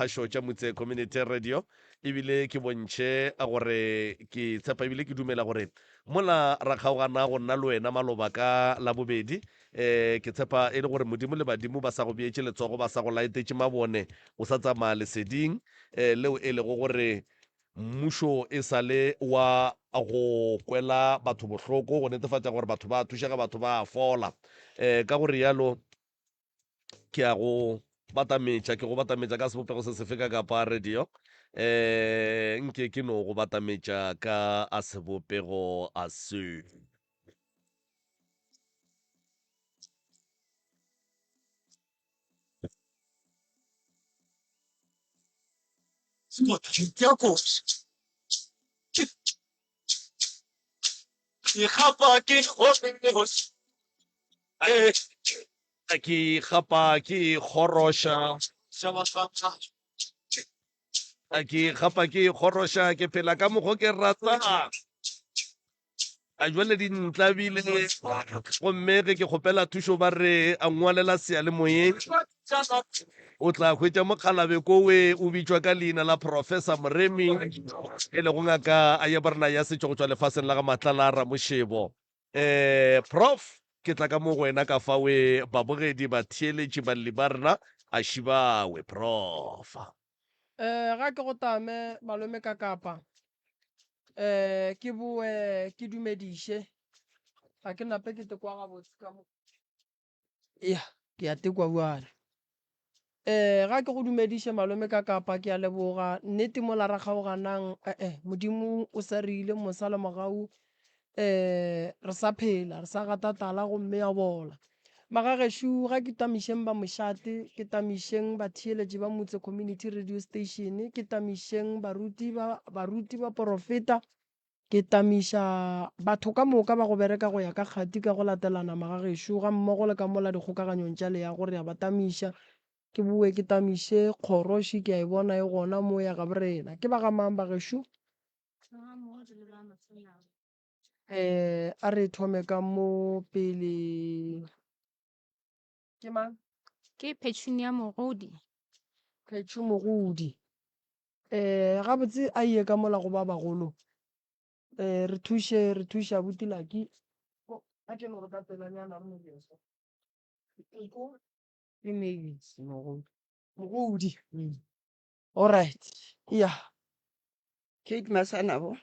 Kgašo tša Motse Community Radio ebile ke bontšhe gore ke tshepa ebile ke dumela gore mola ra kgaogana go nna le wena maloba ka Labobedi um ke tshepa e le gore Modimo le badimo ba sa go beetše letsogo ba sa go laetetše mabone o sa tsamaya leseding um leo e lego gore mmušo e sa le wa go kwela batho bohloko go netefatša gore batho ba thušega batho ba fola um ka go rialo Ke a go batametša, ke go batametša ka sebopego se sefe ka kapa radio? Eh, nke ke no go batametša ka a sebopego a se. Ke gapa ke kgoroša. Ke gapa ke kgoroša ke phela ka mokgo ke ratang. A jwale di ntlabile gomme ge ke kgopela thušo ba re a ngwalela seyalemoyeng. O tla hwetša mokgalabe kowe o bitšwa ka leina la Professor Moremi e lego ngaka ya borena ya setšo go tšwa lefaseng la ga Matlala Ramošebo. Eh, Prof, ke tla ka mo go wena ka fawe babogedi, batheeletši, balli ba rena, a šibawe, Prof. Eh, ga ke go tame malome ka kapa. Eh, ke boe ke dumediše. Ga ke nape ke tekwa gabotse ka mo. Ya, ke a tekwa bjale. Eh, ga ke go dumediše malome ka kapa, ke a leboga. Nnete mola ra kgaoganang, eh-eh, Modimo o sa re ile mosa le mogau, eh, re sa phela, re sa gata tala gomme ya bola. Magagešo, ga ke tamišeng ba mošate, ke tamišeng batheeletši ba Motse Community Radio Station, ke tamišeng baruti ba, baruti baporofeta, Ke tamiša batho ka moka ba go bereka go ya ka kgati ka go latelana magagešo gammogo le ka mola dikgokaganyong tša leago re a ba tamiša. Ke boe ke tamiše kgoro še ke a e bona e gona mo ya gaborena. Ke ba ga mang bagešo? Eh, a re thome ka mo pele. Ke mang? Ke Petunia Mogodi. Phetšhu Mogodi. Eh, gabotse a ye ka mola go ba bagolo. Eh, re thuše, re thuše abuti Lucky. Ko, a ke no re ka pelanyana re no dira so. Ko, Ke Mavis Mogodi. Mogodi. All right. Yeah. Kate Masanabo.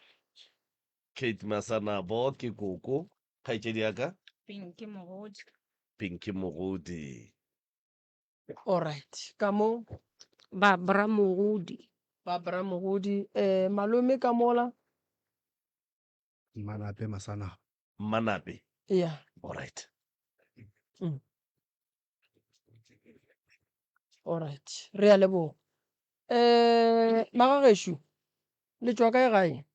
Kate Masanabo ke koko, kgaetšedi ya ka. Pinky Mogodi. Pinky Mogodi. Alright. Ka mo? Barbara Mogodi. Barbara Mogodi. Eh, malome ka mola? Mmanape Masanabo. Mmanape. Yeah. Alright. Mm. Alright. Re a leboga. Eh, magagešo, le tšwa kae gae?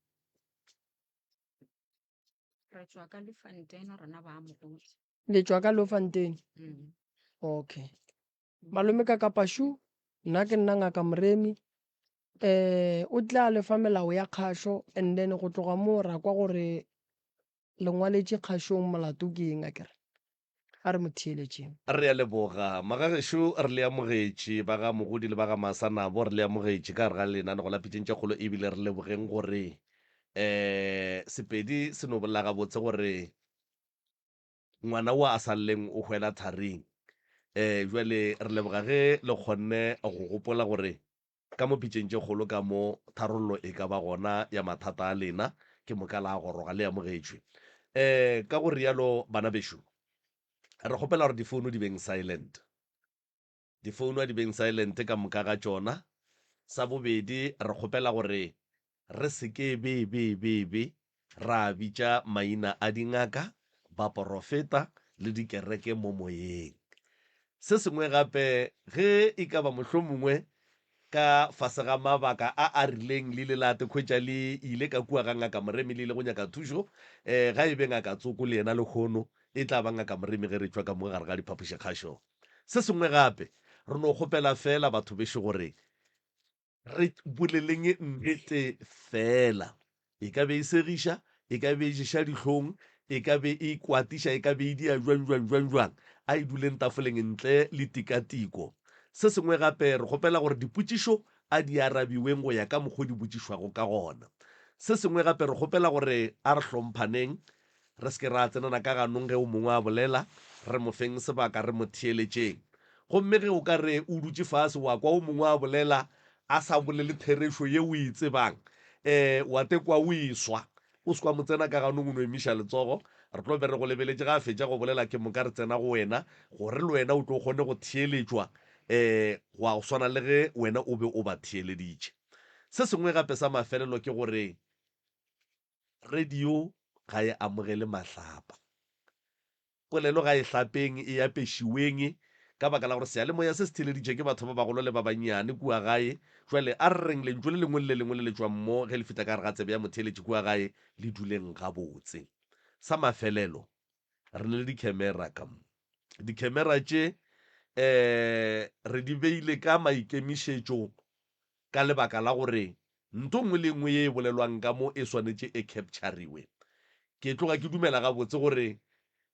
Re tšwa ka Lefantene rena ba Mogodi. Le tšwa ka Lofontein? Mm. Okay. Malome ka Kapašu, nna ke nna Ngaka Moremi. Eh, o tla le fa melao ya kgašo and then go tloga moo ra kwa gore le ngwaletše kgašong molato ke eng akere. A re mo theeletšeng. Re a leboga. Magagešo re le amogetše, ba ga Mogodi le ba ga Masanabo re le amogetše ka gare ga lenanego la Pitšeng tše Kgolo ebile re lebogeng gore um Sepedi se no bolela gabotse gore Ngwana wo a sa lleng o hwela tharing. Ee, bjale re leboga ge le kgonne go gopola gore ka mo pitšeng tše kgolo ka mo tharollo e ka ba gona ya mathata a lena, ke moka la goroga le amogetšwe. Ee, ka go rialo bana bešo, re kgopela gore difouno di beng silent. Difounu a di beng silent ka moka ga tšona. Sa bobedi, re kgopela gore re se ke be be be be ra bitša maina a dingaka, baporofeta le dikereke mo moyeng. Se sengwe gape, ge e ka ba mohlomongwe ka fase ga mabaka a a rileng le ile la tekhwetša le ile ka kua ga Ngaka Moremi le ile go nyaka thušo, eh, ga e be Ngaka Tsoko le yena lehono e tla ba Ngaka Moremi ge re tšwa ka mo gare ga diphapošikgašo. Se sengwe gape, re no kgopela feela batho bešo gore re boleleng nnete feela. E ka be e segiša, e ka be e ješa dihlong, e ka be e kwatiša, e ka be e dia jwang, jwang, jwang, jwang, a e duleng tafoleng ntle le tikatiko. Se sengwe gape, re kgopela gore dipotšišo a di arabiweng go ya ka mokgo di botšišwago ka gona. Se sengwe gape re kgopela gore a re hlomphaneng, re se ke ra tsenana ka ganong ge o mongwe a bolela, re mo feng sebaka re mo theeletšeng. Gomme ge o ka re o dutše fase wa kwa o mongwe a bolela a sa bolele therešo ye o e tsebang, um wa te kwa o e swa, o se kwa mo tsena ka ganong o no emiša letsogo, re tlo be re go lebeletše ge a fetša go bolela ke moka re tsena go wena gore le wena o tlo kgone go theeletšwa um gwa go swana le ge wena o be o ba theeleditše. Se sengwe gape sa mafelelo ke gore radio ga e amogele mahlapa. Polelo ga e hlapeng, e apešiweng, ka baka la gore seyalemoya se se theeleditše ke batho ba bagolo le ba bannyane kua gae. Jwale a re reng lentšu le lengwe le le lengwe le le tšwang mo ge le fihla ka gare ga tsebe ya motheeletši kua gae le duleng gabotse. Sa mafelelo, re na le dikhemera ka mo. Dikhemera tše um re di beile ka maikemišetšo ka lebaka la gore Nto nngwe le nngwe ye e bolelwang ka mo e swanetše e capturiwe. Ke tloga ke dumela gabotse gore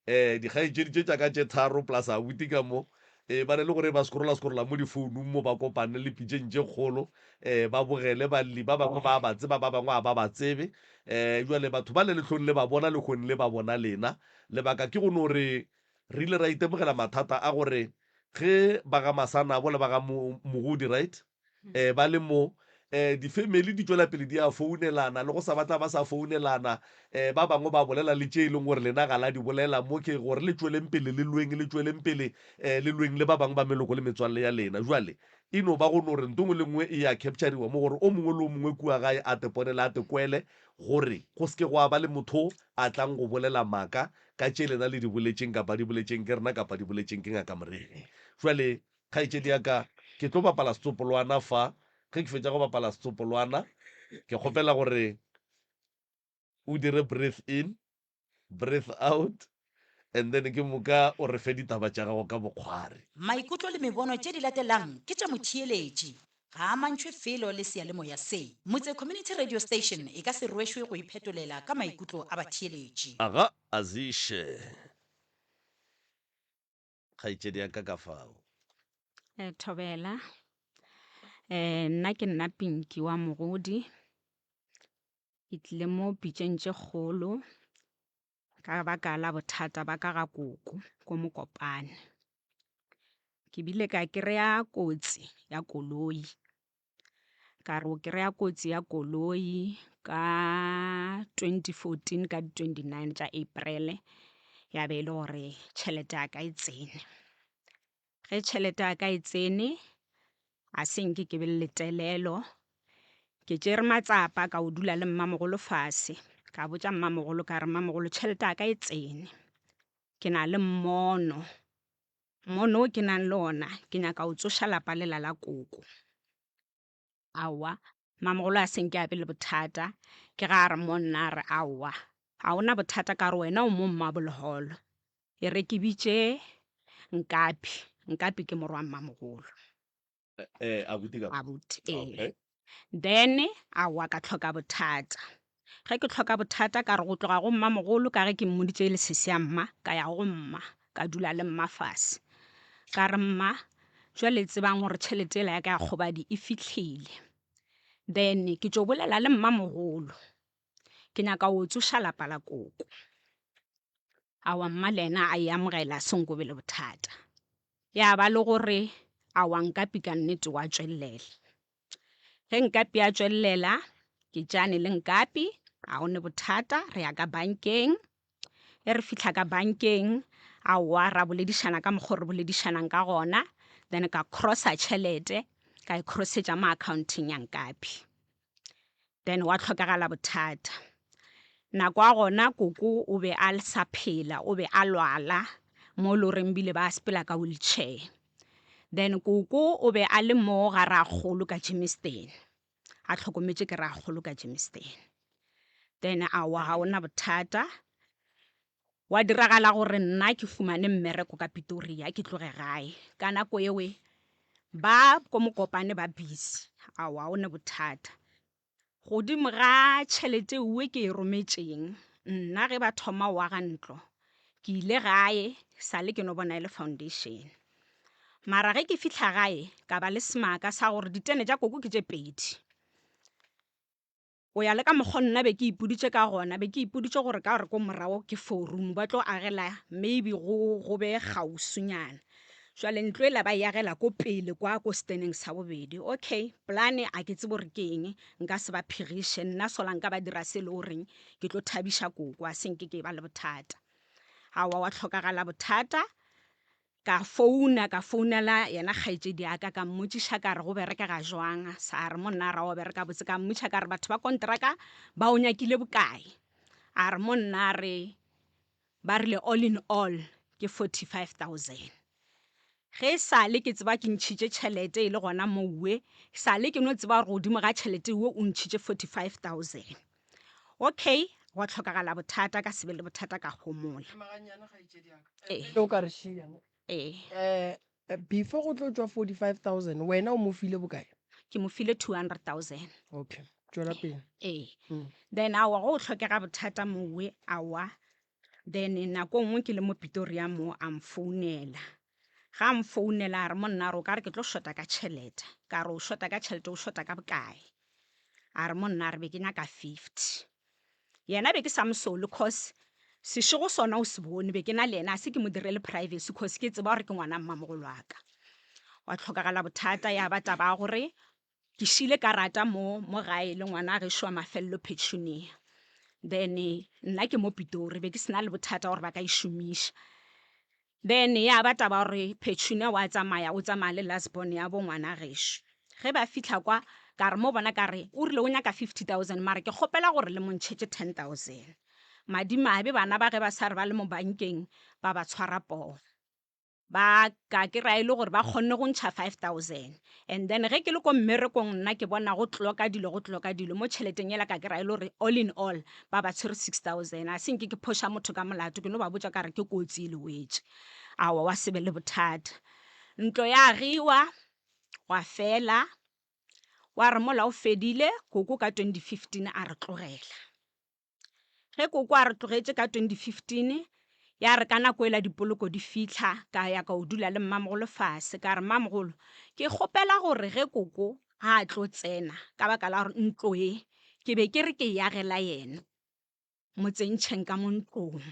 um dikgaetšedi tše tša ka tše tharo plus abuti ka mo um ba ne le gore ba scrolla-scrolla mo difounung mo ba kopane le pitšeng tše kgolo um ba bogele balli ba bangwe ba ba tseba ba bangwe ga ba ba tsebe. Um jwale batho ba le lehlong le ba bona lehono le ba bona lena. Lebaka ke go no re re ile ra itemogela mathata a gore ge ba ga Masanabo le ba ga Mogodi right um ba le mo um di-family di tšwela pele di a founelana le go sa batla ba sa founelana um ba bangwe ba bolela le tše e leng gore lena ga la di bolela mo ke gore le tšweleng pele le lweng le tšweleng pele um le lweng le ba bangwe ba meloko le metswalle ya lena jwale e no ba go no re nto nngwe le nngwe e ya capturiwa mo gore o mongwe le o mongwe kua gae a teponele a tekwele gore go se ke gwa ba le motho a tlang go bolela maaka ka tše lena le di boletšeng kapa di boletšeng ke rena kapa di boletšeng ke ngaka Moremi jwale Kgaetšedi ya ka, ke tlo bapala setsopolwana fa. Ge ke fetša go bapala setsopolwana, ke kgopela gore o dire breathe in, breathe out, and then ke moka o re fe ditaba tša gago ka bokgwari. Maikutlo le mebono tše di latelang ke tša motheeletši. Ga a amantšhwe felo le seyalemoya se. Motse Community Radio Station e ka se rwešwe go iphetolela ka maikutlo a batheeletši. Aga Aziše. Kgaetšedi ya ka ka fao. Eh, thobela eh nna ke nna Pinki wa Mogodi ke tlile mo pitšeng tše kgolo ka baka la bothata ba ka ga koko ko Mokopane. Ke bile ka kry-a kotsi ya koloi Ka re o kry-a kotsi ya koloi ka 2014 ka di 29 tša April-e, ya be e le gore tšhelete ya ka e tsene. Ge tšhelete ya ka e tsene a se nke ke be le letelelo, ke tšere matsapa ka o dula le mmamogolo fase, ka botša mmamogolo ka re mmamogolo tšhelete ya ka e tsene, ke na le mmono. Mono wo ke nang le ona, ke nyaka go tsoša lapa lela la koko. Aowa, mamogolo a se nke a be le bothata. Ke ga a re mo nna a re aowa, ga o na bothata ka gore wena o mo mmaboleholo. E re ke bitše Nkapi, Nkapi ke morwa mmamogolo. Eh, abuti ka. Abuti, ee. Okay. Then aowa ka tlhoka bothata. Ge ke tlhoka bothata ka re go tloga go mmamogolo ka ge ke mmoditše e le sesi ya mma, ka ya go mma, ka dula le mma fase. Ka re mma, jwale tsebang gore tšhelete yela ya ka ya kgobadi e fihlile. Then ke tšo bolela le mmamogolo, ke nyaka go tsoša lapa la koko. Aowa mma le yena a e amogela se nko be le bothata. Ya ba le gore aowa Nkapi ka nnete wa tšwelela. Ge Nkapi a tšwelela, ke tšane le Nkapi, ga go ne bothata, re ya ka bankeng. E re fihla ka bankeng, aowa ra boledišana ka mokgwa o re boledišanang ka gona, then ka crossa tšhelete, ka e crossetša mo accounteng ya Nkapi. Then gwa hlokagala bothata. Nako ya gona koko o be a sa phela, o be a lwala mo e le goreng bile ba sepela ka wheelchair. Then koko o be a le mo ga rakgolo ka Germiston, a hlokometše ke rakgolo ka Germiston. Then aowa ga gona bothata, Gwa diragala gore nna ke fumane mmereko ka Pitoria ke tloge gae. Ka nako ewe ba ko Mokopane ba busy, aowa o ne bothata. Godimo ga tšhelete ewe ke e rometšeng, nna ge ba thoma go aga ntlo, ke ile gae sa le ke no bona e le foundation. Mara ge ke fihla gae ka ba le semaka sa gore ditene tša koko ke tše pedi. Go ya le ka mokgo nna be ke ipoditše ka gona, be ke ipoditše gore ka gore ko morago ke four room ba tlo agela maybe go go be kgauswinyana. Jwale ntlo ela ba e agela ko pele kwa ko steneng sa bobedi. Okay, polane a ke tsebe gore ke eng, nka se ba phegiše nna sola nka ba dira se e le goreng ke tlo thabiša koko, a se nke ke ba le bothata. Aowa wa hlokagala bothata. Ka founa, ka founela yena kgaetšedi ya ka, ka mmotšiša ka re go berekega jwang, sa re monna a ra o bereka botse, ka mmotšiša ka re batho ba kontraka ba o nyakile bokae, a re monna a re ba rile all in all ke 45000. Ge e sa le ke tseba ke ntšhitše tšhelete e le gona mowe, sa le ke no tseba gore godimo ga tšhelete wo o ntšhitše 45000. Okay, gwa hlokagala bothata, ka se be le bothata ka homola. Ee. O ka re šia. Ee. Eh, before go tlo tšwa 45000 wena o mo file bokae? Ke mo file 200000. Okay, tšwela pele. Ee. Then awa go hlokega bothata mowe awa. Then nako nngwe ke le mo Pretoria mo a mfounela. Ga a mfounela a re monna a re o ka re ke tlo shota ka tšhelete. Ka re o shota ka tšhelete o shota ka bokae? A re monna a re be ke nyaka 50. Yena be ke sa mo sole cause sešego sona o se bone be ke na le yena a se ke mo direle privacy cause ke tseba gore ke ngwana mmamogolo wa ka. Wa hlokagala bothata ya ba taba ya gore ke šile karata mo mo gae le ngwana gešo wa mafelelo Petunia. Then nna ke mo Pitori be ke se na le bothata gore ba ka e šomiša. Then ya ba taba gore Petunia wa tsamaya, o tsamaya le last born ya bo ngwana gešo. Ge ba fihla kwa, ka re mo bona ka re, o rile o nyaka 50,000 mara ke kgopela gore le mo ntšhetše 10,000. Madimabe bana ba ge ba sa re ba le mo bankeng ba ba tshwara poo. Ba ka ke ra e le gore ba kgonne go ntšha 5000. And then ge ke le ko mmerekong nna ke bona go tloka dilo go tloka dilo mo tšheleteng yela ka kry-a e le gore all in all ba ba tshwere 6000. A se nke ke phoša motho ka molato ke no ba botša ka re ke kotsi e le wetše. Aowa wa se be le bothata. Ntlo ya agiwa gwa fela wa re mola o fedile koko ka 2015 a re tlogela. Ge koko a re tlogetše ka 2015, ya re ka nako ela dipoloko di fihla, ka ya ka o dula le mmamogolo fase. Ka re, Mmamogolo, ke kgopela gore ge koko a tlo tsena, ka baka la gore ntlo ye ke be ke re ke e agela yena, mo tsentšheng ka mo ntlong.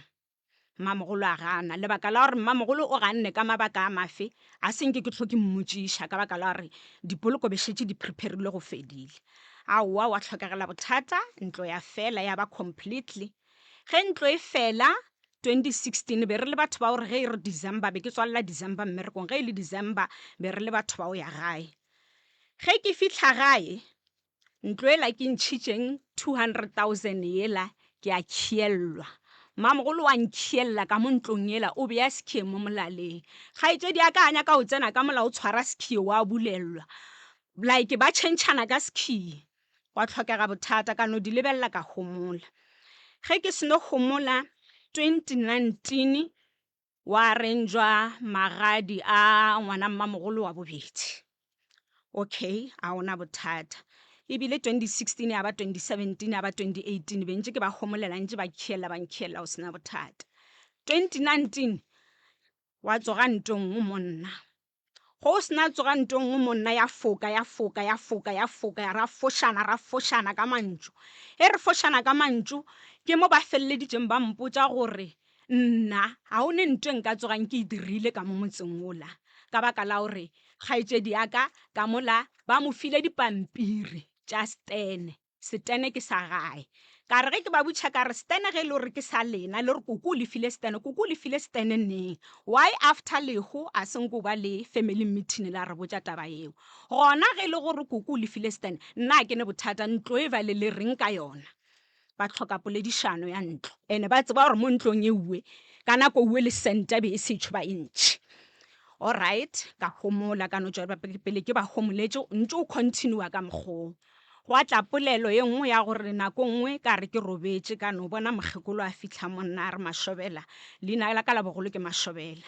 Mmamogolo a gana. Lebaka la gore mmamogolo o ganne ka mabaka a mafe, a se nke ke hlo ke mmotšiša ka baka la gore dipoloko be šetše di preparilwe go fedile. Aowa, wa hlokagela bothata, ntlo ya fela ya ba completely. Ge ntlo e fela 2016 be re le batho ba gore ge e re December be ke tswalela December mmerekong, ge e le December be re le batho ba go ya gae. Ge ke fihla gae Ntlo yela ke ntšhitšeng 200,000 yela ke a khiellwa. Mamogolo wa nkhiella ka mo ntlong yela o bea sekhie mo molaleng. Kgaetšedi ya ka a nyaka go tsena ka mola o tshwara sekhie wa bulellwa. Like ba tšhentšhana ka sekhie. Gwa hlokega bothata ka no di lebelela ka homola. Ge ke seno homola 2019 Wa renjwa magadi a ngwana mmamogolo wa bobedi. Okay, a ona bothata. Ebile 2016 ya ba 2017 ya ba 2018 be ntše ke ba homolela ntše ba khiela ba nkhiela o sena bothata. 2019 wa tsoga nto nngwe monna. Go o sena tsoga nto nngwe monna ya foka ya foka ya foka ya foka ya ra fošana ra fošana ka mantšu. E re fošana ka mantšu ke mo ba feleleditšeng ba mpotša gore nna ga o ne nto e nka tsogang ke e dirile ka mo motseng wola ka baka la gore kgaetšedi ya ka ka mola ba mo file dipampiri tša stene. Setene ke sa gae. Ka re ge ke ba butšha ka re, Setene ge e le gore ke sa lena, le re koko o le file setene, koko o le file setene neng? Why after lehu a se nko ba le family meeting la re botša taba yeo? Gona ge e le gore koko o le file setene, nna ga ke ne bothata, ntlo e bjale le reng ka yona? Ba hloka poledišano ya ntlo ene ba tseba gore mo ntlong e uwe ka nako uwe le sente be e sešo ba e ntšhe. Alright, ka homola ka no tšwela pele ke ba homoletše ntše o continue ka mokgoo. Gwa tla polelo ye nngwe ya gore nako nngwe ka re ke robetše ka no bona mokgekolo a fihla mo nna a re Mashobela, leina la ka la bogolo ke Mashobela.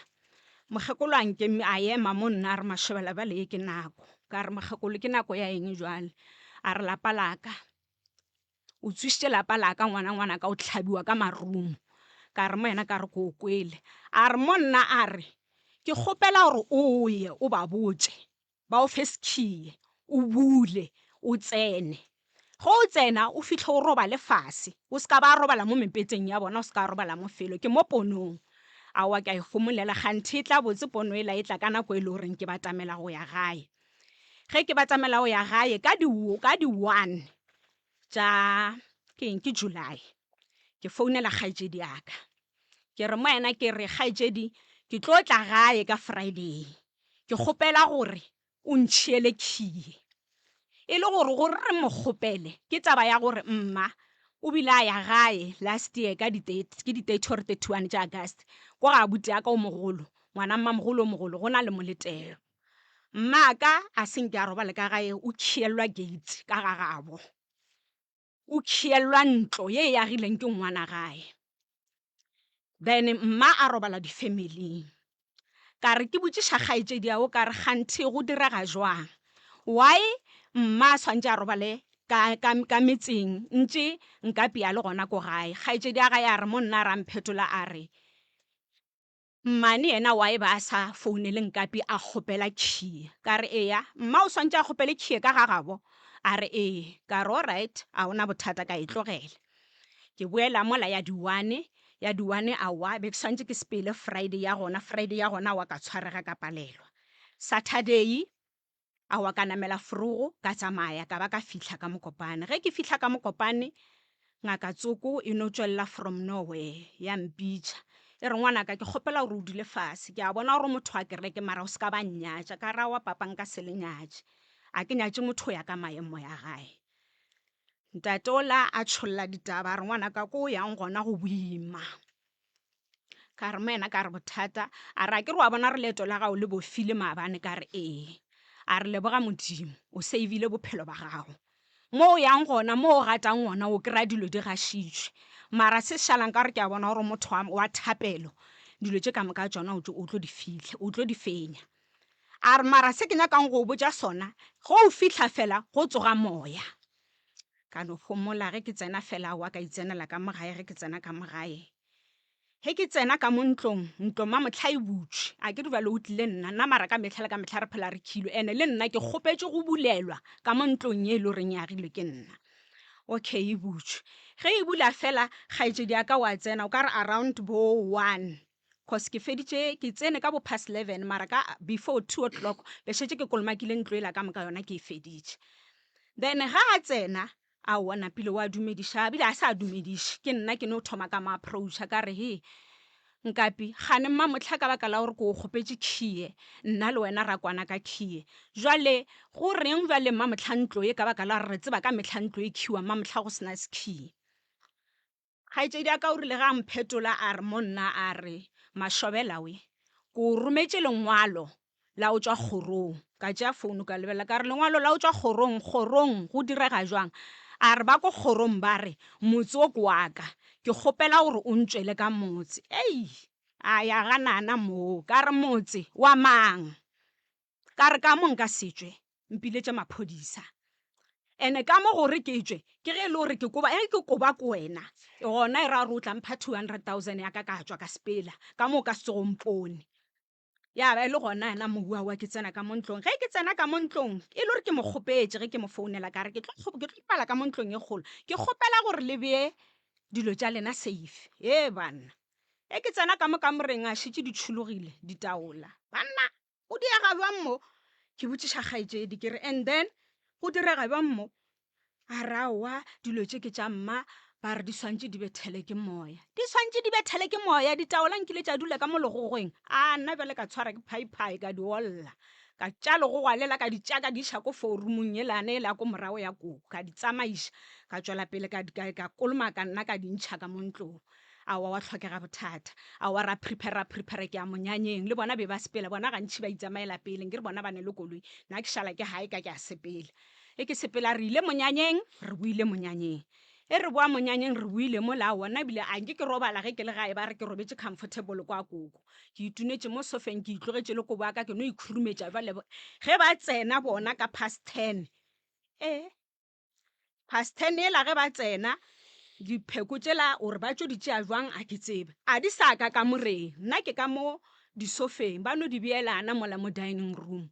Mokgekolo a nke a ema mo nna a re Mashobela bjale ye ke nako. Ka re mokgekolo ke nako ya eng jwale? A re lapa la ka. O tswišitše lapa la ka ngwana ngwana ka o hlabiwa ka marumo. Ka re mo yena ka re ko o kwele. A re mo nna a re. Ke kgopela gore o ye o ba botše ba o fe sekhiye, o bule, o tsene. Ge o tsena o fihle o robale fase, o se ka ba robala mo mepeteng ya bona, o se ka robala mo felo. Ke mo ponong. Aowa ke a e homolela, kganthe e tla botse pono ela e tla ka nako e le goreng ke batamela go ya gae. Ge ke batamela go ya gae ka di ka di one tša ke eng ke July, ke founela kgaetšedi ya ka. Ke re mo yena ke re kgaetšedi ke tlo tla gae ka Friday. Ke kgopela gore o ntšhiele khiye. E le gore gore re mo kgopele ke taba ya gore mma o bile a ya gae last year ka di ke di 30 or 31 tša August ko ga abuti ya ka o mogolo, ngwana mmamogolo o mogolo go na le moletelo. Mmaka a se nke a robale ka gae o khielwa gate ka ga gabo. O khielwa ntlo ye e agileng ke ngwana gae. Then mma a robala difamiling. Ka re ke botšiša kgaetšedi ao ka re kganthe go direga jwang? Why mma a swantše a robale ka, ka, ka metseng ntše nkapi a le gona ko gae? Kgaetšedi ya gae a re mo nna a re a mphetola a re Mmane yena why ba a sa founele Nkapi a kgopela khie? Ka re eya, mma o swantše a kgopele khie ka ga gabo? A re ee. Ka re alright, a ona bothata ka e tlogela. Ke boela mola ya di one, ya di one aowa be ke swantše ke sepele Friday ya gona, Friday ya gona aowa ka tshwarega ka palelwa. Saturday Aowa ka namela forogo ka tsamaya ka ba ka fihla ka Mokopane. Ge ke fihla ka Mokopane, ngaka tsoko e no tšwelela from nowhere ya mpitša. E re ngwanaka ke kgopela gore o dule fase, ke a bona gore o motho wa kereke mara o se ka ba nnyatša. Ka re aowa papa nka se le nyatše, a ke nyatše motho go ya ka maemo ya gae. Ntate ola a tšholla ditaba a re ngwanaka ko o yang gona go boima. Ka re mo yena ka re bothata, a re a ke re wa bona re leeto la gago le bofile maabane, ka re ee. A re leboga Modimo, o savile bophelo ba gago. Mo o yang gona, mo o gatang gona o kry-a dilo di gašitšwe. Mara se šalang ka gore ke a bona gore o motho wa, wa thapelo, dilo tše ka moka tšona o tlo di fihla, o tlo di fenya. A re mara se ke nyakang go o botša sona, ge o fihla fela go tsoga moya. Ka no homola ge ke tsena fela aowa ka itsenela ka mo gae ge ke tsena ka mo gae. Ge ke tsena ka mo ntlong, ntlo mamohla e butšwe. A ke re bjale o tlile nna, nna mara ka mehla le ka mehla re phela re khilwe. Ene le nna ke kgopetše go bulelwa ka mo ntlong ye e le goreng e agilwe ke nna. Okay e butšwe. Ge e bula fela kgaetšedi ya ka wa tsena o ka re around bo one cause ke feditše ke tsene ka bo past 11 mara ka before 2 o'clock be šetše ke kolomakile ntlo ela ka moka yona ke e feditše. Then ga a tsena Aowa, Napile o a dumediša, a bile a sa dumediše. Ke nna ke no thoma ka mo approacha ka re, Hee, Nkapi, kgane mmamohla ka baka la gore ke o kgopetše khie, nna le wena ra kwana ka khie. Bjale go reng bjale mmamohla ntlo ye ka baka la gore re tseba ka mehla ntlo e khiwa mmamohla go se na sekhie? Kgaetšedi ya ka o rile ge a mphetola a re mo nna a re, Mašobela we, ke o rometše lengwalo la go tšwa kgorong. Ka tšea founu ka lebelela ka re, Lengwalo la go tšwa kgorong? Kgorong? Go direga bjang? A re, Ba ko kgorong ba re motse wo ke wa ka, ke kgopela gore o ntšwele ka motse. Ei! A ya ganana moo. Ka re, Motse wa mang? Ka re ka mo nka se tšwe, mpiletše maphodisa. Ene ka mo gore ke tšwe, ke ge e le gore ke koba, ge ke koba ko wena, gona e ra gore o tla mpha 200,000 ya ka ka tšwa ka sepela, ka mo o ka se tsoge o mpone. Ya ba e le gona yena mohuawa ke tsena ka mo ntlong. Ge ke tsena ka mo ntlong, e le gore ke mo kgopetše ge ke mo founela ka re ke tlo ke tlo bapala ka mo ntlong e kgolo, ke kgopela gore le bee dilo tša lena safe. Hee banna, ge ke tsena ka mo kamoreng a šetše di tšhologile ditaola. Banna! Go diega bjang mo? Ke botšiša kgaetšedi ke re, And then go direga bjang mo? A re, Aowa, dilo tše ke tša mma, ba re di swantše di bethele ke moya. Di swantše di bethele ke moya, ditaola nkile tša dula ka mo legogweng. A nna bjale ka tshwara ke phaiphai ka di olla. Ka tša legogwa lela ka di tša ka di iša ko forumong yelane yela ya ko morago ya koko, ka di tsamaiša. Ka tšwela pele ka, ka, ka kolomaka nna ka di ntšha ka mo ntlong. Aowa wa hlokega bothata. Aowa ra prepare ra prepare ke ya monyanyeng. Le bona be ba sepela, bona gantši ba itsamaela pele, nkere bona ba ne le koloi. Nna ke šala ke gae ka ke a sepela. E ke sepela re ile monyanyeng, re boile monyanyeng. E re boa monyanyeng re boile mola, aowa nna ebile a nke ke robala ge ke le gae ba re ke robetše comfortable kwa koko. Ke itunetše mo sofeng ke itlogetše le kobo ya ka ke no ikhurumetša bjale ge ba tsena bona ka past ten, ee. Past ten yela ge ba tsena, dipheko tšela gore ba tšo di tšea jwang a ke tsebe. A di sa ka kamoreng, nna ke ka mo Disofeng, ba no di beelana mola mo dining room.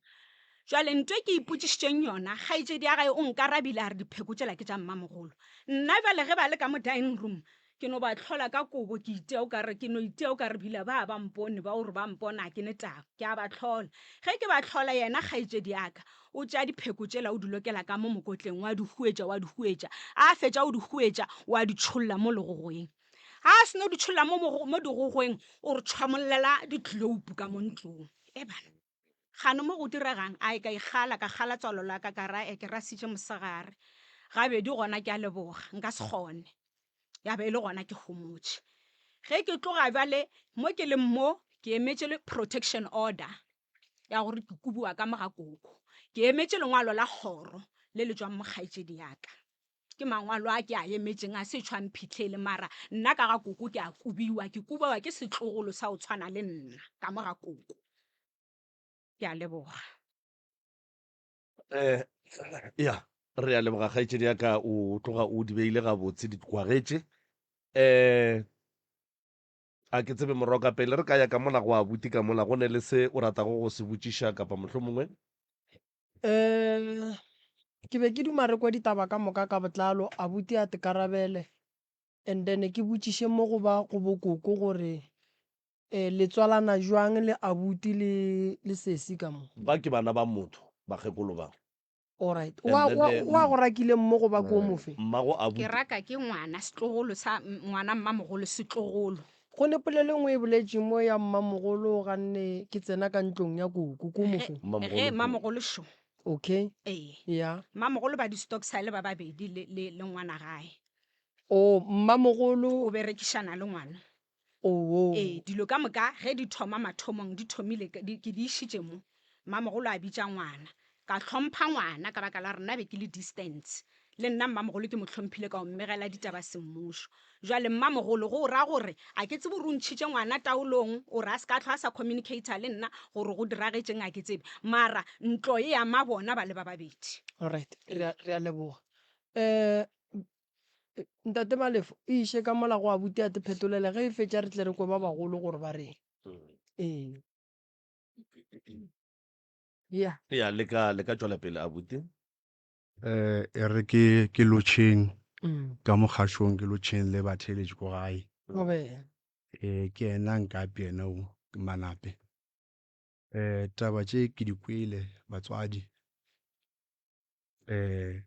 Jwale nto e ke ipotšišitšeng yona, kgaetšedi ya gae o nkarabile a re dipheko tšela ke tša mmamogolo. Nna bjale ge ba le ka mo dining room, ke no ba hlola ka kobo ke itia o ka re, ke no itia o ka re bila ba ba mpone, ba o re ba mpona ga ke ne taba. Ke a ba hlola. Ge ke ba hlola yena kgaetšedi ya ka o tšea dipheko tšela o di lokela ka mo mokotleng, wa di huetša, wa di huetša. A fetša o di huetša, wa di tšholla mo legogweng. Ga a seno di tšholla mo, mo digogweng, o re tšhwamollela di-globe ka mo ntlong. E bana. Gane mo go diregang? Ai, ka ikgala, ka kgala tswalo la ka, ka ra, E, ke rasitše mosegare. Gabedi gona ke a leboga, nka se kgone. Ya ba e le gona ke homotše. Ge ke tloga bjale, mo ke leng mo, ke emetše le protection order ya gore ke kubiwa ka mo ga koko. Ke emetše lengwalo la kgoro le le tšwang mo kgaetšedi ya ka. Ke mangwalo a ke a emetšeng, a se tšhwa mphihlele, mara nna ka ga koko ke a kubiwa, ke kubiwa ke setlogolo sa go tshwana le nna ka mo ga koko. Ke a leboga. Eh, ya, re a leboga kgaetšedi ya ka, o tloga o di beile gabotse, di kwagetše. Eh, a ke tsebe moroka pele re ka ya ka mola go abuti ka mola, go ne le se o ratago go se botšiša kapa mohlomongwe? Um ke be ke duma re kwe ditaba ka moka ka botlalo, abuti a tekarabele and then ke botšiše mo go ba go bo koko gore um le tswalana jwang le abuti le le sesi ka mo. Ba ke bana ba motho bakgekolo ba. Alright. Wa wa wa go rakileng mo go ba ko mofe? Mmago abuti. Ke raka ke ngwana setlogolo sa ngwana mmamogolo setlogolo. Go ne polelo e nngwe e boletšweng mo ya mmamogolo o ganne ke tsena ka ntlong ya koko, ko mofe? Ge mmamogolo šo. Okay. Ee. Ya. Mmamogolo ba di-stoksaele ba babedi le, le, le ngwana gae. Oh, mmamogolo. O berekišana le ngwana. Oo. Ee, dilo ka moka ge di thoma mathomong di thomile, di, ke di išitše mo. Mmamogolo a bitša ngwana. Ka hlompha ngwana ka baka la gore nna be ke le distance. Le nna mmamogolo ke mo hlomphile ka go mmegela ditaba semmušo. Bjale mmamogolo go ra gore a ke tsebe gore o ntšhitše ngwana taolong, o re a se ka hlwa a sa communicator le nna gore go diragetšeng a ke tsebe. Mara ntlo e ama bona ba le ba babedi. Alright, re a, re a leboga. Um Ntate Malefo, e iše ka mola go abuti a te phetolele, ge e fetša re tle re kwe ba bagolo gore ba reng. Ee. Ya. Ya, le ka, le ka tšwela pele abuti. Eh, e re ke ke lotšheng ka mo kgašong, ke lotšheng le batheeletši ko gae. Thobela. Eh, ke yena Nkapi yena o, ke Manape. Eh, taba tše ke di kwele batswadi. Eh,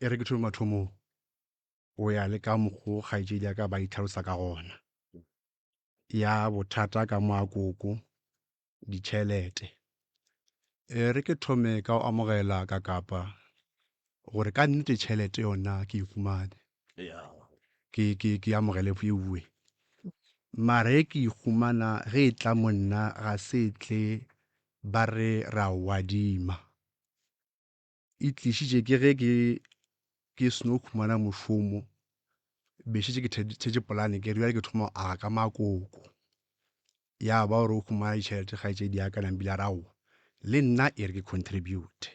e re ke thome mathomong, o ya le ka mokgo kgaetšedi ya ka ba itlhalosa ka gona. Ya bothata ka mo a koko, ditšhelete. E re ke thome ka go amogela ka kapa gore ka nnete tšhelete yona ke e humane. Ke, ke, ke amogele eue. Mara e ke e humana ge e tla mo nna ga se e tle ba re ra o adima. E tlišitše ke ge ke ke seno khumana mošomo, be šetše ke thetše polane ke re bjale ke thoma go aga ka makoko. Ya ba gore o khumana ditšhelete kgaetšedi ya ka nambile a re aowa le nna e re ke contribute.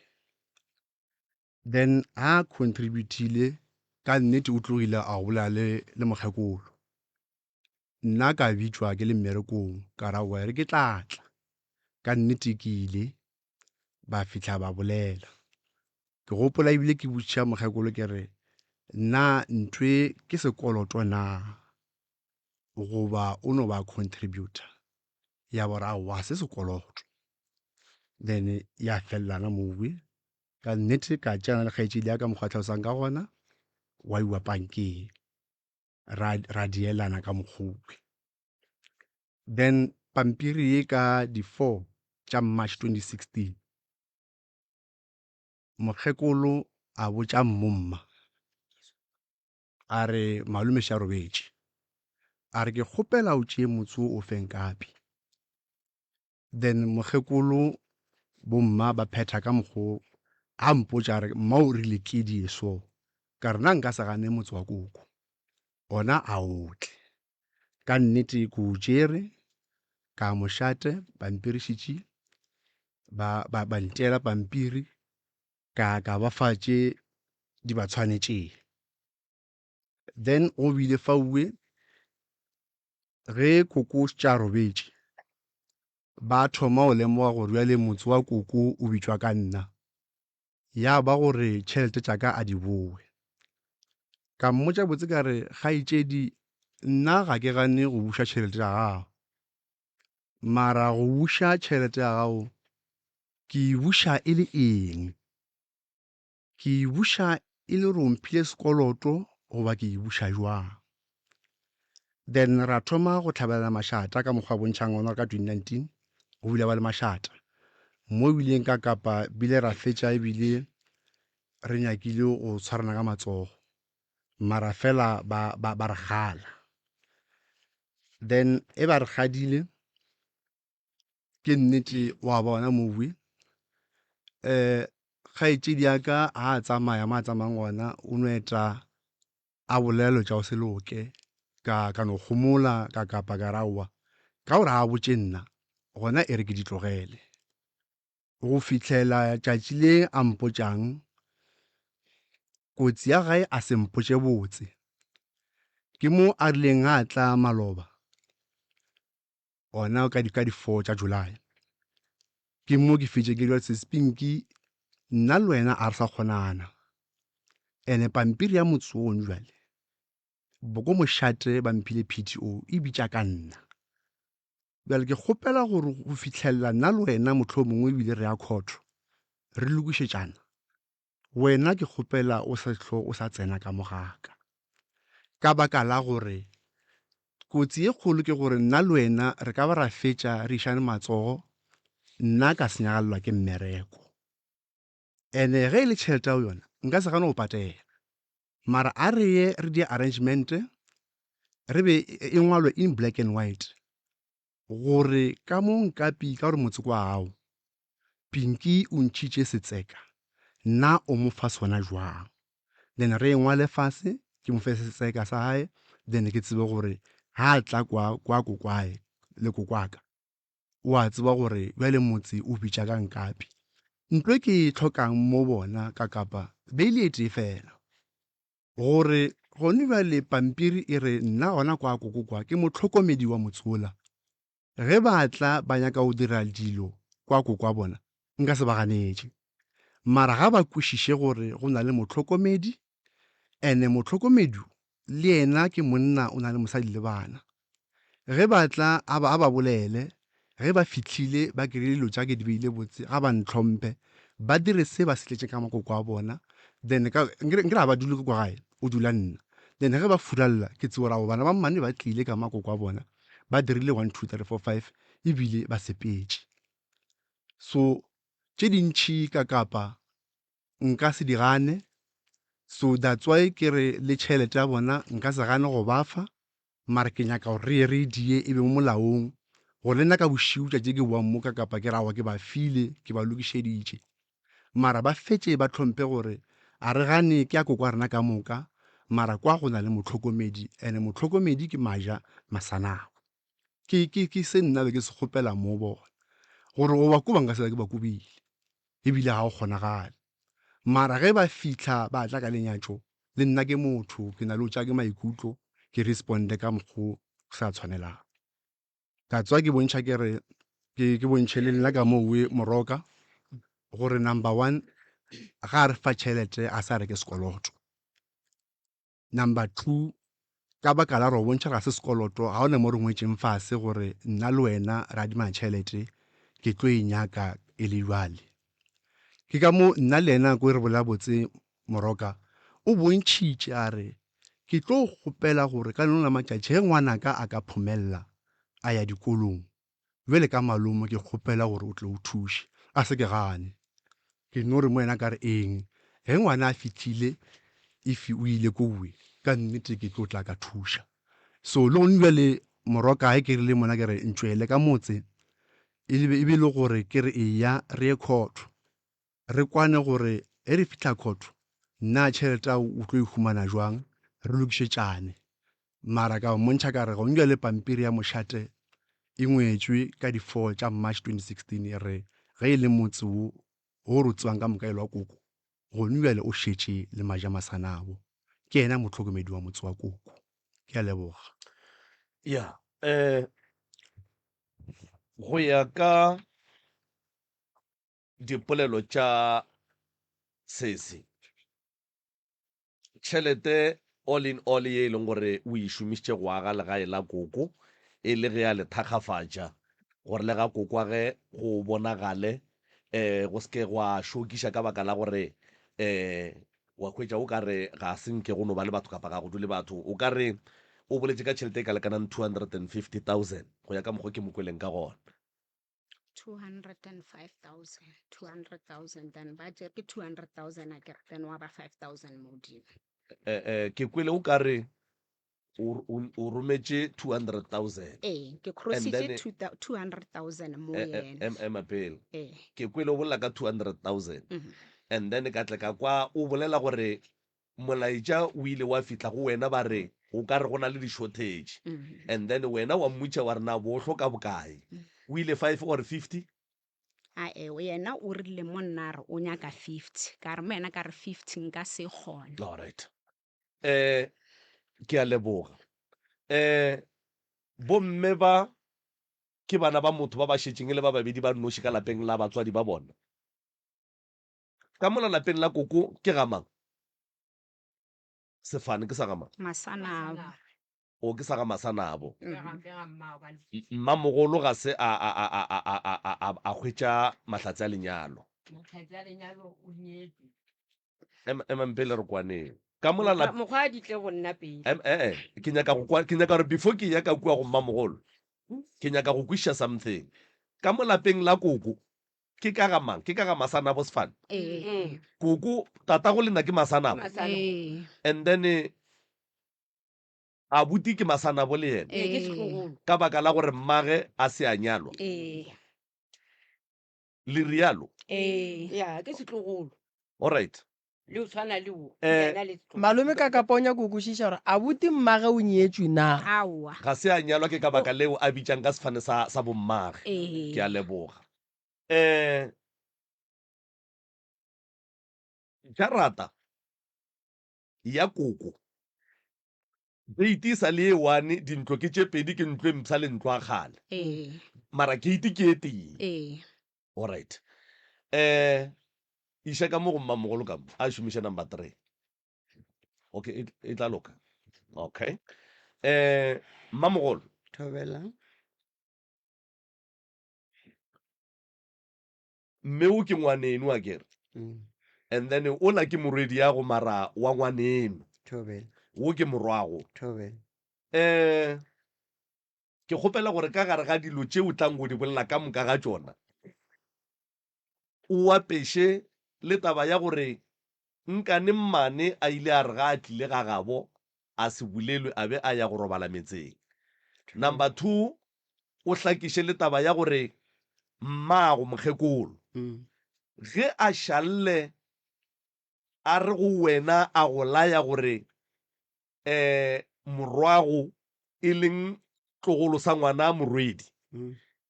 Then ha contributile ka nnete o tlogile a go bolela le le mokgekolo. Nna ka bitšwa ke le mmerekong ka re aowa e re ke tla tla. Ka nnete ke ile ba fihla ba bolela. Ke gopola ebile ke botšiša mokgekolo ke re, na ntwe ke sekoloto na goba o no ba contributor? Ya ba re aowa ga se sekoloto. Then ya felelana mowe. Ka nnete ka tšeana le kgaetšedi ya ka mokgwa a tlhalosang ka gona, wa iwa pankeng ra, ra dielana ka mokgowe. Then pampiri ye ka di 4 tša March 2016, mokgekolo a botša mmomma a re malome še a robetše, a re ke kgopela o tšee motse wo o fe Nkapi. Then mokgekolo bomma ba phetha ka mokgo a mpotša a re mma o rile ke die so, ka re na nka se gane motse wa koko ona a o tle. Ka nnete ke o tšere ka mošate pampiri šetše ba, ba, ba nteela pampiri ka, ka ba fa tše di ba tshwanetšeng. Then go bile faue ge koko šetše a robetše. Ba thoma go lemoga gore bjale motse wa koko o bitšwa ka nna. Ya ba gore tšhelete tša ka a di bowe. Ka mmotša botse ka re, Kgaetšedi, nna ga ke gane go buša tšhelete ya gago. Mara go buša tšhelete ya gago ke e buša e le eng? Ke e buša e le gore o mphile sekoloto goba ke e buša jwang? Then ra thoma go hlabelana mašata ka mokgwa a bontšhang ona gore ka 2019 go bile ba le mašata. Mo ebileng ka Kapa bile ra fetša ebile re nyakile go tshwarana ka matsogo mara fela ba, ba, ba re kgala. Then e ba re kgadile ke nnete wa ba ona mowe um kgaetšedi ya ka ha a tsamaya mo a tsamayang gona o no eta a bolela dilo tša go se loke ka ka no gomola ka kapa ka re aowa ka gore a botše nna gona e re ke di tlogele go fihlela tšatši le a mpotšang kotsi ya gae a se mpotše botse ke mo a rileng a tla maloba gona ka di ka di-four tša July. Ke mo ke fetše ke dira Sis Pinky, nna le wena a re sa kgonana. Ene pampiri ya motse ono jwale, bo ko mošate ba mphile P_T_O e bitša ka nna. Bjale ke kgopela gore go fihlelela nna le wena mohlomongwe ebile re ya court re lokišetšana, wena ke kgopela o se hlo o sa tsena ka mo ga ka. Ka baka la gore kotsi ye kgolo ke gore nna le wena re ka ba ra fetša re išane matsogo, nna ka senyagalelwa ke mmereko. Ene ge e le tšhelete ya yona nka se gane go patela. Mara a re ye re die arrangement re be e ngwalwe in black and white gore ka mo nkapi ka gore motse kwa gago Pinky o ntšhitše setseka nna o mo fa sona jwang then re e ngwale fase ke mo fe setseka sa gae then ke tsebe gore ha a tla kwa kwa kokwae le kokwaka o a tseba gore bjale motse o bitša ka nkapi. Ntlo e ke e hlokang mo bona ka Kapa beile e tee fela. Gore gone bjale pampiri e re nna gona kwa koko kwa ke mohlokomedi wa motse wola. Ge ba tla ba nyaka go dira dilo kwa koko wa bona nka se ba ganetše. Mara ga ba kwešiše gore go na le mohlokomedi ene mohlokomedi le yena ke monna o na le mosadi le bana. Ge ba tla a ba, a ba bolele, ge ba fihlile ba kry-ile dilo tša ke di beile botse, ga ba ntlhomphe, ba dire se ba se tletše ka makoko a bona, then ka, nkere, nkere ga ba dule kwa gae, o dula nna. Then ge ba furalla, ke tsebe gore ao bana ba mmane ba tlile ka makoko a bona, ba dirile one, two, three, four, five, ebile ba sepetše. So tše dintši ka Kapa nka se di gane, so that's why ke re le tšhelete ya bona nka se gane go ba fa, mara ke nyaka gore re ye re e die e be mo molaong gore le nna ka bošiu tšatši ke boang mo ka kapa ke re aowa ke ba file ke ba lokišeditše. Mara ba fetše ba hlomphe gore a re gane ke ya koko wa rena ka moka mara kwa go na le mohlokomedi and mohlokomedi ke Maja Masanabo. Ke, ke, ke se nna be ke se kgopela mo bona gore go ba koba nka se ba ke ba kobile ebile ga go kgonagale. Mara ge ba fihla ba tla ka lenyatšo, le nna ke motho, ke na le go tšea ke maikutlo, ke responde ka mokgo go sa tshwanelang. Ka tswa ke bontšha ke re, ke, ke bontšhe le nna ka moo Moroka, gore number one, ga a re fa tšhelete a sa reke sekoloto. Number two, ka baka la gore go bontšha ga se sekoloto, ga gona mo re ngwetšeng fase gore nna le wena re adima tšhelete, ke tlo e nyaka e le bjale. Ke ka mo nna le yena ko re bolela botse Moroka, o bontšhitše a re, ke tlo kgopela gore ka lengwe la matšatši ge ngwanaka a ka phomella a ya dikolong, Bjale ka malome ke kgopela gore o tle o thuše. A se ke gane. Ke no re mo yena ka re eng ge ngwana a fihlile if o ile kowe ka nnete ke tlo tla ka thuša. So le gone bjale morwa ka ge ke rile mona ke re ntšwele ka motse e be e le gore ke re eya re ye court re kwane gore ge re fihla court na tšhelete ao o tlo e humana jwang re lokišetšane. Mara ka mmontšha ka re gone bjale pampiri ya mošate e ngwetšwe ka di 4 tša March 2016 e re ge e le motse wo wo re o tsebang ka moka e lwa Koko gone bjale o šetše le Maja-Masanabo ke yena mohlokomedi wa motse wa Koko. Ke a leboga. Ya, eh. Go ya ka dipolelo tša sesi, tšhelete all in all ye e leng gore o e šomišitše go aga legae la koko e le ge a le thakgafatša gore le ga kokwage go bonagale um go se ke gwa šokiša ka baka la gore um wa hwetša o ka re ga se nke go no ba le batho kapa ga go dule batho. O ka re o boletše ka tšhelete e ka lekanang 250,000 go ya ka mokgwa ke mo kweleng ka gona. 205,000 200,000 then ba tšere ke 200,000 a kere then wa ba 5,000 mo godimo. Eh, eh, ke kwele o ka re o, o, o rometše 200,000. Ee, ke And crossitše then, 200,000 mo eh, eh, yena. em, ema pele. Ee. Ke kwele o bolela ka 200,000. Mhm. And then ka tle ka kwa o bolela gore molaetša o ile wa fihla go wena ba re o ka re go na le di-shortage. Mhm. And then wena wa mmotša wa re na bo hloka bokae. O ile 5 or 50? Ae, yena o rile mo nna a re o nyaka 50. Ka re mo yena ka re 50 nka se kgone. All right. Eh, ke a leboga. Eh, bomme ba ke bana ba motho ba ba šetšeng e le ba babedi ba nnoši ka lapeng la batswadi ba bona. Ka mola lapeng la koko ke ga mang? Sefane ke sa ga mang? Masanabo. O ke sa ga Masanabo. Mmamogolo ga se a a a a a a a a a hwetša mahlatse a lenyalo. Mahlatse a lenyalo o nyetšwe. Em, emang pele re kwaneng. Ka mola Mokgwa lap mokgwa a di tle go nna pele. Em, eh, eh, ke nyaka go kwa, ke nyaka gore before ke ya ka kua go mmamogolo, ke nyaka go kwešiša something. Ka mo lapeng la koko, ke ka ga mang? Ke ka ga Masanabo Sefane? Ee. Mm. Koko, tatago le nna ke Ke Masanabo. Masanabo. Ee. And then eh, abuti ke Masanabo le yena. Ee, ke Ee. setlogolo. Ka baka la gore mmage a se a nyalwa. Ee. Le rialo? Ee. Ya, ke setlogolo. All right. Le o tshwana le wo. Eh, Yena le setlogolo. Malome ka kapa o nyaka go kwešiša gore abuti mmage o nyetšwe na? Aowa. Ga se a nyalwa ke ka baka leo a bitšang ka sefane sa, sa bommage. Ee. Ke a leboga. Eh, jarata ya koko gate e sa le e one, dintlo ke tše pedi, ke ntlo e mpsha le ntlo ya kgale. Ee. Mara gate ke e tee. Ee. Alright. Eh, iša ka mo go mmamogolo ka mo, a šomiše number 3. Okay, e, e tla loka. Okay. Eh, mmamogolo. Thobela. Mme o ke ngwaneno a kere. Mm. And then ola ke morwedi ya go mara wa ngwaneno. Thobela. Wo ke morwago. Thobela. Eh, ke kgopela gore ka gare ga dilo tše o tlang go di bolela ka moka ga tšona, o apeše le taba ya gore nkane mmane a ile a re ga a tlile ga gabo a se bulelwe a be a ya go robala metseng. Number 2, o hlakiše le taba ya gore mmago mokgekolo ge a šalle a re go wena a go laya gore um morwago e leng tlogolo sa ngwana morwedi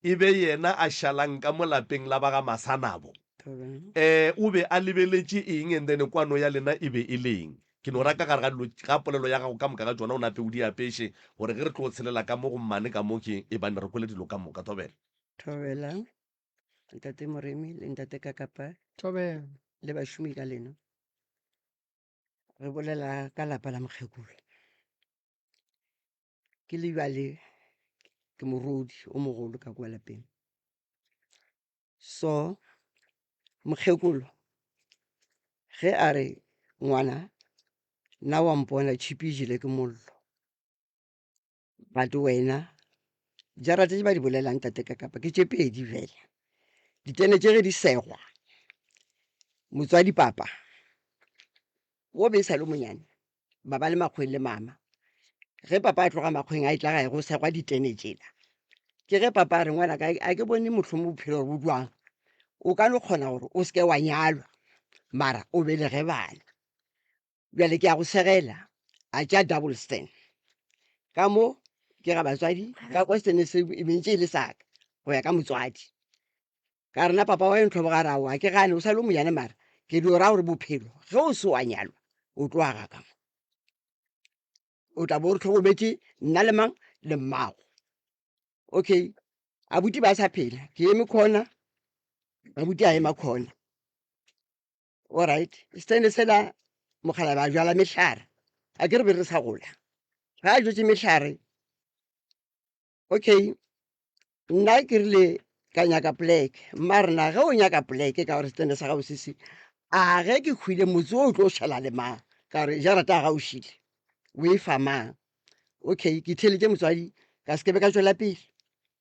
e be yena a šalang ka mo lapeng la ba ga Masanabo. Um o be a lebeletše eng and then kwano ya lena e be e le eng? Ke no ra ka gare ga dilo ga polelo ya gago ka moka ga tšona o nape o di apeše gore ge re tlo tshelela ka mo go mmane ka mo ke e bane re kwele dilo ka moka. Thobela. Thobela, Ntate Moremi le Ntate Kakapa Thobela. le bašomi ka lena. Re bolela ka lapa la mokgekolo. Ke le bjale ke morodi o mogolo ka kwa lapeng. So mokgekolo ge a re ngwana nna wa mpona tšhipi e jele ke mollo, but wena jarata tše ba di bolelang tate ka kapa ke tše pedi fela. Ditene tše ge di segwa motswadi papa wo be e sa le monyane ba ba le makgweng le mama. Ge papa a tloga makgweng a etla gae go segwa ditene tšela. Ke ge papa a re ngwanaka a ke bone mohlomong bophelo gore bo bjang, o ka no kgona gore o seke wa nyalwa mara o belege bana. Bjale ke a go segela a tša double stand ka mo ke ga batswadi ka kwa stene se e be ntše e le saka go ya ka motswadi. Ka rena papa wa ntlhoboga a re aowa ke gane o sa le o monyane mara ke dio ra gore bophelo ge o se wa nyalwa o tlo aga ka mo. O tla bo o re hlokometše nna le mang le mmago. Okay. Abuti ba sa phela, ke eme khona, abuti a ema khona. Alright, setene sela mokgalabje a jala mehlare, a ke re be re sa gola. Ga a jetse mehlare, okay, nna ke rile ka nyaka poleke, mma rena ge o nyaka poleke ka gore setene sa gago se se, a ge ke hwile motse o tlo šala le mang? Ka gore jarata ya gago šile, o e fa mang? Okay, ke theeletše motswadi ka se ke be ka tšwela pele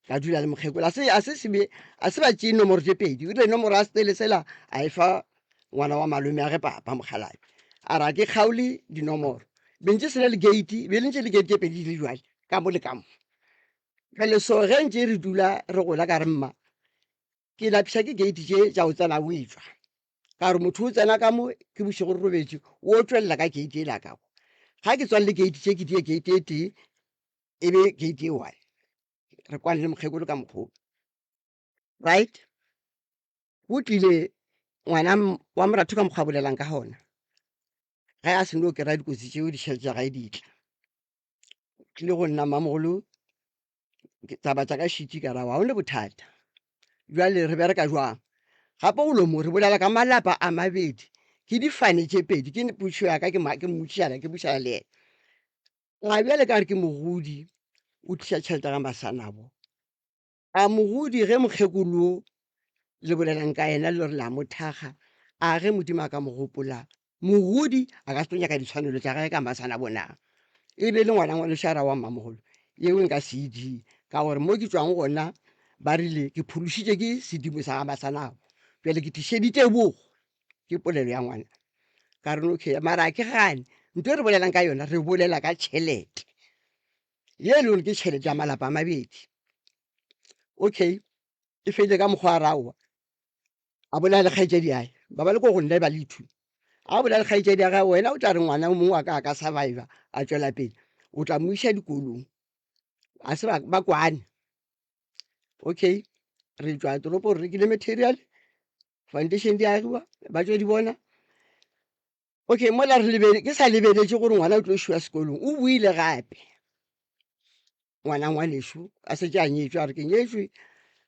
ka dula le mokgekolo. A se a se sebe a se ba tšee nomoro tše pedi, o rile nomoro ya setele sela a e fa ngwana wa malome a ge papa mokgalabje. A re a ke kgaole dinomoro, be ntše se na le gate, be le ntše le gate tše pedi di le jwale ka mo le ka mo. Bjale so ge ntše re dula re gola ka re mma ke lapiša ke gate tše tša go tsena o etšwa, ka gore motho o tsena ka mo ke bošego re robetše o tšwelela ka gate e la ka kwa. Ga ke tswalele gate tše ke die gate e tee e be gate e one, re kwane le mokgekolo ka mokgwa o. Right, go tlile ngwana wa moratho ka mokgwa a bolelang ka gona, ge a seno kry-a dikotsi tšeo ditšhelete tša gae di tla, o tlile go nna mmamogolo taba tša ka šitše ka ra ga one bothata. Bjale re bereka jwang? Gape go mo re bolela ka malapa a mabedi, ke difane tše pedi, ke potšišo ya ka ke mmotšišana ke bušana le yena. Ga bjale ka re ke mogodi o tliša tšhelete ga Masanabo. A mogodi ge mokgekolo wo le bolelang ka yena le re la mo thakga, a ge Modimo a ka mo gopola, mogodi a ka se tlo nyaka ditshwanelo tša gage ka Masanabo na? E be e le ngwana ngwanešu a ra wa mmamogolo, yeo nka se e die ka gore mo ke tšwang gona ba rile ke phološitše ke sedimo sa ga Masanabo, bjale ke tlišeditše tebogo. Ke polelo ya ngwana. Ka re okay, mara a ke gane ntho e re bolelang ka yona, re bolela ka tšhelete ye e le gore ke tšhelete ya malapa a mabedi. Okay, e fedile ka mokgwa a raowa a bolela le kgaetšedi yae, ba ba le ko go nna ba le two. A bolela le kgaetšedi ya gagwe, wena o tla re ngwana o mongwe wa ka a ka survive a tšwela pele, o tla mo iša dikolong. A se ba kwane. Okay, re tšwa toropong re rekile material, foundation di agiwa, ba tšo di bona. Okay, mola re lebele, ke sa lebeletše gore ngwana o tlo išiwa sekolong, o boile gape ngwana ngwanešu a setse a nyetšwe, a re ke nyetšwe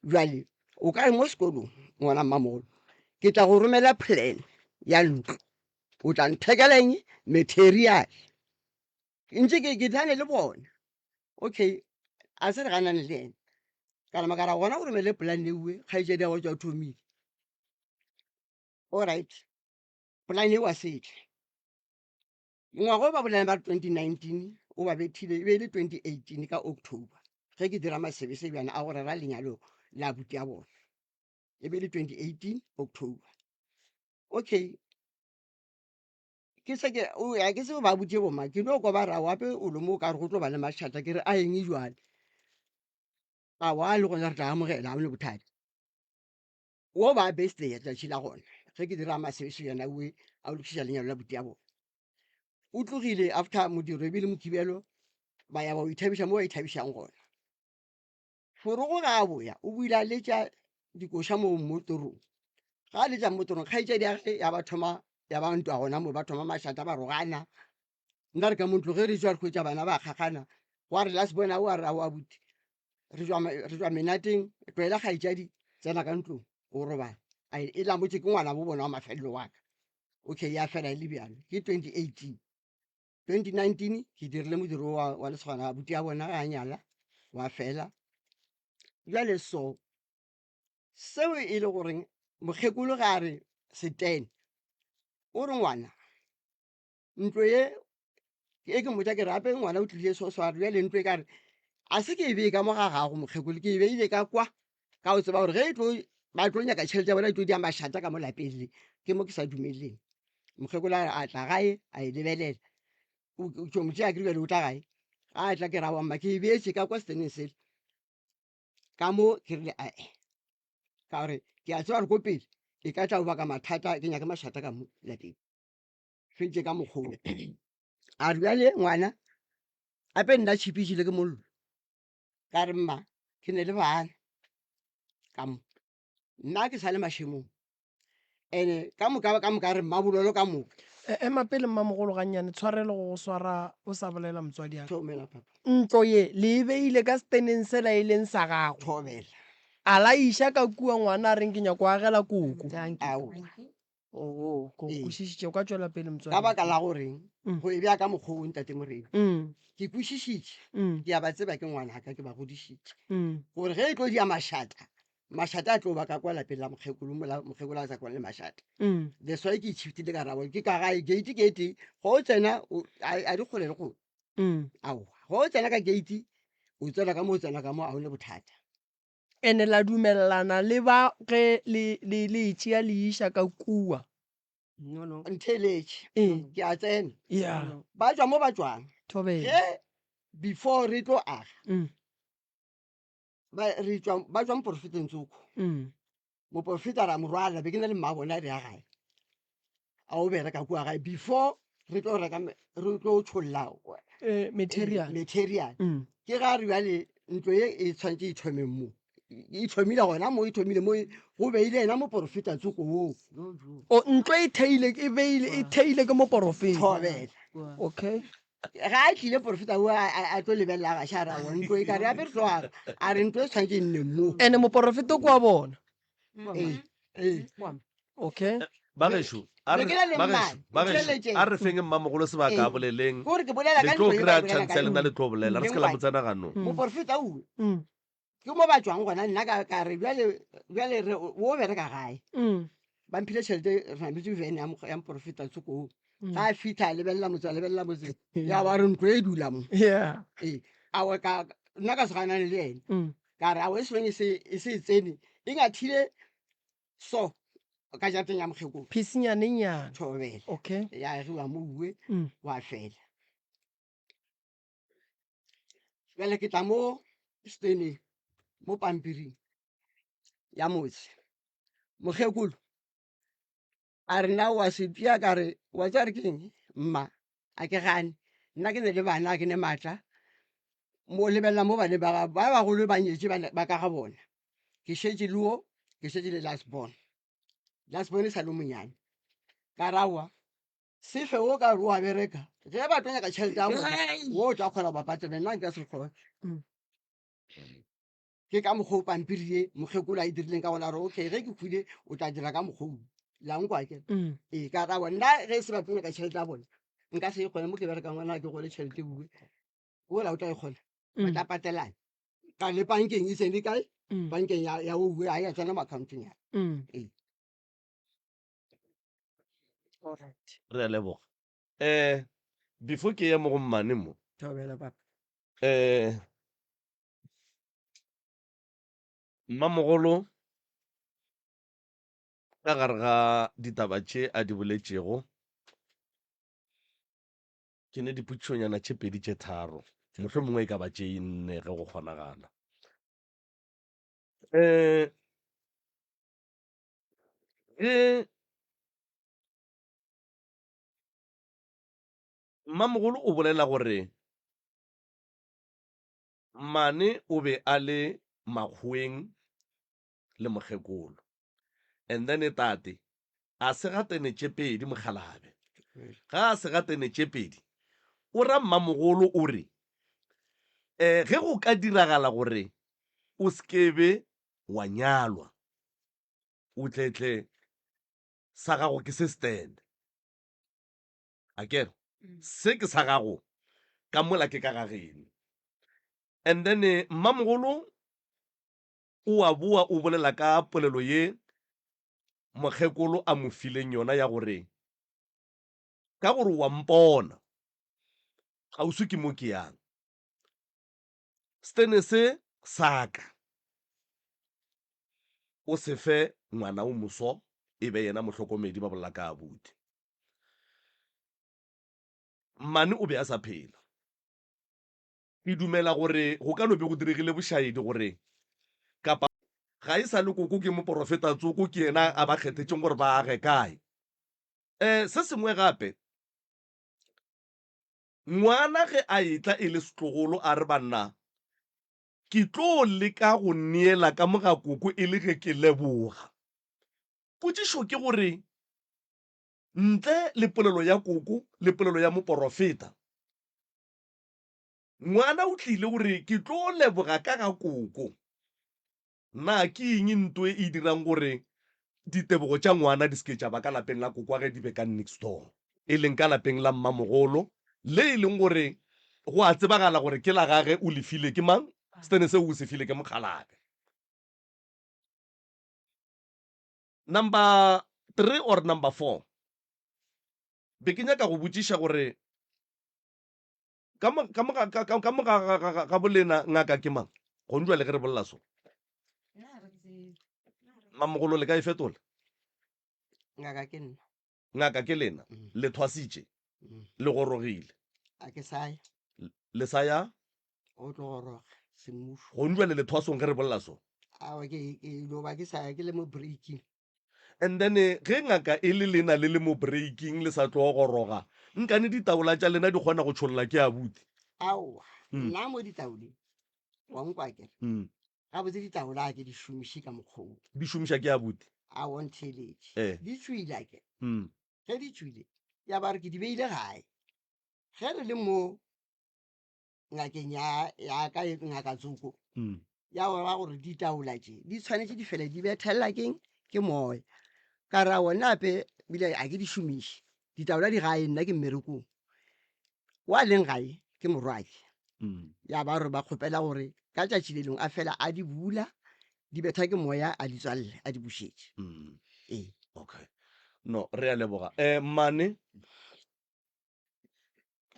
bjale o ka re mo sekolong ngwana mmamogolo ke tla go romela plan ya ntlo, o tla nthekela eng material, ntše ke ke tlane le bona. Okay, a se re ganane le yena, ka nama ka ra gona o romele plan ewe kgaetšedi ya go tšwa thomile. Alright, plan eo a setle ngwaga o ba bolelang ba re 2019 o ba bethile, e be e le 2018 ka October ge ke dira masebesebjana a go rera lenyalo la abuti ya bona, e be e le 2018 October. Okay, ke se ke o ya ke se ba botše boma ke no kwa ba ra wape o lo mo ka re go tlo ba le mašata, ke re a eng jwale, a wa le gona re tla amogela ga one bothata. Wo ba birthday ya tšatši la gona ge ke dira masebesebjana owe a o lokiša lenyalo la buti ya bona. O tlogile after modiro ebile Mokibelo ba ya ba o ithabiša mo ba ithabišang gona. Forogo ga a boya o buile a letša dikoša mo mmotorong. Ga a letša mmotorong kgaetšedi ya ge ya ba thoma ya ba ntwa gona mo ba thoma mašata ba rogana. Nna re ka mo ntlo ge re tšwa re hwetša bana ba kgakgana gwa re last born ao a re aowa abuti re tšwa menateng tlwaela kgaetšadi tsena ka ntlong o robala a e lamotše ke ngwana bo bona wa mafelelo wa ka. Okay ya fela e le bjalo ke 2018. 2019 ke dirile modiro wa, wa lesogana abuti ya bona ga a nyala wa fela. Bjale so seo e le goreng mokgekolo ga a re setene o re ngwana ntlo ye e ke mmotša ke re gape ngwana o tlile so so a re bjale ntlo e ka re a se ke e bee ka mo ga gago mokgekolo ke e beile ka kwa ka go tseba gore ge e tlo ba tlo nyaka tšhelete ya bona e tlo dia mašata ka mo lapeng le ke mo ke sa dumeleng. Mokgekolo a a tla gae a e lebelela o tšo mo tšea ke re bjale o tla gae ga a tla ke ra mma ke e beetše ka kwa seteneng sele ka mo ke rile ae ka gore ke a tseba gore ko pele e ka tla o baka mathata ke nyake mašata ka mo lapeng. Fentše ka mokgwa a re bjale ngwana gape nna tšhipi e jele ke mollo ka re mma ke ne le bana ka mo nna ke sa le mašemong ene ka moka ka moka re mmabololo ka moka. Ema pele mmamogolo gannyane, tshwarelo go go swara o sa bolela motswadi ya ka. Thobela papa. Ntlo ye le e beile ka seteneng sela e leng sa gago. Thobela. A la iša ka kua ngwana a reng ke nyako agela koko. Aowa. Oo, ko Ee. kwešišitše o ka tšwela pele motswadi. Ka baka la goreng Mm. go e bea ka mokgwa o ntate Moremi. Mm, Ke kwešišitše, mm, ke a ba tseba ke ngwanaka ke ba godišitše. mm. Gore ge e tlo dia mašata, mašata a tlo ba ka kwa lapeng la mokgekolo mola mokgekolo a sa kwane le mašata. Mm. That's why ke itšhiftile ka rabo ke ka gae gate ke e tee go o tsena o- a a di kgole le kgole. Mm. Aowa, go o tsena ka gate o tsena ka mo o tsena ka mo a o ne bothata. Ene la dumelelana le ba ge le le le e tšea le iša ka kua. No, no. Ntheeletše. Ee. Ke a tsena. Ya. No, no. Ba tšwa mo ba tšwang. Thobela. Ge before re tlo aga. Mm. Ba re tšwa ba tšwa moporofeteng tsoko. Mm. Moporofeta ra mo rwala be ke na le mma bona re ya gae. A o bereka kua gae before re tlo reka re tlo tšholla Eh, material. material. Mm. Ke ga re bjale ntlo ye e tshwanetse e thome mo. E thomile gona mo e thomile mo go beile yena moporofeta tsoko woo. O ntlo e theile e beile e theile ke moporofeta. Thobela. Okay. Ga a tlile porofeta o a tlo lebelela ga ša ra ntlo e ka re ape re tlo aga a re ntlo e tshwanetse e nne mo. Ene moporofeta ke wa bona. Ee, ee. Okay. Bagešo, a re Be ke na le bagešo, mmane, bagešo, ntheeletšeng. a re feng mmamogolo sebaka a Ee. boleleng. Ke gore ke bolela Le ka tlo ntlo e ba kry-a bolela chance ka ya lena yona. le tlo bolela, re se ke la mo tsena ganong. Mm. Moporofeta o Mm. ke mo ba tšwang gona nna ka ka re bjale bjale re o bereka gae. Mm. Ba mphile tšhelete re nametše van ya mo- ya moporofeta tsoko oo. Mm. Ga a fitlha a lebelela motse a lebelela motse ya ba re ntlo e dula mo. Yeah. Ee, aowa ka nna ka se ganane le ene. Mm. Ka re aowa e seng e se e se e tsene e ngathile so ka jarateng ya mokgekolo. Phisinyanenyana. Thobela. Okay. Ya agiwa mo uwe Mm. wa fela. Bjale ke tla mo steneng mo pampiring ya motse. Mokgekolo a re na wa se tšea ka re wa tseba re ke eng mma a ke gane nna ke ne le bana a ke ne maatla mo lebelela mo baneng ba gago ba bagolo ba nyetše ba ka ga bona ke šetše le wo ke šetše le last born last born e sa le monyane ka rawa sefe wo ka re wa bereka ge ba tlo nyaka tšhelete ya bona wo o tla kgona go ba patela nna nka se kgone Mm. ke ka mokgwa o pampiri ye mokgekolo a e dirileng ka gona gore okay ge ke hwile o tla dira ka mokgwa o la nkwa ke Mm. ee ka rawa nna ge e se ba tlo nyaka tšhelete ya bona nka se e kgone mo ke berekang gona ke gole tšhelete bue ola o tla e kgona ba Mm. tla patelana ka le bankeng e tsene kae Mm. bankeng ya ya oue ga ya tsena mo accountong ya Mm. Ee. Alright. Re a leboga. Eh, before ke ya mo go mmane mo, Thobela papa. eh, mmamogolo ka gare ga ditaba tše a di boletšego, ke ne dipotšišonyana tše pedi tše tharo, mohlomongwe e ka ba tše nne ge go kgonagala. Eh, ge mmamogolo o bolela gore mmane o be a le makgoweng le mokgekolo and then tate a sega tene tše pedi mokgalabje. Ga a sega tene tše pedi o ra mmamogolo o re um ge go ka diragala gore o se ke be wa nyalwa o tletle sa gago ke se stand. A kere se ke sa gago ka mola ke ka ga geno. And then mmamogolo o a boa o bolela ka polelo ye mokgekolo a mo fileng yona ya gore ka gore wa mpona kgauswi ke mo ke yang stene se sa ka o se fe ngwana o moso e be yena mohlokomedi ba bolela ka abuti. Mmane o be a sa phela. Ke dumela gore go ka no be go diregile bošaedi gore kapa ga e sa le koko ke moporofeta tsoko ke yena a ba kgethetšeng gore ba age kae. Um se sengwe gape, ngwana ge a etla e le setlogolo a re banna ke tlo leka go neela ka mo ga koko e le ge ke leboga. Potšišo ke gore ntle le polelo ya koko le polelo ya moporofeta, Ngwana o tlile o re ke tlo leboga ka ga koko. Na ke eng nto e e dirang gore ditebogo tša ngwana di se ke tša ba ka lapeng la kokwage di be ka next door, e leng ka lapeng la mmamogolo, le e leng gore go a tsebagala gore ke la gage o le file ke mang, setene seo o se file ke mokgalabje. Number 3 or number 4, be ke nyaka go botšiša gore ka mo ka mo ga ka ka mo ga ga ga ga bolena ngaka ke mang gone jwale ge re bolela so mamogolo le ka e fetola ngaka ke nna ngaka ke lena Mm. le thwasitše Mm. le gorogile a ke sa ya le sa ya go tlo goroga semmušo gone jwale le thwasong ge re bolela so awa ke ke no ba ke sa ya ke le mo breaking And then ge ngaka e le lena le le mo breaking le sa tlo goroga, nkane ditaola tša lena di kgona go tšholla ke abuti? Aowa, Mm. nna mo ditaoleng wa nkwa kere Mm. gabotse ditaola a ke di šomiše ka mokgwa wo. Di šomiša ke abuti? Aowa ntheeletše. Eh. Di tšwile akere. Mm. Ge di tšwile ya ba re ke di beile gae. Ge re le mo ngakeng ya ya ka e, ngaka tsoko mm. ya ora gore ditaola tše di tshwanetse di fele di bethelela keng ke moya ka ra one ape bile a ke di šomiše ditaola di gae nna ke mmerekong wa leng gae ke morwake mm. ya ba gore ba kgopela gore ka tšatši le lengwe a fela a di bula di betha ke moya a di tswalele a di bušetše mm. ee okay no re a leboga um mane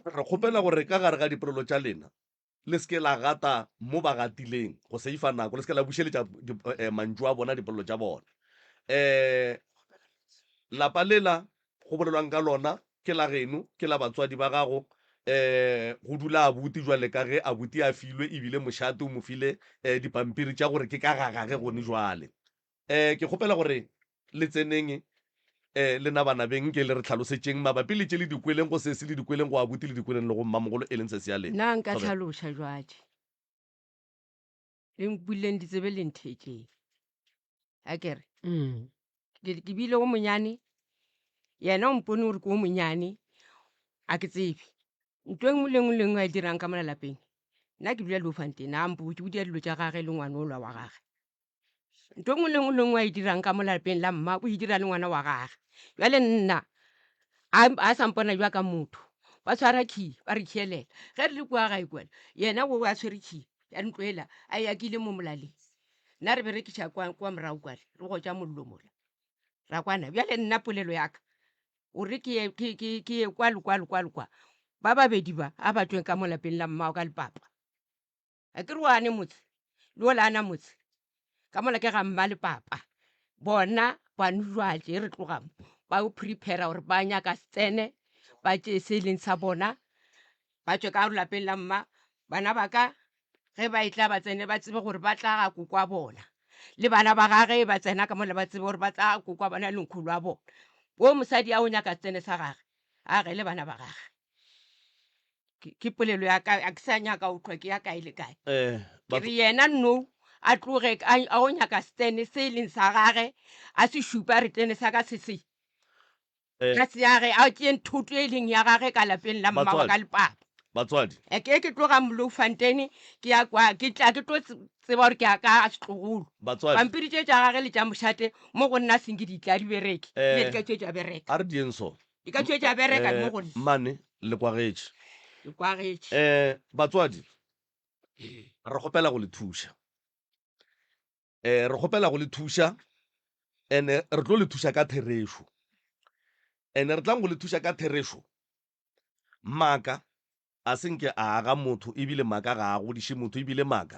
Re kgopela gore ka gare ga dipolelo tša lena le se ke la gata mo ba gatileng go seifa nako, le se ke la bušeletša eh, mantšu a bona dipolelo tša bona. Um lapa lela go bolelwang ka lona ke la geno, ke la batswadi ba gago. Um go dula abuti jwale ka ge abuti a filwe ebile mošate o mo file um dipampiri tša gore ke ka ga gage gone jwale. Um ke kgopela gore le tseneng um lena banabeng nke le re tlhalosetšeng mabapi le tše le di kweleng go sesi le di kweleng go abuti le di kweleng le go mmamogolo e leng sesi ya lena. Nna nka Thobela. tlhaloša jwatše. Le mpuleng ditsebe le ntheetšeng. A ke re, ke ke bile o monyane, yena o mpone gore ke o monyane, a ke tsebe. Ntho e nngwe le nngwe le nngwe a e dirang ka mola lapeng, nna ke dula Bloemfontein, a mpotše, o dira dilo tša gage le ngwana ola wa gage. Ntho e nngwe le nngwe le nngwe a e dirang ka mo lapeng la mma o e dira le ngwana wa gage. Bjale nna a a sa mpona bja ka motho, ba tshwara key ba re khielela. Ge re le kua gae kua, yena o a tshwere key ya ntlo ela a e akile mo molaleng. Nna re berekiša kwa kwa morago kwale re gotša mollo mola, ra kwana. Bjale nna polelo ya ka gore ke ye ke ke ke ye kwa le kwa le kwa le kwa, ba babedi ba a ba tšweng ka mo lapeng la mma wa ka le papa. A ke re wane motse le ola ana motse ka mola ke ga mma le papa bona bane jwatše re tloga mo ba o prepare gore ba nyaka setsene ba tšee se e leng sa bona ba tšwe ka lapeng la mma bana ba ka ge ba etla ba tsene ba tsebe gore ba tla ga koko wa bona le bana ba gage ba tsena ka mola ba tsebe gore ba tla ga koko wa bona le nkgolo wa bona wo mosadi a o nyaka setsene sa gage a gele bana ba gage Ke, ke polelo ya ka, a ke sa nyaka go hlwa ke ya kae le kae. Eh, Ke re yena no a tloge a, a o nyaka setene se e leng sa gage, a se šupe a re tene sa ka se se. Eh. Ka se ya ge, a tšee thoto e leng ya gage ka lapeng la mma wa Batswadi. ka le papa. Batswadi. E ke ke tloga Bloemfontein ke ya kwa, ke tla ke tlo tseba gore ke ya ka setlogolo. Batswadi. Pampiri tše tša gage le tša mošate mo go nna senke di tla di bereke. Eh, Ebile di ka tšwe tša bereka. A re dieng so. Di ka tšwe tša bereka mo Eh, go nna. Mmane, le kwagetše. Le kwagetše. Eh, batswadi, re kgopela go le thuša. Eh, re kgopela go le thuša, ene re tlo le thuša ka therešo. Ene re tlang go le thuša ka therešo. Maaka a se nke a aga motho, ebile maaka ga a godiše motho, ebile maaka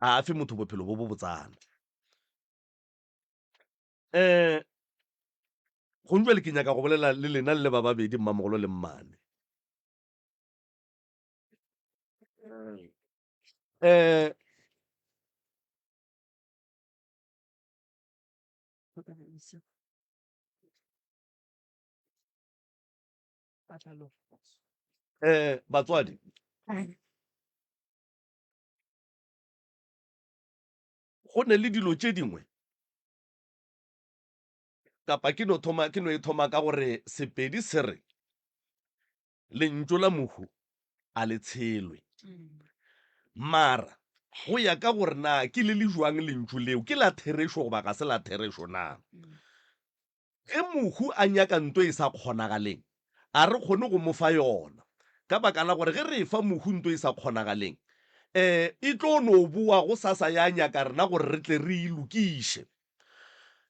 a a fe motho bophelo bo bo botsana. Eh, gong jwale ke nyaka go bolela le lena le le ba babedi, mmamogolo le mmane. Eh, eh, batswadi, go ne le dilo tše dingwe kapa ke no thoma ke no e thoma ka gore Sepedi se re lentšu la mohu a le tshelwe. Mara. Go ya ka gore na ke le le jwang lentšu leo, ke la therešo goba ga se la therešo na. Ge mohu a nyaka nto e sa kgonagaleng, a re kgone go mo fa yona, ka baka la gore ge re efa mohu nto e sa kgonagaleng, e, e tlo no boa gosasa ya nyaka rena gore re tle re e lokiše.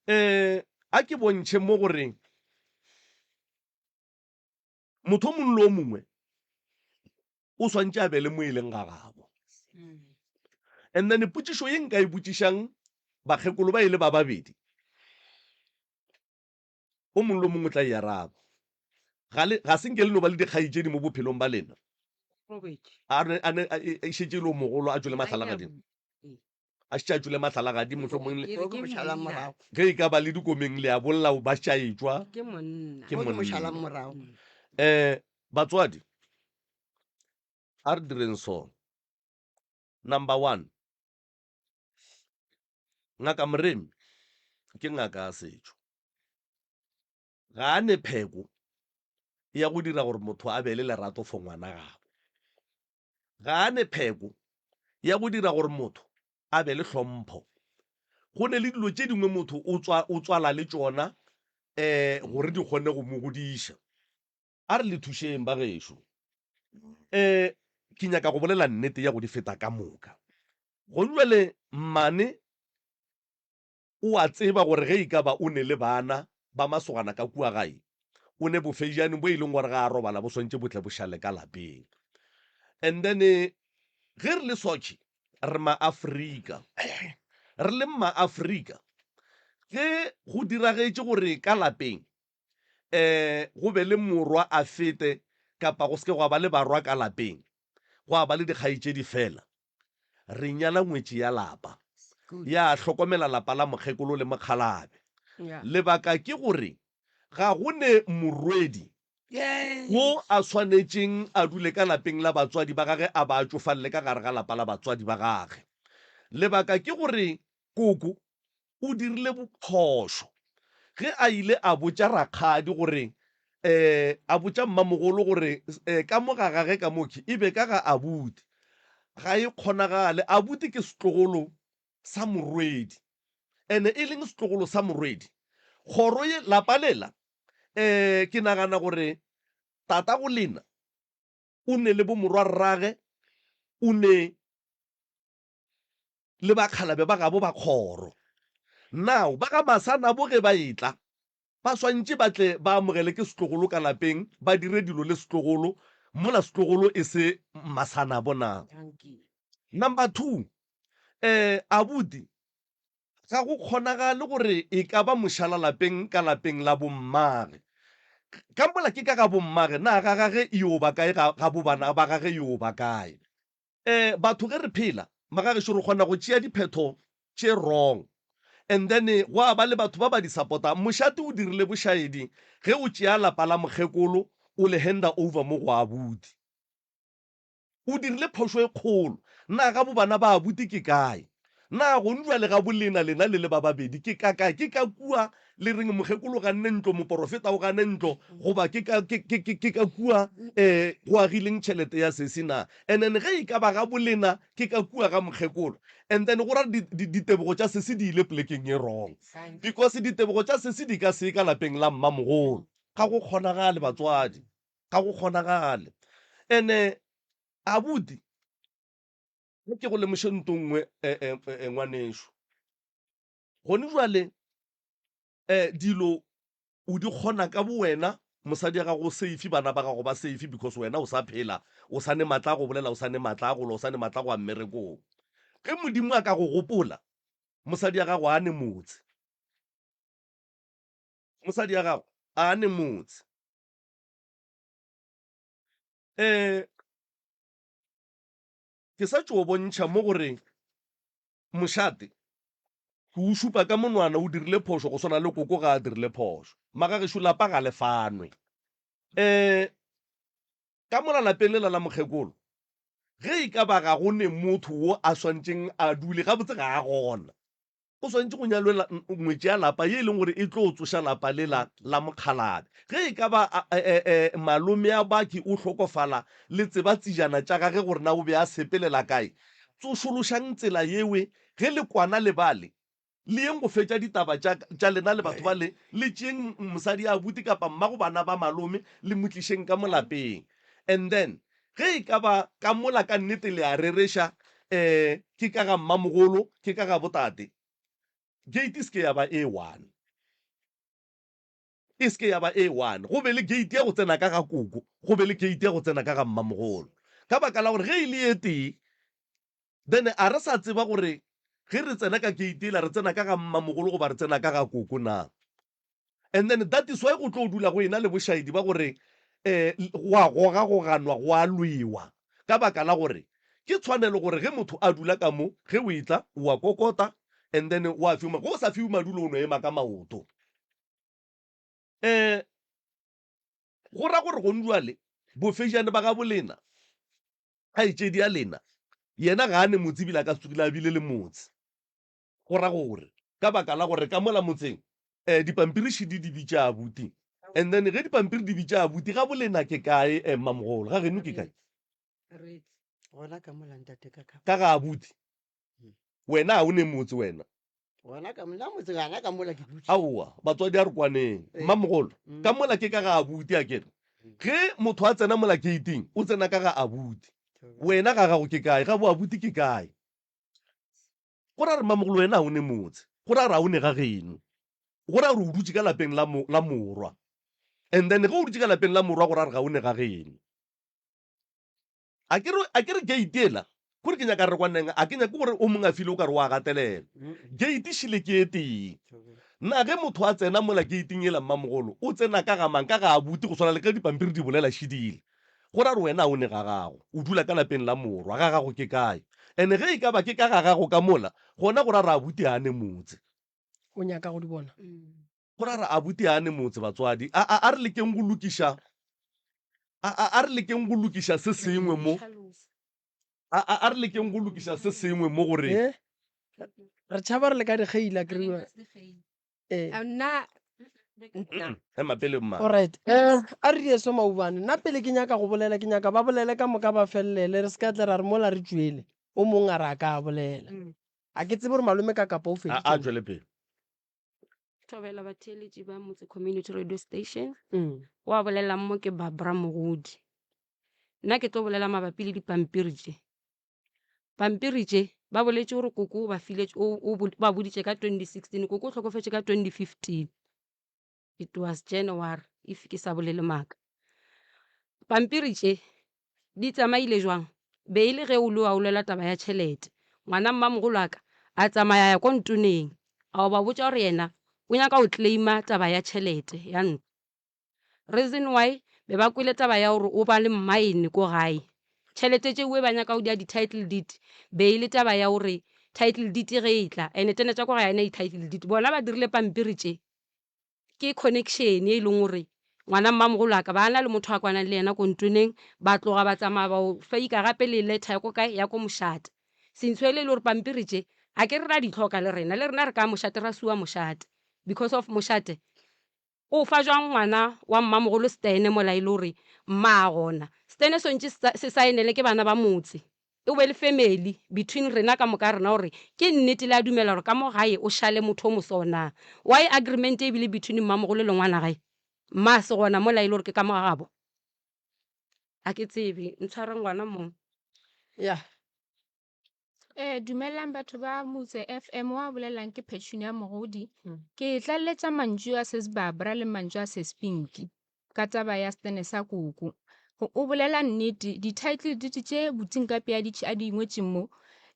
E, a ke bontšhe mo gore motho o mongwe le o mongwe o swantše a be le mo e leng ga gabo. And then potšišo ye nka e botšišang bakgekolo ba e le ba babedi, o mongwe le o mongwe o tla e araba. Ga le, ga se nke le no ba le dikgaetšedi mo bophelong ba lena? A ne, a ne, a, e, e šetše e le o mogolo a tšwele mahlalagading. A šetše a tšwele mahlalagading, mohlomong le, Ke re ke monna. ge e ka ba le dikomeng le a bolla ba šetše a etšwa. Ke monna. Ke monna. Um batswadi, a re direng so. Number one, Ngaka Moremi ke ngaka ya setšo. Ga a ne pheko ya go dira gore motho a be le lerato for ngwana gabo. Ga a ne pheko ya go dira gore motho a be le hlompho. Go ne le dilo tše dingwe motho o tswa o tswala le tšona um gore di kgone go mo godiša. A re le thušeng ba gešo. Um ke nyaka go bolela nnete ya go di feta ka moka. Gong jwale mmane o a tseba gore ge e ka ba o ne le bana ba masogana ka kua gae, o ne bofejane bo e leng gore ga a robala bo swantše bo tle bo šale ka lapeng. And then ge re le Sochi, re ma-Afrika. Re le ma-Afrika, ge go diragetše gore ka lapeng um go be le morwa a fete kapa go se ke gwa ba le barwa ka lapeng, gwa ba le dikgaetšedi fela, re nyala ngwetši ya lapa, ya hlokomela lapa la mokgekolo le mokgalabje. Lebaka ke gore ga go ne morwedi wo a swanetšeng a dule ka lapeng la batswadi ba gage a ba a tšofalele ka gare ga lapa la batswadi ba gage. Lebaka ke gore koko o dirile phošo ge a ile a botša rakgadi gore um a botša mmamogolo gore um ka mo ga gage ka mokhwi e be ka ga abuti. Ga e kgonagale, abuti ke setlogolo sa morwedi ene e leng setlogolo sa morwedi. Kgoro ye, lapa lela, um ke nagana gore tatago lena o ne le bomorwarrage, o ne le bakgalabje ba gabo ba kgoro. Now, ba ga Masanabo ge ba etla, ba swantše ba tle ba amogele ke setlogolo ka lapeng, ba dire dilo le setlogolo, mola setlogolo e se Masanabo na? Number two, eh, abuti, ga go kgonagale gore e ka ba mošala lapeng ka lapeng la bommage. Ka mola ke ka ga bommage, na ga gage e yo ba kae, ga, ga bobana ba gage e yo ba kae? Eh batho ge re phela magagešo re kgona go tšea diphetho tše wrong and then gwa ba le batho ba ba di supportang. Mošate o dirile bošaedi ge o tšea lapa la mokgekolo o le hander over mo go abuti. O dirile phošo e kgolo. Na ga bo bana ba abuti ke kae? Na gong bjale ga bo lena lena le le ba babedi ke ka kae? Ke ka kua le reng mokgekolo o ganne ntlo, moporofeta o gane ntlo, goba ke ka, ke, ke, ke, ke ka kua um go agileng tšhelete ya sesi na? And then ge e ka ba ga bo lena ke ka kua ga mokgekolo, and then go ra di, di, ditebogo tša sesi di ile polekeng e wrong. Because ditebogo tša sesi di ka se ye ka lapeng la mmamogolo. Ga go kgonagale batswadi, ga go kgonagale. And-e abuti, Ge ke go lemoše nto nngwe, e, e, e, ngwanešu. Gone jwale, e, dilo o di kgona ka bowena, mosadi ya gago o safe, bana ba gago ba safe because wena o sa phela, o sa ne matla a go bolela, o sa ne matla a go lwa, o sa ne matla a go ya mmerekong. Ge Modimo a ka go gopola, mosadi ya gago a ne motse. Mosadi ya gago a ne motse. E, Ke sa tšo bontšha mo gore mošate ke o šupa ka monwana o dirile phošo go swana le koko ga a dirile phošo. Magagešo lapa ga le fanwe. Um ka mola lapeng lela la mokgekolo ge e ka ba ga go ne motho wo a swantšeng a dule gabotse ga a gona. O swanetše go nyalwela ngwetši ya lapa ye e leng gore e tlo tsoša lapa lela la mokgalabje. Ge e ka ba malome a Baki o hlokofala, le tseba tsejana tša gage gore na o be a sepelela kae. Tsošološang tsela yewe ge le kwana le bale, le yeng go fetša ditaba tša, tša lena le batho bale, le tšeeng mosadi ya abuti kapa mmago bana ba malome le mo tlišeng ka mo lapeng. And then ge e ka ba ka mola ka nnete le a rereša, um ke ka ga mmamogolo, ke ka ga botate, gate e se ke ya ba e one. E se ke ya ba e one. Go be le gate ya go tsena ka ga koko, go be le gate ya go tsena ka ga mmamogolo. Ka baka la gore ge e le e tee, then a re sa tseba gore ge re tsena ka gate yela re tsena ka ga mmamogolo goba re tsena ka ga koko na. And then that is why go tlo dula go ena le bošaedi ba gore um go a gogagoganwa, go a lwewa. Ka baka la gore ke tshwanelo gore ge motho a dula ka mo, ge o etla o a kokota and then wa fiwa, ge o sa fiwe madulo o no ema ka maoto. Um go ra gore gone jwale bofejane ba gabo lena, kgaetšedi ya lena, yena ga a ne motse ebile a ka se tsogile a bile le motse. Go ra gore ka baka la gore ka mola motseng um dipampiri šidi di bitša abuti, and then ge dipampiri di bitša abuti, ga bolena ke kae um mmamogolo, ga geno ke kae? Gona ka mola ntate ka ka. Ka ga abuti. Wena ga o ne motse wena. Gona ka mola motse gana ka mola ke dutše. Aowa batswadi a re kwaneng. Mmamogolo, ka mola ke ka ga abuti akere. Ge motho a tsena mola gate-ing o tsena ka ga abuti. Wena ga gago ke kae? Ga bo abuti ke kae? Go ra re mmamogolo wena ga o ne motse. Go ra re ga o ne ga geno. Go ra gore o dutše ka lapeng la, la morwa. And then ge o dutše ka lapeng la morwa go ra re ga o ne ga geno. A ke re, a ke re gate ela, kore ke nyaka re kwaneng, a ke nyake gore o mongwe a file o ka re wa gatelela. Gate šile ke e tee. Na ge motho a tsena mola gating ela mmamogolo, o tsena ka ga mang? Ka ga abuti go swana le ge dipampiri di bolela šidile. Go ra gore wena ga o ne ga gago, o dula ka lapeng la morwa, ga gago ke kae? And ge e ka ba ke ka ga gago ka mola, gona go ra gore abuti ga a ne motse. O nyaka go di bona? Go ra gore abuti ga a ne motse, batswadi. A, a, a re lekeng go lokiša, a, a, a re lekeng go lokiša se sengwe mo. A, a, a re lekeng go lokiša se sengwe mo gore. Eh? Re tšhaba re le ka dikgeila kry. Eh. Nna nna. Ema pele mma. Alright. Eh, a re die so maubane. Nna pele ke nyaka go bolela, ke nyaka ba bolele ka moka ba felelele, re se ka tle ra re mola re tšwele, o mong a re a ka a bolela. A ke tsebe gore malome ka kapa o A, a feditše. tšwele pele. Thobela batheeletši ba Motse Community Radio Station. Mm. Wa bolelang mo ke Barbara Mogodi. Nna ke tlo bolela mabapi le dipampiri tše. Pampiri tše ba boletše gore koko o ba file o, o ba boditše ka 2016, koko o hlokofetše ka 2015. It was January if ke sa bolele maaka. Pampiri tše di tsamaile jwang? Be e le ge o lo a o lwela taba ya tšhelete. Ngwana mmamogolo wa ka a tsamaya a ya ko ntoneng a o ba botša gore yena o nyaka go claima taba ya tšhelete ya ntlo. Reason why be ba kwele taba ya gore o ba le mine ko gae. Tšhelete tšeue ba nyaka go dia di-title deed be e le taba ya gore title deed ge e tla and tene tša ko gae ga e na di-title deed. Bona ba dirile pampiri tše ke connection e leng gore ngwana mmamogolo wa ka ba na le motho a kwanang le yena ko ntoneng ba tloga ba tsamaya ba o faika gape le letter ya ko kae ya ko mošate. Since e le gore pampiri tše a ke re ra di hloka le rena le rena re ka mošate ra sua mošate because of mošate O fa jwang ngwana wa mmamogolo stene mola e le gore mma a gona? Stene swantše se saenele ke bana ba motse. E be le family between rena ka moka rena gore ke nnete le a dumela gore ka mo gae o šale motho o moso na. Why agreement e bile between mmamogolo le ngwana gae mma a se gona mola e le gore ke ka mo ga gabo? A ke tsebe. Ntshwareng gona mo. Ya. Eh, dumelang batho ba Motse FM wa bolelang ke Petunia Mogodi. Ke tlaleletša mantšu a Sis Barbara le mantšu a Sis Pinky ka taba ya stene sa koko. O bolela nnete, di-title deed tše Buti Nkapi a di a di ngwetšeng mo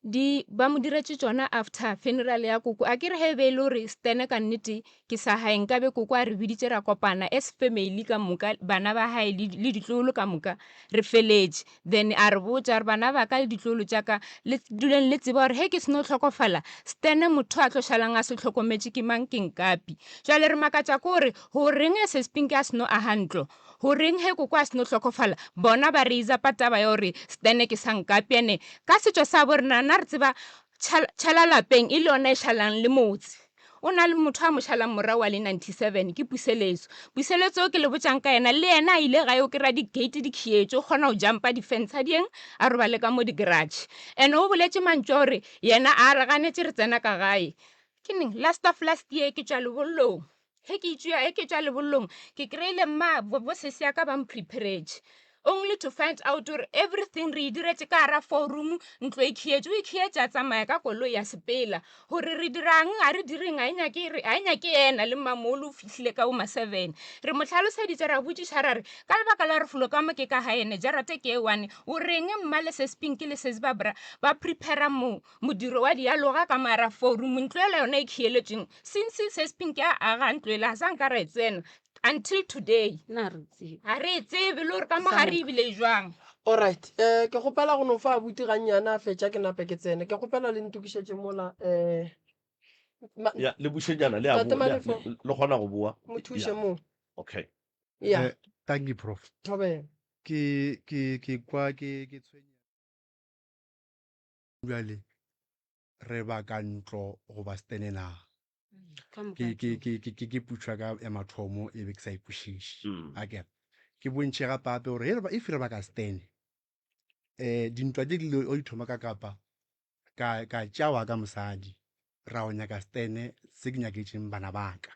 di ba mo diretše tšona after funeral ya koko. A ke re ge e be e le gore stene ka nnete ke sa gae nkabe koko a re biditše ra kopana as family ka moka bana ba gae le ditlogolo ka moka re feletše then a re botša re bana ba ka le ditlogolo tša ka le duleng le tseba gore ge ke seno hlokofala stene motho a tlo šalang a se hlokometše ke mang ke nkapi jwale re makatša ke gore goreng ssp nke a seno aga ntlo goreng ge koko a seno hlokofala bona ba raisa pa taba ya gore stene ke sa nkapi ene ka setšo sa bo rena na re tseba tšhala lapeng e le yona e šalang le motse. O na le motho a mo šalang morago wa le 97, ke Puseletso. Puseletso yo ke le botšang ka yena, le yena a ile gae o kry-a di-gate di khietšwe, o kgona go jumpa di-fence a dieng a robale ka mo di-garage. And o boletše mantšu a gore yena a re ganetše re tsena ka gae. Ke neng? Last of last year ke tšwa lebollong. Ge ke tšwa, ge ke tšwa lebollong ke kry-ile mma bo, bo sesi ya ka ba mpreparetše. Only to find out gore everything re e diretše ka gara four room, ntlo e khietše. O e khietše a tsamaya ka koloi a sepela. Gore re dirang, ga re direng, ga e nyake, ga e nyake yena le mmamogolo o fihlile ka bo ma seven. Re mo hlaloseditše ra botšiša ra re, ka lebaka la gore felo ka mo ke ka ga ene, jarata ke e one, o reng mma le sesi Pinky le sesi Barbara ba prepare mo, modiro wa dialoga ka mara forum ntlo ela yona e khieletšweng since se spink a aga ntlo ela ga sa nka ra e tsena until today na re tsebe ga re e tsebe le gore ka mo ga re ebile jwang. Alright, eh ke kgopela go no fa abuti gannyane a fetša ke nape ke tsene. Ke kgopela le ntokišetše mola eh ma, Ya, le bušenyana le a Tate boa, le, Malefo. le, le kgona go boa. Mo thuše Ya. mo. Okay. Ya. Thank you prof. Thobela. Ke ke ke kwa ke ke tshwenya Bjale re baka ntlo goba stene na? Ke, ke, ke, ke, ke, ke putšo ya ka ya mathomo e be ke sa e kwešiše. A kere ke bontšhe gape gape gore he if re baka stene, um dintwa tše di ile o di thoma ka kapa ka, ka tšea wa ka mosadi ra go nyaka stene se ke nyaketšeng bana ba ka.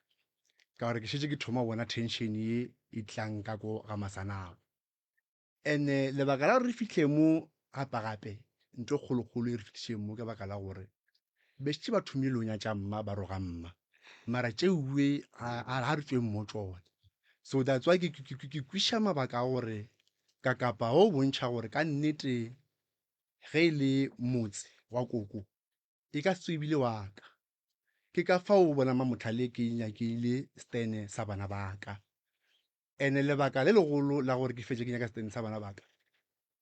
Ka gore ke šetše ke thoma go bona tension ye e tlang ka ko ga Masanabo. And-e lebaka la gore re fihle mo gape-gape, ntho e kgolokgolo e re fihlišeng mo ke baka la gore be šetše ba thomile go nyatša mma, ba roga mma. Mara tšeue ga re tšweng mo tšona. So that's why ke, ke, ke kwiša mabaka a gore Kakapa o bontšha gore ka nnete ge e le motse wa koko e ka se tsoge e bile wa ka. Ke ka fao o bona Mamohlale ke nyakile stene sa bana ba ka. Ene lebaka le legolo la gore ke fetše ke nyaka setene sa bana ba ka,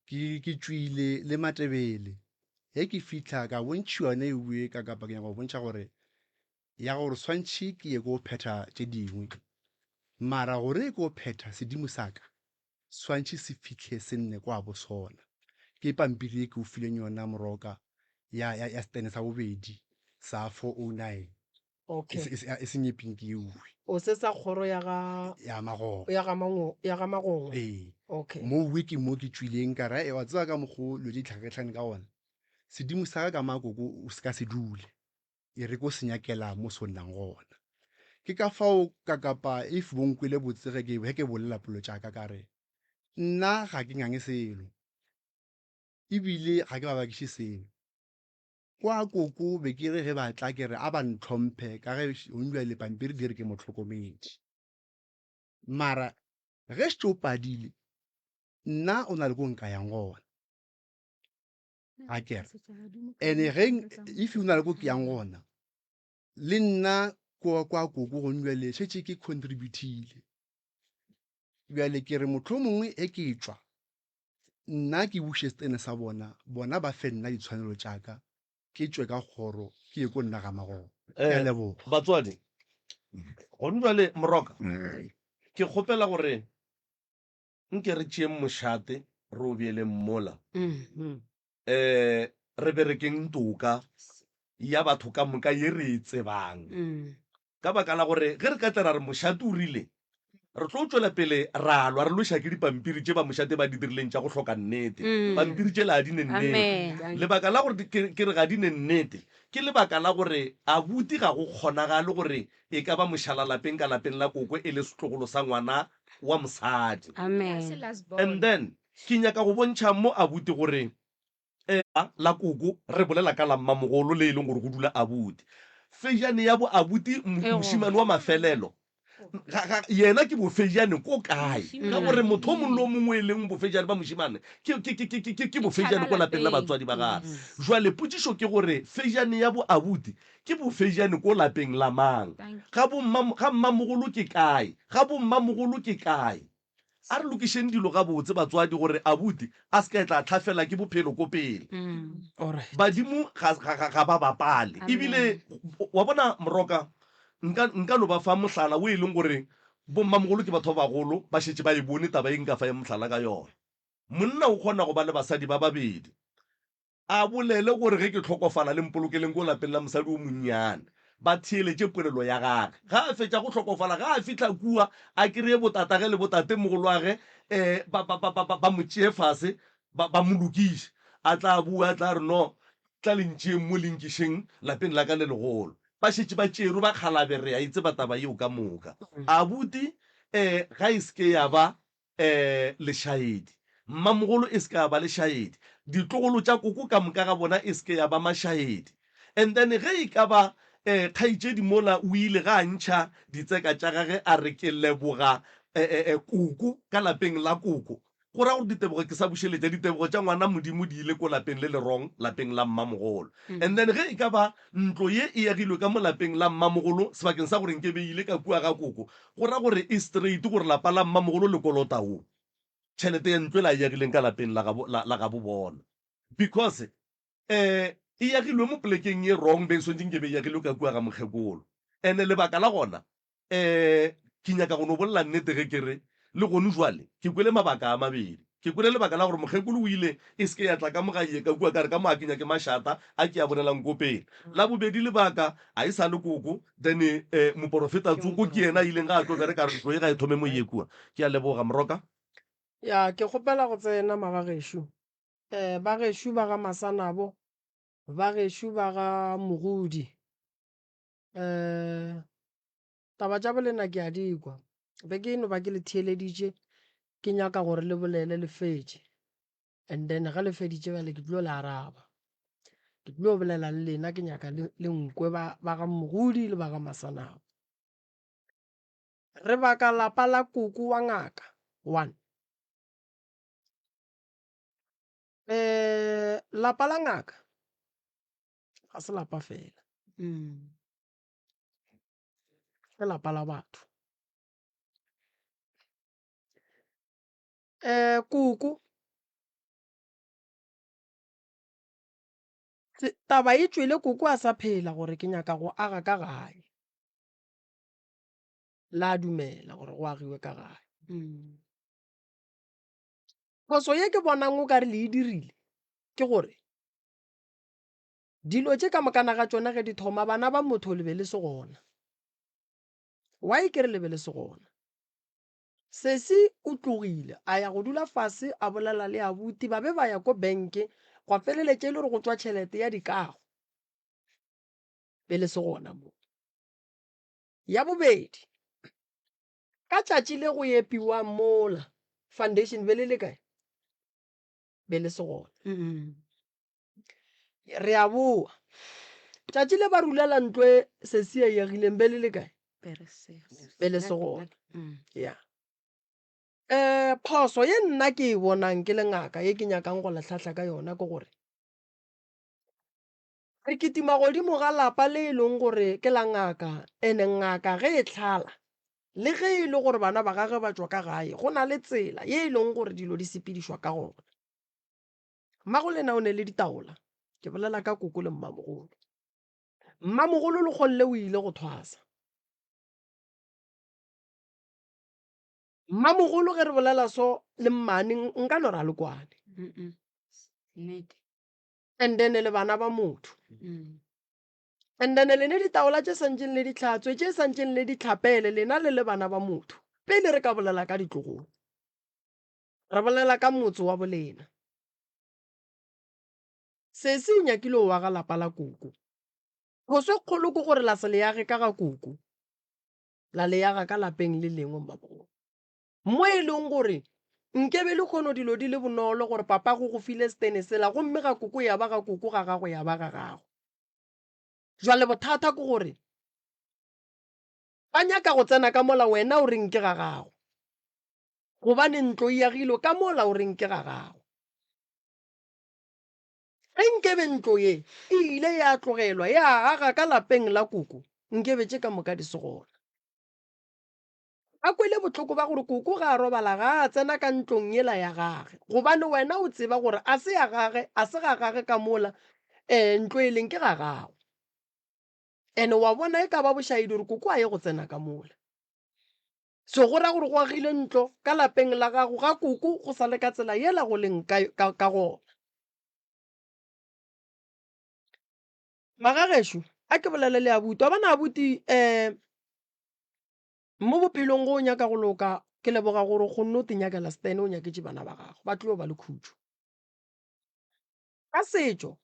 ke, ke tšwile le Matebele. Ge ke fihla ka bontšhiwa yona ewe ka kapa ke nyaka go bontšha gore ya gore swantšhi ke ye ko phetha tše dingwe. Mara gore ke o phetha sedimo sa ka, swantšhi se fihle se nne kwa bo sona. Ke pampiri ye ke o fileng yona Moroka ya, ya, ya setene sa bobedi sa 409. Okay. E, e, e seng e pinki ewe. O se sa kgoro ya ga Ya Magongwa. Ya ga Mango, ya ga Magongwa. Ee. Okay. Mowe ke mo ke tšwileng ka re, wa tseba ka mokgo dilo tše di tlhakatlhakane ka gona. Sedimo sa ka ka makoko o se ka se dule. E re ko se nyakela mo se nnang gona. Ke ka fao ka kapa if bo nkwele botse ge ke ge ke bolela polo tša ka ka re nna ga ke ngange selo. Ebile ga ke ba bakiše selo. Kwa koko be ke re ge ba tla ke re a ba ntlhomphe ka ge gong bjale pampiri di re ke mohlokomedi. Mara ge šetše o padile nna o na le ko nka yang gona. Akere. Ene ge if o na le ko ke yang gona le nna kwa kwa koko gong bjale šetše ke contributile. Bjale ke re mohlomongwe ge ke tšwa nna ke buše setene sa bona, bona ba fe nna ditshwanelo tša ka, ke tšwe ka kgoro ke ye ko nna ga Magoro. Ke a leboga. Batswadi, gone bjale Moroka, ke kgopela gore nke re tšeeng mošate re o beeleng mola. Re berekeng toka ya batho ka moka ye re e tsebang. Ka baka la gore ge re ka tla ra re mošate o rile, re tlo tšwela pele ra lwa re lweša ke dipampiri tše ba mošate ba di dirileng tša go hloka nnete. Pampiri tšela ga di ne nnete. Lebaka la gore ke, ke re ga di ne nnete, ke lebaka la gore abuti ga go kgonagale gore e ka ba mošalalapeng ka lapeng la kokwe e le setlogolo sa ngwana wa mosadi. And then ke nyaka go bontšha mo abuti gore Ela la koko, re bolela ka la mmamogolo le e leng gore go dula abuti. Fejane ya bo abuti, mošemane wa mafelelo, ga, ga, yena ke bofejane ko kae? Ka gore motho o mongwe le o mongwe e leng bofejane ba mošemane ke, ke, ke, ke, ke, ke, ke bofejane ko lapeng la batswadi ba gagwe. Jwale potšišo ke gore fejane ya bo abuti ke bofejane ko lapeng la mang? Ga bo mma, ga mmamogolo ke kae? Ga bo mmamogolo ke kae? A re lokišeng dilo gabotse batswadi gore abuti a se ka etla a hlafela ke bophelo ko pele. Badimo ga, ga, ga, ga ba bapale. Ebile wa bona Moroka, nka, nka no ba fa mohlala wo e leng gore bommamogolo ke batho ba bagolo ba šetše ba e bone taba ye nka fa mohlala ka yona. Monna o kgona go ba le basadi ba babedi. A bolele gore ge ke hlokofala le mpolokeleng ko lapeng la mosadi o monnyane. ba theeletše polelo ya gage. Ga a fetša go hlokofala, ga a fihla kua, a kreye botatage le botatemogolwage um ba, ba, ba, ba, ba mo tšee fase, ba, ba mo lokiše. A tla bua, a tla re, No, tla le ntšeeng mo le nkišeng lapeng la ka le legolo. Ba šetše ba tšerwe bakgalabe, re a e tseba taba yeo ka moka. Abuti, um ga e se ke ya ba um lešaedi. Mmamogolo e se ke ya ba lešaedi. Ditlogolo tša koko ka moka ga bona e se ke ya ba mašaedi. And then ge e ka ba um kgaetšedi mola o ile ga a ntšha ditseka tša gage a re ke leboga um koko ka lapeng la koko, Go ra gore ditebogo ke sa bušeletša, ditebogo tša ngwana Modimo di ile ko lapeng le le wrong, lapeng la mmamogolo. And then ge e ka ba ntlo ye e agilwe ka mo lapeng la mmamogolo sebakeng sa gore nke be e ile ka kua ga koko, go ra gore e straight gore lapa la mmamogolo le kolota wo tšhelete ya ntlo e la e agileng ka lapeng la gabo, la, la gabo bona. Because eh e agilwe mo polekeng ye wrong, be e swanetše nke be e agilwe ka kua ga mokgekolo. And lebaka la gona Um ke nyaka go no bolela nnete ge ke re, le gonu jwale ke kwele mabaka a mabedi. Ke kwele lebaka la gore mokgekolo o ile e se ke ya tla ka mo ga ye ka kua ka re ka mo a ke nyake mašata a ke a bonelang ko pele. La bobedi lebaka, a e sa le koko, then um moporofeta tsoko ke yena a ileng ga a tlo bereka a re ntlo ye ga e thome mo ye kua. Ke a leboga Moroka. Ya, ke kgopela go tsena magagešo. Um ba gešo ba ga Masanabo, ba gešo ba ga Mogodi. Um Taba tša bolena ke a di kwa. Be ke no ba ke le theeleditše, ke nyaka gore le bolele le fetše. And then ge le feditše bjale ke tlo le araba. Ke tlo bolela le lena ke nyaka le, le nkwe ba, ba ga Mogodi le ba ga Masanabo. Re baka lapa la koko wa ngaka, one. Eh, lapa la ngaka ga se lapa fela. Mm. Ke lapa la batho. Um koko taba e tšwele koko a sa phela gore ke nyaka go aga ka gae. La dumela gore go agiwe ka gae. Phoso ye ke bonang o ka re le e dirile ke gore Dilo tše ka mokana ga tšona ge di thoma, bana ba motho le be le se gona. Why ke re le be le se gona? Sesi o tlogile a ya go dula fase a bolela le abuti, ba be ba ya ko bank gwa feleletša e le gore go tšwa tšhelete ya dikago. Be le se gona mo. Ya bobedi, ka tšatši le go epiwang mola foundation be le le kae? Be le se gona. Re a boa. Tšatši le ba rulela ntlo e sesi a e agileng be le le kae? Be le se gona. Ya. Um phoso ye nna ke e bonang ke le ngaka ye ke nyakang go le hlahla ka yona ke gore, re kitima godimo ga lapa le e leng gore ke la ngaka and-e ngaka ge e hlala le ge e le gore bana ba gagwe ba tšwa ka gae go na le tsela ye e leng gore dilo di sepedišwa ka gona. Mmagolena o ne le ditaola, ke bolela ka koko le mmamogolo. Mmamogolo Lekgolle o ile go thwasa. Mmamogolo ge re bolela so le mmane nka no ra le kwane. Nnete. And then le bana ba motho. Mm. And then le ne ditaola tše santšeng le di hlatswe, tše santšeng le di hlapele, lena le le bana ba motho. Pele re ka bolela ka ditlogolo. Re bolela ka motse wa bolena. Sesi o nyakile o aga lapa la koko. Phoso e kgolo ke gore la se le age ka ga koko, la le aga ka lapeng le lengwe mmamogolo. Mo e leng gore nkebe lekgono dilo di le bonolo gore papago go file setene sela gomme ga koko ya ba ga koko ga gago ya ba ga gago. Jwale bothata ke gore ba nyaka go tsena ka mola wena o reng ke ga gago. Gobane ntlo e agilwe ka mola o reng ke ga gago. Ge nkebe ntlo ye e ile ya tlogelwa ya aga ka lapeng la koko, nkebe tše ka moka di se gona. Ba kwele bohloko ba gore koko ga a robala ga a tsena ka ntlong yela ya gage, gobane wena o tseba gore a se ya gage, a se ga gage ka mola um ntlo e leng ke ga gago. Ene wa bona e ka ba bošaedi gore koko a ye go tsena ka mola. So go ra gore go agile ntlo ka lapeng la gago ga koko go sa le ka tsela yela go leng ka, ka, ka gona. Magagešo, A ke bolele le abuti. Wa bona abuti um mo bophelong ge o nyaka go loka, ke leboga gore o kgonne go te nyakela Stan o nyaketše bana ba gago, ba tlo ba le khutšo. Ka setšo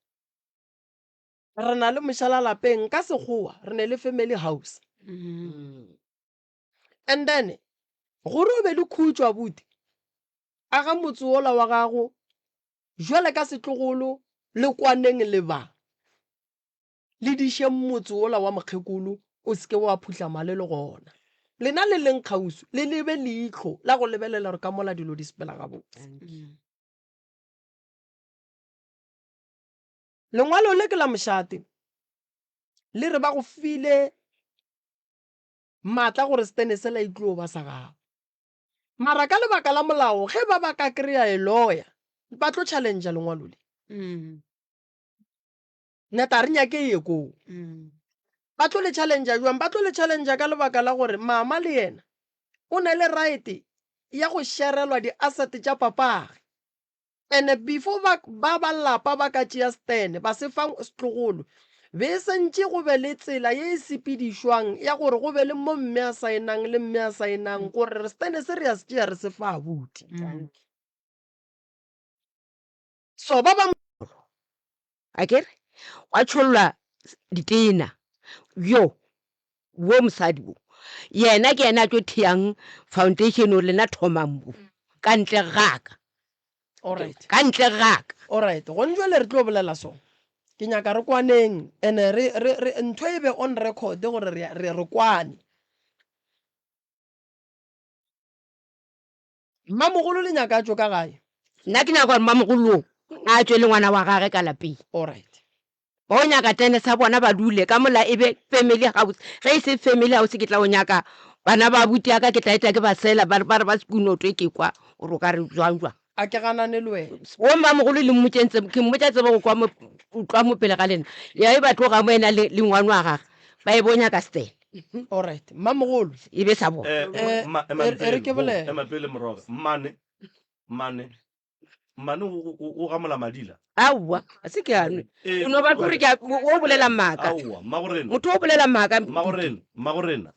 re na le mošala lapeng, ka Sekgowa re ne le family house. And then gore o be le khutšo abuti, aga motse wola wa gago jwale ka setlogolo le kwaneng le ba. Le dišeng motse wola wa mokgekolo, o se ke wa phuhlama le le gona. Lena le leng kgauswi, le lebe leihlo la go lebelela gore ka mola dilo di sepela gabotse. Lengwalo le ke la mošate, le re ba go file maatla gore setene sela e tlo ba sa gago. Mara ka lebaka la molao, ge ba ba ka kry-a a lawyer, ba tlo challenge lengwalo le. Neta re nyake e ye koo. Ba tlo le challenge jwang? Ba tlo le challenge ka lebaka la gore mama le yena o na le right ya go sherelwa di-asset tša papage. And before ba ba ba lapa ba ka tšea stand ba se fa setlogolo, be e sentše go be le tsela ye e sepedišwang ya gore go be le mo mme a saenang le mme a saenang gore re stand se re ya se tšea re se fa abuti. So ba ba A ke re gwa tšhollwa ditena, yo wo mosadi wo yena ke yena a tlo theang foundation gore lena thomang mo ka ntle ga ka. Alright. Ka ntle ga ka. Alright, gone jwale re tlo bolela so. Ke nyaka re kwaneng and-e re, re, re, ntho e be on record gore re, re, re kwane. Mmamogolo le nyaka a tšwe ka gae? Nna ke nyaka gore mmamogolo a tšwe le ngwana wa gage ka lapeng. Alright. Ba o nyaka tene sa bona ba dule ka mola e be family house. Ge e se family house ke tla o nyaka bana ba abuti ya ka ke tla eta ke ba sela ba re ba sekunotwe ke kwa gore o ka re jwang jwang. A ke ganane le wena. Wo mmamogolo le mmotšeng tsebe ke mmotša tsebe go kwa mo tlwa mo pele ga lena. Ya e ba tloga mo ena le le ngwana wa gage ba e bo nyaka stene. Alright. Mmamogolo. E be sa bona. Eh, Eh, ma, ema e re- e re pele, ke ho, bolele. ema pele moroka. Mmane, mmane, mmane o, o, o gamola madila. Aowa, ga se ke a nwe. Eh, O no ba gore ke a, o bolela maaka. Aowa, mmagorena. Motho o bolela maaka. Mmagorena, mmagorena,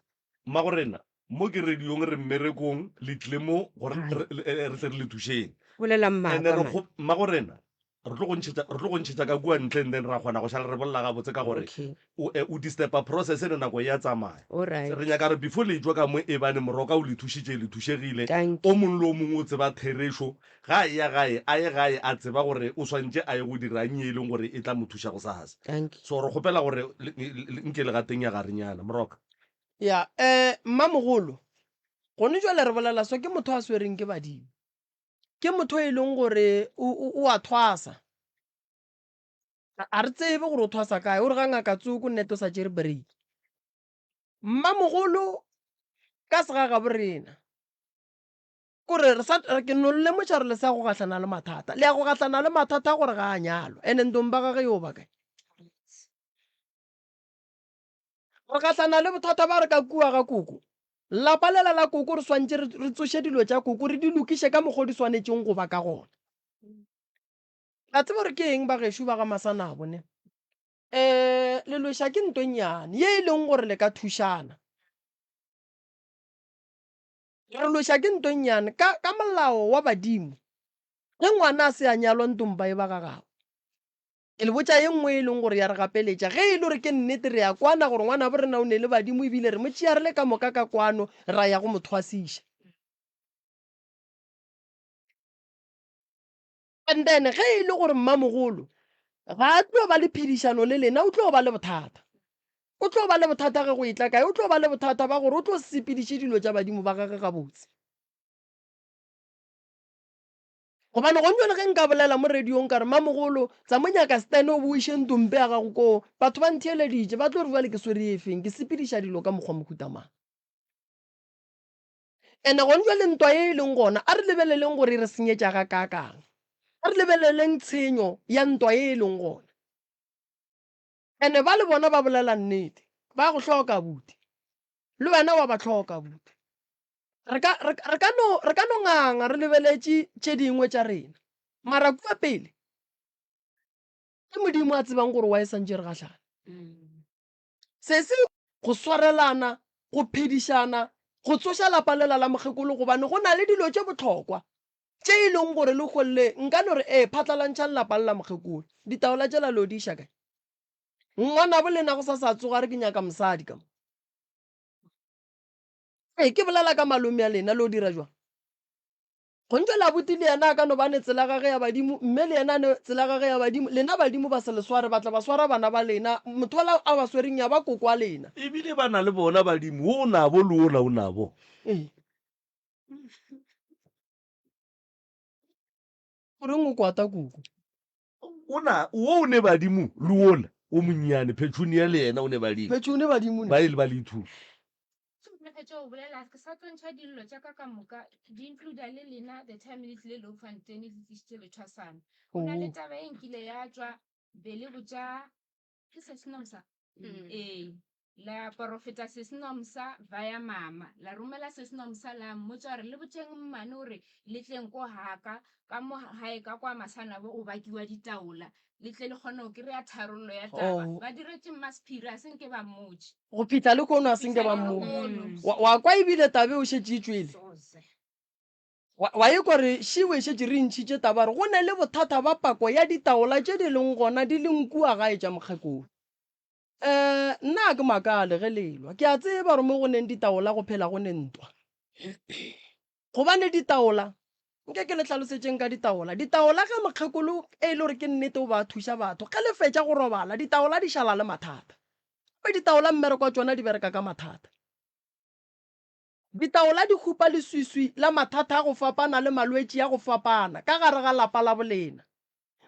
mmagorena. Mo ke radiong re mmerekong, le tlile mo gore Ai. re, re, re tle re le thušeng. Bolela And maaka re man. kgo, mmagorena, re tlo go ntšhetša, re tlo go ntšhetša ka kua ntle and then ra kgona go šala re bolela gabotse ka gore Okay. o, eh, o disturba process ene nako e a tsamaya. Alright. Re nyaka re before le etšwa ka mo ebane moroka o le thušitše, le thušegile. Thank O mongwe le o mongwe o tseba therešo, ga a eya gae, a ye gae a tseba gore o swantše a ye go dirang ye e leng gore e tla mo thuša gosasa. Thank you. So re kgopela gore le, le, nke le gateng ya garenyana. Moroka. Ya, eh, mmamogolo, gone jwale re bolela so ke motho a swereng ke badimo. Ke motho e leng gore o, o, o a thwasa. A re tsebe gore o thwasa kae, o re ga ngaka tsoko nnete o sa tšere break. Mmamogolo ka segagabo rena, kore re sa, ke no le lemoša gore le sa go gahlana le mathata. Le ya go gahlana le mathata a gore ga a nyalwa, and-e ntong ba gage yo ba kae? Re gahlana le bothata ba re ka kua ga koko. Lapa lela la koko re swantše re, re tsoše dilo tša koko re di lokiše ka mokgwa o di swanetšeng go ba ka gona. La tseba gore ke eng bagešo ba ga Masanabo ne? Um leloša ke nto e nnyane ye e leng gore le ka thušana. Re loša ke nto e nnyane ka, ka molao wa badimo. Ge ngwana a se a nyalwa ntompa e ba ga gabo. Ke le botša ye nngwe e leng gore ya re gapeletša. Ge e le gore ke nnete re a kwana gore ngwanabo rena o ne le badimo ebile re mo tšea re le ka moka ka kwano ra ya go mo thwasiša. And then ge e le gore mmamogolo ga a tlo ba le phedišano le lena o tlo ba le bothata. O tlo ba le bothata ge go etla kae? O tlo ba le bothata ba gore o tlo sepediše dilo tša badimo ba gagwe gabotse. Gobane gone jwale ge nka bolela mo radiong ka re, Mamogolo, tsa mo nyaka Stan o bo o iše ntompe ya gago koo, batho ba ntheeleditše, ba tlo re bjale ke swere efeng, ke sepediša dilo ka mokgwa mohuta mang. Ene gone jwale ntwa ye e leng gona, a re lebeleleng gore e re senyetša gakaakang. A re lebeleleng tshenyo ya ntwa ye e leng gona. Ene ba le bona ba bolela nnete, ba go hloka abuti, le wena wa ba hloka abuti. Re ka, re, re ka no, re ka no nganga re lebeletše tše dingwe tša rena, mara kua pele ke Modimo a tsebang gore why santše re gahlana. Sesi go swarelana, go phedišana, go tsoša lapa lela la mokgekolo gobane go na le dilo tše bohlokwa tše e leng gore lehono le nka no re ee phatlalantšhang lapa le la mokgekolo. Ditaola tšela le yo di iša kae? Ngwanabo lena go sa sa tsoga a re ke nyaka mosadi ka mo. Ee, ke bolela ka malome a lena, le yo dira jwang? Gontšwe la abuti le yena a ka no ba ne tsela gage ya badimo, mme le yena a ne tsela gage ya badimo, lena badimo ba se le sware, ba tla ba swara bana ba lena, motho ola a ba swereng ya ba koko wa lena. Ebile ba na le bona badimo, wo o nabo le wola o nabo. Ee. Goreng o kwata koko? O na, wo o ne badimo le wola o monnyane, Petunia le yena o ne badimo. Petunia badimo ne. Ba ile ba le ithuta. Ke fetša go bolela ke sa tlo ntšha dillo tša ka ka moka di includa le lena the time le tlile Bloemfontein le tlišitše lethwasana. Go na le taba e nkile ya tšwa be le botša ke se Nomsa? Ee. La porofeta Sesi Nomsa via mama. La romela Sesi Nomsa la mmotša gore le botšeng mmane gore le tleng ko gaka ka mo gae ka kwa Masanabo go bakiwa ditaola le tle le kgone go kry-a tharollo ya taba. Oh. Ba diretše mma sephiri a se nke ba mmotše. Go fihla lehono a se nke ba mmotše. Wa, wa kwa ebile taba e o šetše e tšwele. Wa, wa ekwa re šiwe šetše re ntšhitše taba gore go ne le bothata ba pako ya ditaola tše di leng gona di leng kua gae tša mokgekolo. Eh, nna ga ke makale ge le elwa. Ke a tseba gore mo go neng ditaola go phela go ne ntwa. Gobane ditaola, nke ke le hlalosetšeng ka ditaola. Ditaola ge mokgekolo e le gore ke nnete o ba thuša batho, ge le fetša go robala, ditaola di šala le mathata. Gape ditaola mmereko wa tšona di bereka ka mathata. Ditaola di hupa leswiswi la mathata a go fapana le malwetši a go fapana ka gare ga lapa la bolena.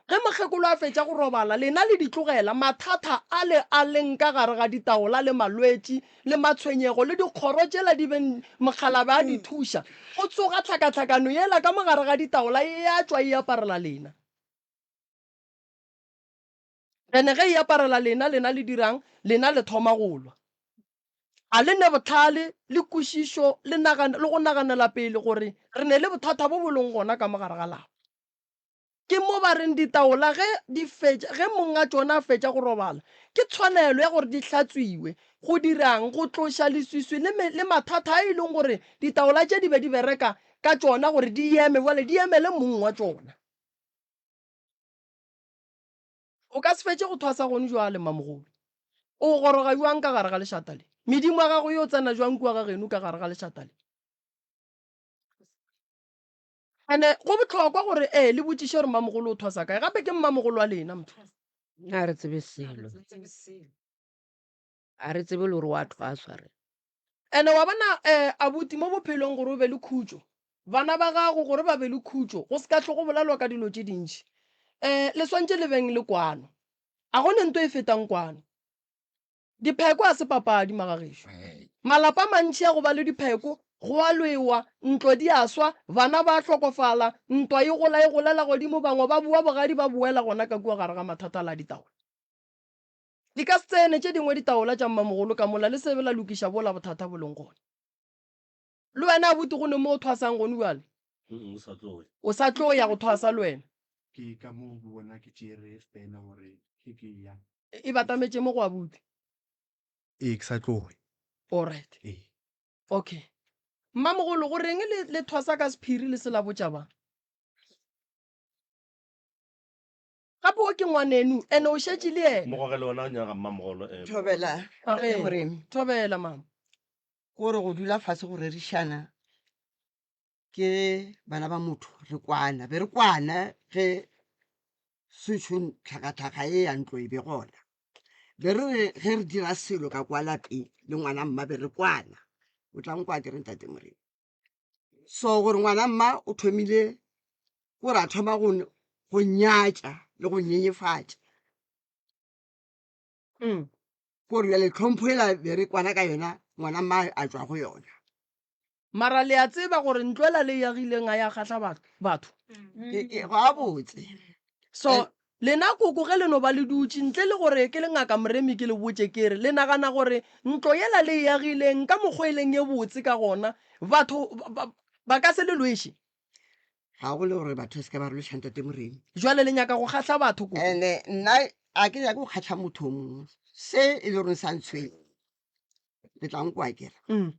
Ge mokgekolo a fetša go robala, lena le di tlogela, mathata ale a leng ka gare ga ditaola le malwetši le matshwenyego le dikgoro tšela di beng mokgalabje a di thuša, go tsoga tlhakatlhakano yela ka mo gare ga ditaola e a tšwa e aparela lena. Ene ge e aparela lena, lena le dirang? Lena le thoma go lwa. A le ne bohlale le kwešišo le nagana le go naganela pele gore re ne le bothata bo bo leng gona ka mo gare ga lapa. Ke mo ba reng ditaola ge di fetša, ge monga tšona a fetša go robala, ke tshwanelo ya gore di hlatswiwe. Go dira'ng? Go tloša leswiswi le, le mathata a e leng gore ditaola tše di be di bereka ka tšona gore di eme, bjale di emele mong wa tšona. O ka se fetše go thwasa gone bjale, Mmamogolo. O goroga bjang ka gare ga lešata le? Medimo ya gago e yo tsena bjang kua ga geno ka gare ga lešata le? Ene go bohlokwa gore ee le botšiše gore mmamogolo o thwasa kae, gape ke mmamogolo wa lena motho. Nna ga re tsebe selo. Ga re tsebe le gore wa thwaswa re. Ene wa bona um abuti mo bophelong gore o be le khutšo, bana ba gago gore ba be le khutšo, go se ka hlwe go bolelwa ka dilo tše dintši. Um le swantše le beng le kwano. A go ne nto e fetang kwano. Dipheko ga se papadi, magagešo. Malapa a mantši a go ba le dipheko, go a lwewa, ntlo di a swa, bana ba a hlokofala, ntwa e gola e golela godimo, bangwe ba boa bogadi ba boela gona ka kua gare ga mathata a la ditaola. Di ka se tsene tše dingwe ditaola tša mmamogolo ka mola le se be la lokiša bola bothata bo leng gona. Le wena abuti go ne mo o thwasang gone bjale? O sa tlo ya go thwasa le wena? Ke ka mo bona ke tšere stena gore ge ke eya. E batametše mo go abuti? Ee, ke sa tlo ya. Alright. Ee. Okay. Mmamogolo, go reng le, le thwasa ka sephiri le se la botša ba? Gape o ke ngwanenu, ene o šetše le yena. Mo gogele wena o nyaka mmamogolo. Eh. Thobela. Age. Moremi. Thobela mama. Gore go dula fase go rerišana ke bana ba motho re kwana be re kwana ge sešo tlhakatlhaka e ya ntlo e be gona be re re ge re dira selo ka kwa lapeng le ngwana mma be re kwana o tla nkwa ke re ntate morena so gore ngwana mma o thomile gore a thoma go go nyatša le go nyenyefatša Gore bjale tlhompho ela be re kwana ka yona ngwana mma a tšwa go yona. Mara le a tseba gore ntlo ela le e agileng ga ya kgahla batho. Gabotse. So lena koko ge le no ba le dutše ntle le gore ke le ngaka Moremi ke le botše ke re le nagana gore ntlo yela le e agileng ka mokgwa e leng ye botse ka gona batho ba ka se le lweše? Ga go le gore batho se ka ba re lweša ntate Moremi. Jwale le nyaka go kgahla batho koko? Ene nna a ke nyake go kgahla motho o mongwe se e le gore sa ntshwenya. Le tla nkwa ke re. Mm.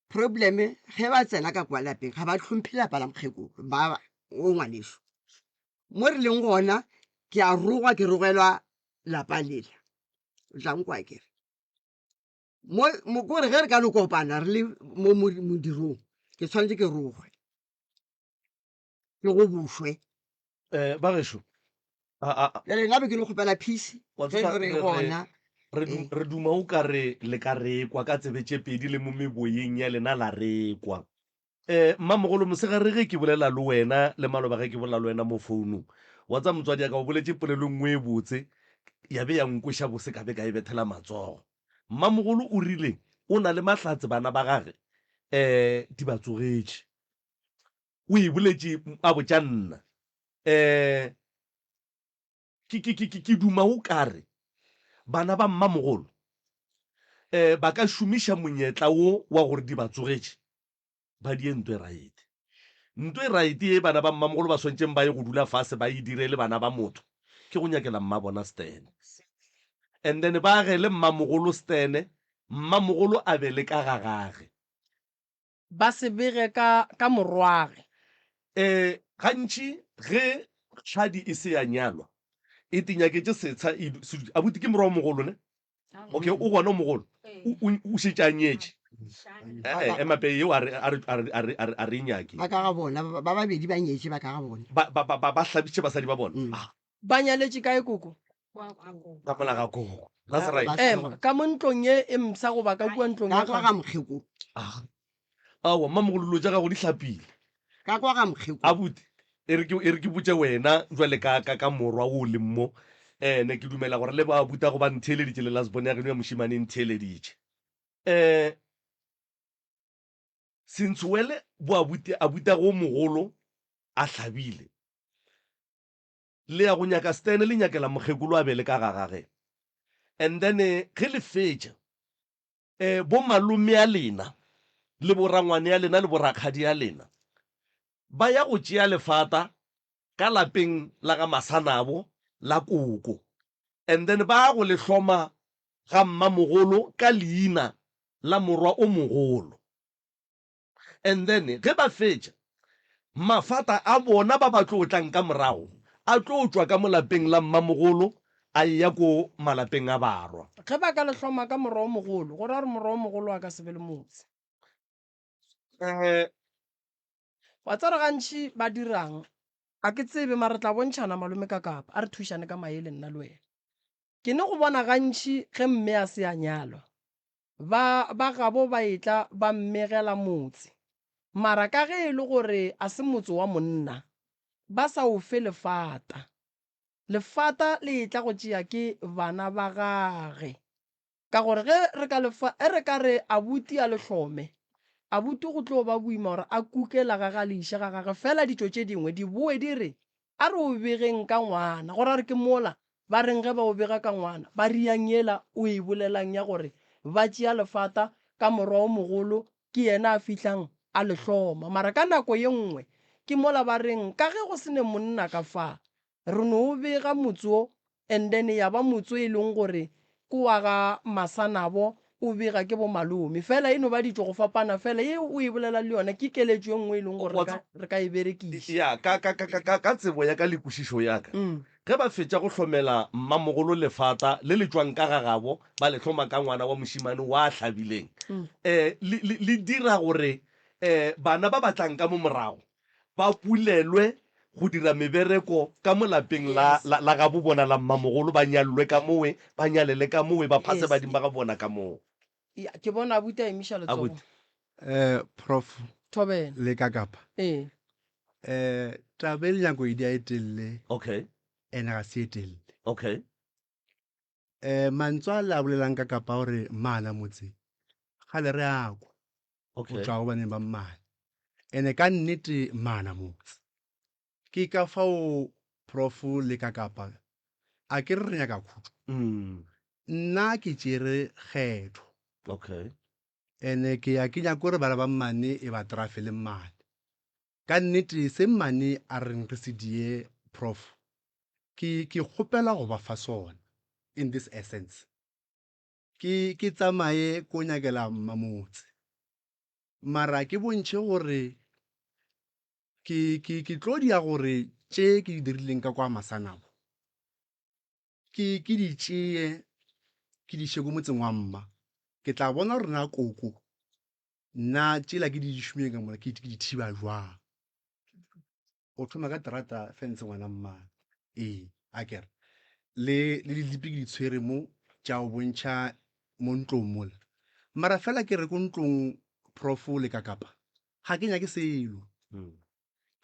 Problem ge ba tsena ka kwa lapeng ga ba hlomphe lapa la mokgekolo ba o ngwaneso. Mo re leng gona ke a rogwa ke rogelwa lapa lela. O tla nkwa ke re. Mo mo kore ge re ka no kopana re le mo modirong ke tshwanetse ke rogwe. Ke go bošwe. Eh, ba gešo. A a a. Bjale nna be ke no kgopela peace Wa ge e le tseba gore re re gona. re Ee. re duma o ka re le ka re kwa ka tsebe tše pedi le mo meboyeng ya lena la re kwa. Eh, mmamogolo mosegare ge ke bolela le wena le maloba ge ke bolela le wena mo founung, wa tseba motswadi ya ka o boletše polelo e nngwe e botse ya be ya nkweša bose ka be ka e bethela matsogo. Mmamogolo o rile o na le mahlatse bana ba gage eh di ba tsogetše. O e boletše a botša nna. Eh ke, ke, ke, ke duma o ka re bana ba mmamogolo eh ba ka šomiša monyetla wo wa gore di ba tsogetše ba die nto e raete. Nto e raete ye bana ba mmamogolo ba swantšeng ba ye go dula fase ba e dire le bana ba motho ke go nyakela mmabona stene. And then ba agele mmamogolo stene, mmamogolo a be le ka ga gage. Ba se bege ka, ka morwage. E, gantši ge kgadi e se ya nyalwa, e tinyaketše setsha e, se, abuti ke morwa o mogolo ne? Okay, o gona o mogolo? O, o, o šetše a nyetše. Eh, eh, ema pele yeo a re, a re, a re, a re, a re, a re e nyake. Ba ka ga bona, ba, ba babedi ba nyetše ba ka ga bona. Ba, ba, ba, ba, ba hlabišitše basadi ba bona. Mm. Ah. Ba nyaletše kae koko? Ka mola ga koko. That's right. Ema, ka mo ntlong ye e mpsha goba ka kua ntlong Ka ya kwa ga mokgekolo. Ah. Aowa, mmamogolo dilo tša gago di hlapile. Ka kwa ga mokgekolo. Abuti, e re ke, e re ke botše wena jwale ka, ka, ka morwa o leng mo. Eh, ne ke dumela gore le ba abutago ba ntheeleditše le last born ya geno ya mošemane e ntheeleditše. Eh, Sentshowele bo abuti, abutago o mogolo a hlabile. Le ya go nyaka Stan le nyakela mokgekolo a be le ka ga gage and then ge le fetša eh bo malome a lena le bo rangwane a lena le bo rakgadi a lena ba ya go tšea lefata ka lapeng la ga Masanabo la koko and then ba ya go le hloma ga mmamogolo ka leina la morwa o mogolo. And then ge ba fetša, mafata a bona ba ba tlo tlang ka morago a tlo tšwa ka mo lapeng la mmamogolo a eya ko malapeng a barwa. Ge ba ka le hloma ka morwa o mogolo, go ra gore morwa o mogolo a ka se be le motse. Eh. Wa tseba gore gantši ba dirang? A ke tsebe, mara re tla bontšhana malome ka kapa. A re thušane ka maele nna le wena. Ke ne go bona gantši ge mme a se a nyalwa, Ba ba gabo ba etla ba mmegela motse. Mara ka ge e le gore a se motse wa monna, ba sa o fe lefata. Lefata le etla go tšea ke bana ba gage. Ka gore ge re ka le fa, ge re ka re abuti a le hlome, abuti go tlo ba boima gore a kuke la gage a le iše ga gage. Fela ditšo tše dingwe di boe di re, A re o begeng ka ngwana. Go ra gore ke mola ba reng ge ba o bega ka ngwana, ba riang yela o e bolelang ya gore ba tšea lefata ka morwa o mogolo ke yena a fihlang a le hloma. Mara ka nako ye nngwe ke mola ba reng ka ge go se ne monna ka fa, re no o bega motse wo and then ya ba motse o e leng gore ke wa ga Masanabo o bega ke bo malome. Fela e no ba ditšo go fapana fela ye o e bolelang le yona ke keletšo e nngwe e leng gore re ka, re ka e berekiša. Ya, ka, ka, ka, ka, ka, ka tsebo ya ka le kwešišo ya ka, Mm. ge ba fetša go hlomela mmamogolo lefata le le tšwang ka ga gabo, ba le hloma ka ngwana wa mošemane wa a hlabileng, Mm. eh, le, le, le dira gore, eh, bana ba ba tlang ka mo morago ba pulelwe go dira mebereko ka mo lapeng la, Yes. la, la gabo bona la mmamogolo, ba nyallwe ka mowe, ba nyalele ka mowe, ba phase Yes. badimo ba gabo bona ka moo. Ya, ke bona abuti a emiša letsogo. Abuti. Eh, Prof. Thobela. Le ka kapa. Ee. Eh, taba e le nyako e dia e telele. Okay. Ene ga se e telele. Okay. Eh, mantswe a le a bolelang ka kapa gore mmana motse, gale re a kwa. Okay. Go tšwa go baneng ba mmane. Ene ka nnete mmana motse. Ke ka fao Prof le ka kapa a ke re re nyaka khutšo. Mm. Nna ke tšere kgetho. Okay. Ene ke ya ke nyaka gore bana ba mmane e ba trafe le mmane. Ka nnete se mmane a reng re se die Prof ke ke kgopela go ba fa sona in this essence. Ke, ke tsamaye ko nyakela mma motse. Mara ke bontšhe gore ke, ke, ke tlo dia gore tše ke di dirileng ka kwa Masanabo, ke, ke di tšeye ke di iše ko motseng wa mma. Ke tla bona gore na koko nna tšela ke di šomileng ka mola ke, ke di thiba jwang. O thoma ka terata fence ngwana mmane. Ee, akere. Le, le dilipi ke di tshwere mo tša go bontšha mo ntlong mola. Mara fela ke re ko ntlong Prof le Kakapa, ga ke nyake selo.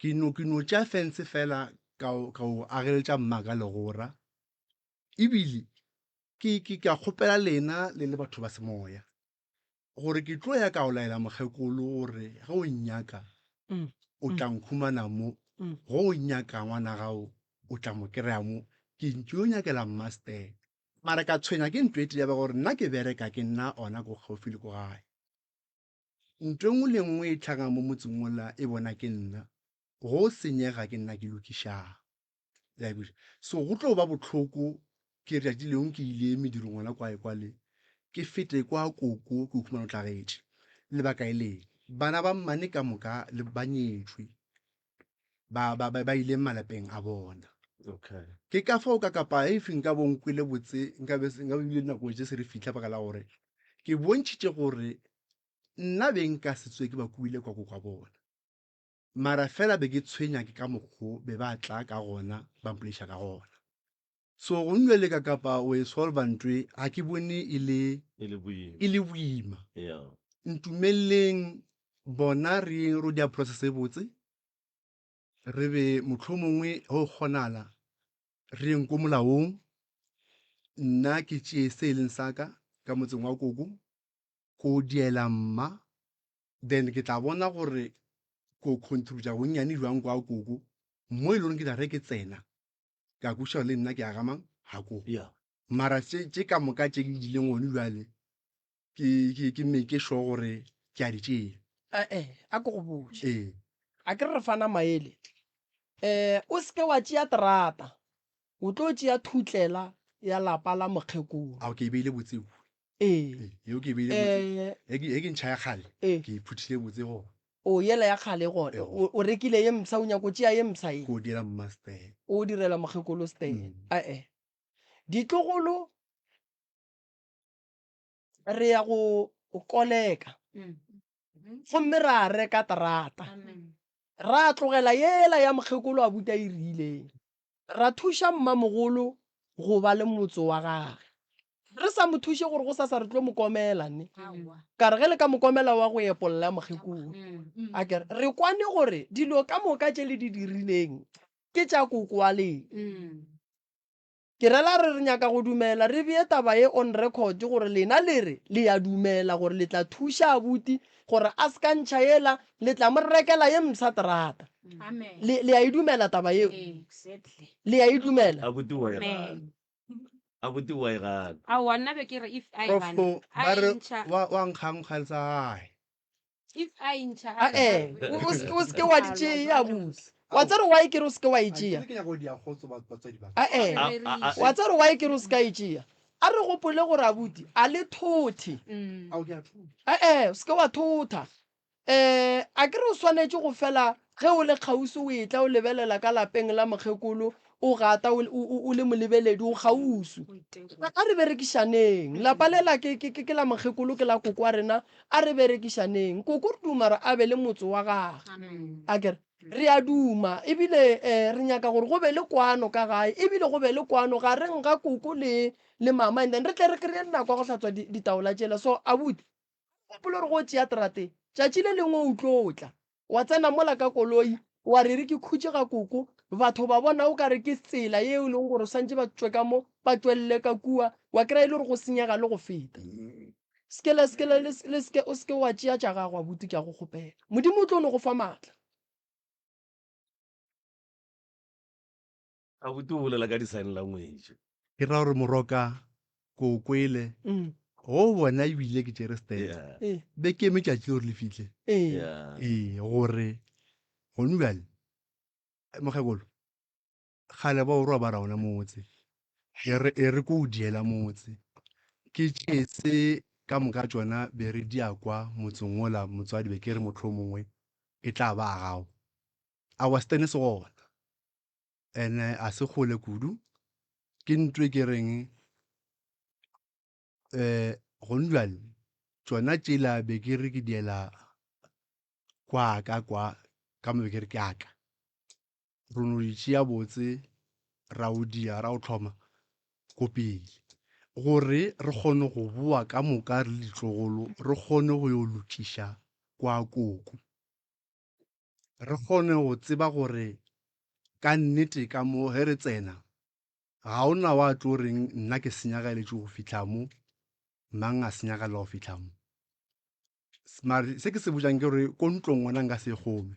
Ke no, ke no tšea fence fela ka o, ka o ageletša mma ka legora. Ebile ke, ke, ke a kgopela lena le le batho ba semoya. Gore ke tlo ya ka o laela mokgekolo gore ge o nnyaka o tla nkhumana mo, ge o nyaka ngwana gago o tla mo kry-a mo, ke tlo nyakela mmaster. Mara ka tshwenya ke ntho e tee ya ba gore nna ke bereka ke nna ona ko gaufi le ko gae. Ntho e nngwe le nngwe e tlhagang mo motseng ola e bona ke nna, go senyega ke nna ke lokišang. Le a kwešiša? So go tlo ba bohloko ke re tšatši lengwe ke ile medirong gona kwae kwale, ke fete kwa koko ke o khumana o tlagetše. Lebaka e leng, bana ba mmane ka moka le ba nyetšwe, ba, ba, ba, ba ile malapeng a bona. Okay. Ke ka fao ka kapa if nka bo nkwele botse, nka be nka be ebile nako tše se re fihla baka la gore ke bontšhitše gore nna be nka se tsoge ke ba kwile kwa koko wa bona. Mara fela be ke tshwenya ke ka mokgo be ba tla ka gona ba mpoleiša ka gona. So go nwe leka kapa o e solva ntwe ga ke bone e le E le boima. e le boima. Yeah. Ntumelleng bona re yeng ro dia process e botse re be mohlomongwe ge go kgonala re yeng ko molaong nna ke tšee se e leng sa ka ka motseng wa koko ko diela mma Then ke tla bona gore ko contributa bonnyane jwang kwa koko mo e le gore ke tla re ke tsena ka kwešiša gore le nna ke ya ga mang ga koko. Yeah. Mara tše tše ka moka tše ke di dileng gone bjale ke ke ke make sure gore ke a di tšea. Eh-eh, a ke go botše. Ee. A ke re re fana maele. Um o se ke wa tšea terata, o tlo tšea thutlela ya lapa la mokgekolo. Ao ke e beile botse kua. Ee. Yeo ke e beile botse. Eh. He ke he ke ntšha ya kgale, Ee. ke e phuthile botse gona. O yela ya kgale gona. Ee, O o rekile ye mpsha, o nyako tšea ye mpsha ye. Ke o dira mmaster. O direla mokgekolo stand. Mm. Ae. Ditlogolo re ya go koleka. Gomme ra reka terata. Ra tlogela yela ya mokgekolo a buta e rileng. Ra thuša mmamogolo go ba le motso wa gage. Re sa mo thuše gore gosasa re tlo mo komela ne. Ka re ge le ka mo komela wa go epolla mokgekolo. A ke re, re kwane gore dilo ka moka tše le di dirileng ke tša koko wa lena. Ke rela re re nyaka go dumela re bee taba ye on record gore lena le re le ya dumela gore le tla thuša abuti gore a se ka ntšha yela le tla mo rekela ye mpsha terata. Le, le ya e dumela taba yeo? Le ya e dumela? Abuti wa e gana. Abuti wa e gana. Aowa nna be ke re if a e Prof, gana, a ba e re ntšha. wa wa nkga nkga tsa gae. If a e ntšha, A eh, o, o se, o se ke wa di tšea abuti. Wa tseba why ke re o se ke wa e tšea? Ke nyaka go dia kgotso ba batswadi ba. A eh, A, a, a, wa tseba why ke re o se ka e tšea? A re gopole gore abuti a le thothe. Ao ke a thotha. A eh, o se ke wa thotha. Eh, a ke re o swanetše go fela ge o le kgauswi o etla o lebelela ka lapeng la mokgekolo o gata o, o, o le molebeledi o kgauswi. A re berekišaneng. Lapa lela ke, ke, ke, ke la mokgekolo, ke la koko wa rena. A re berekišaneng. Koko re duma re a be le motse wa gage. A ke re, re a duma ebile um re nyaka gore go be le kwano ka gae ebile go be le kwano gareng ga koko le, le mama and then re tle re kry-e nako ya go hlatswa ditaola tšela. So abuti, Gopola gore go tšea terate, tšatši le lengwe o tlo tla, wa tsena mola ka koloi, wa re re ke khutše ga koko, batho ba bona o ka re ke tsela yeo e leng gore swantše ba tšwe ka mo, ba tšwelele ka kua, wa kry-a e le gore go senyega le go feta. Seke la, seke la, le, le seke, o seke wa tšea tša gago abuti ke a go kgopela. Modimo o tlo no go fa maatla. Abuti o bolela ka di-sign language. Ke ra gore moroka ko o kwele go bona ebile ke tšere step Yeah. be ke eme tšatši gore le fihle Yeah. ee gore gone bjale mokgekolo kgale ba o roa ba ra ona motse e re e re ko o diela motse. Ke tšee se ka moka tšona be re di a kwa motseng wola motswadi be ke re mohlomongwe e tla ba a gago. Aowa setene se gona ene a se kgole kudu ke ntho e ke reng um gone bjale tšona tšela be ke re ke diela kwa ka kwa ka mo be ke re ke aka. Re no di tšea botse ra o dia ra o tlhoma ko pele gore re kgone go boa ka moka re le ditlogolo re kgone go yo lokiša kwa koko. Re kgone go tseba gore ka nnete ka mo ge re tsena ga o na wa tlo reng nna ke senyagaletše go fihla mo, mang a senyagalela go fihla mo. Mare se ke se botšang ke gore ko ntlong gona nka se kgome.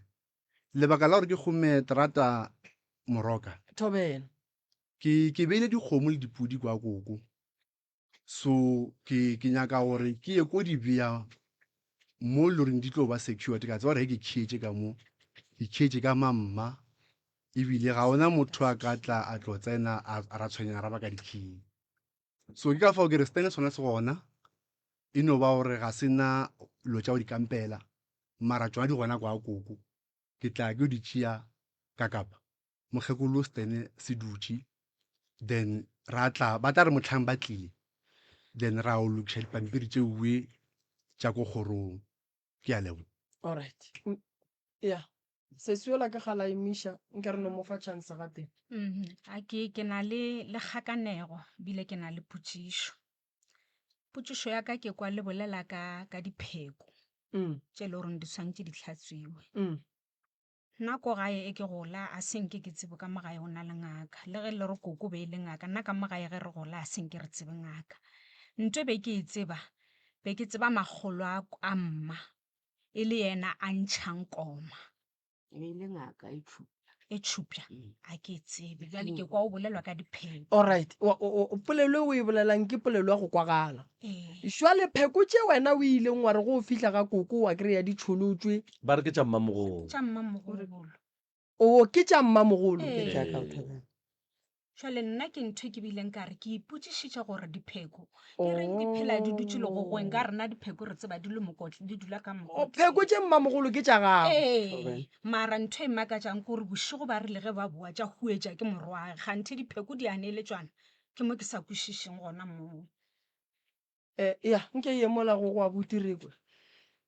Lebaka la gore ke kgome terata Moroka. Thobela. Ke ke beile dikgomo le dipudi kwa koko. So ke ke nyaka gore ke ye ko di bea mo e le goreng di tlo ba secured ka tseba gore ge ke khietše ka mo ke khietše ka mamma ebile ga ona motho a ka tla a tlo tsena a ra tshwenyana ra baka dikhiye. So ke ka fao ke re setene sona se gona, e no ba gore ga se na dilo tša go di kampela, mara tšona di gona kwa koko. Ke tla ke yo di tšea ka kapa mokgekolo setene se dutše, then ra tla, ba tla re mohlang ba tlile, then ra o lokiša dipampiri tšeoe tša ko kgorong. Ke a leboga. Alright. Ya. Sesi yola ke kgale a emiša, nke re no mo fa chance gatee. A ke ke na le le kgakanego bile ke na le potšišo. Potšišo ya ka ke kwa le bolela ka ka dipheko tše e le goreng di swanetše di hlatswiwe. Nna ko gae e ke gola a se nke ke tsebe ka mo gae go na le ngaka. Le ge le re koko be e le ngaka, nna ka mo gae ge re gola a se nke re tsebe ngaka. Ntho e be ke e tseba, be ke tseba makgolo a a mma e le yena a ntšhang koma. E be e le ngaka e tšhupša. E tšhupša? A ke e tsebe. Bjale ke kwa o bolelwa ka dipheko. Alright, polelo e o e bolelang ke polelo ya go kwagala. Ee. Jwale pheko tše wena o ileng wa re go o fihla ga koko wa kry-a di tšholotšwe. Ba re ke tša mmamogolo. Tša mmamogolo. Oo, ke tša mmamogolo. Ee. Ke tša ka o thobela. Jwale nna ke ntho e ke bileng ka re ke ipotšišitše gore dipheko ke reng di phela di dutše legogweng ka rena dipheko re tseba di le mokotla di dula ka O, pheko tše mmamogolo ke tša gago. Ee, mara ntho e makatšang ke gore bošego ba rile ge ba boa tša huetša ke morwage kganthe dipheko di a neeletšwana ke mo ke sa kwešišeng gona moo. Eh, ya, nke ye mola go go abuti re kwe.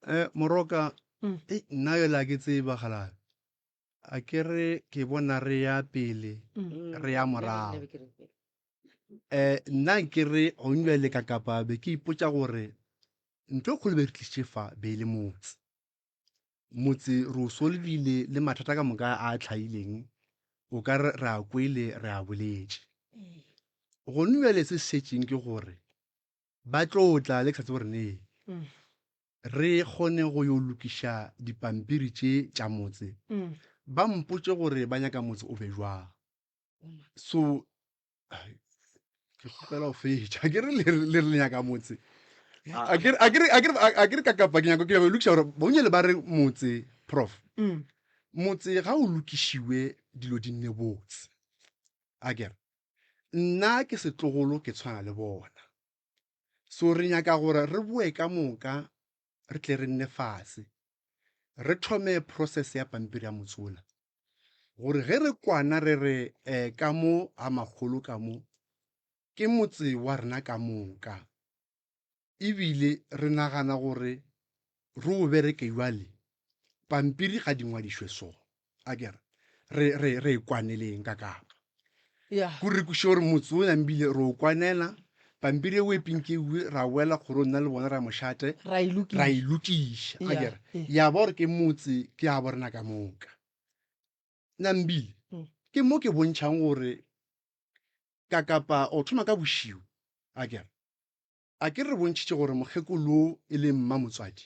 Eh, Moroka, Mm. ei, nna yola ke tseba kgalabje. A ke re ke bona re ya pele, re ya morago. Eh, nna ke re gong bjale ka kapa be ke ipotša gore ntho e kgolo be re tlišitše fa be e le motse. Motse re o solvile le mathata ka moka a a tlhaileng, o ka re re a kwele re a boletše. Gone bjale se se šetšeng ke gore ba tlo tla le ke sa tsebe gore neng. Re kgone go yo lokiša dipampiri tše tša motse. Ba mpotše gore ba nyaka motse o be jwang. So ke kgopela go fetša. Ke re le re le nyaka motse. A ke a ke a ke a ke re ka kapa ke nyaka ke nyaka go lokiša gore bonyane ba re motse prof. Motse ga o lokišiwe dilo di nne botse. Akere nna ke setlogolo ke tshwana le bona. So re nyaka gore re boe ka moka re tle re nne fase re thome process ya pampiri ya motsola gore ge re kwana re re um ka mo ga makgolo ka mo ke motse wa rena ka moka ebile re nagana gore re o bereke jwale pampiri ga di ngwadišwe so a kere re re re e kwaneleng ka kapa ya ko re kweše gore motse o nambile re o kwanela pampiri eo e pinkewe ra boela kgorong nna le bona ra mošate ra e ra lokiša e lokiša a Ya, kere ee. ya ba gore ke motse ke ya borena ka moka nambile ke mo ke bontšhang gore ka kapa o thoma ka bošiu a kere A ke re bontšhitše gore mokgekolo wo e leng mmamotswadi,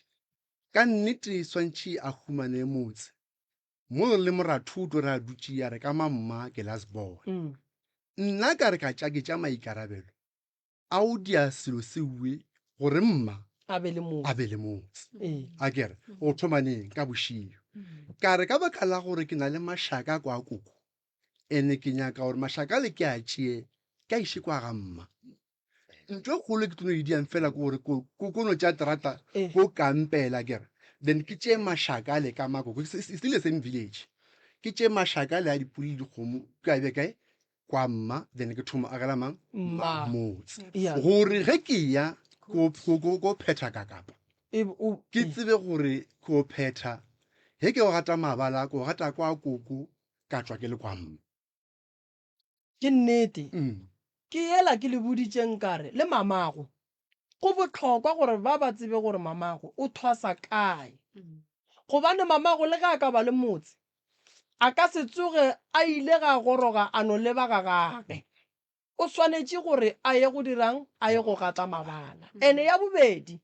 ka nnete swantšhe a humane motse mo le moratho o tlo re a dutše a re ka mamma ke last born. Nna ka re ka tša ke tša maikarabelo a o dia selo sewe gore mma A be le motse. a be le motse. Ee. A ke re go thoma neng ka bošego. Ka re ka baka la gore ke na le mašaka kwa koko ene ke nyaka gore mašaka ale ke a tšee ke a iše kwa ga mma. Ntho e kgolo ke tlo no e diang fela ke gore ko ko ko no tšea terata Eh. ko kampela kere then ke tšee mašaka ale ka makoko it's it's still the same village ke tšee mašaka ale a dipuli le dikgomo ke a be kae kwa mma then ke thoma agela mang Mma. motse Yeah. gore ge ke ya ko ko ko ko phetha ka kapa E- o- ke tsebe gore ko phetha ge ke go gata mabala ko gata kwa koko ka tšwa ke le kwa mma Ke nnete. Mm. Ke yela ke le boditšeng ka re, le mamago, go bohlokwa gore ba ba tsebe gore mamago o thwasa kae. Gobane mamago le ge a ka ba le motse, a ka se tsoge a ile ga goroga a no leba ga gage. O swanetše gore a ye go dirang? A ye go gata mabala. Ene ya bobedi,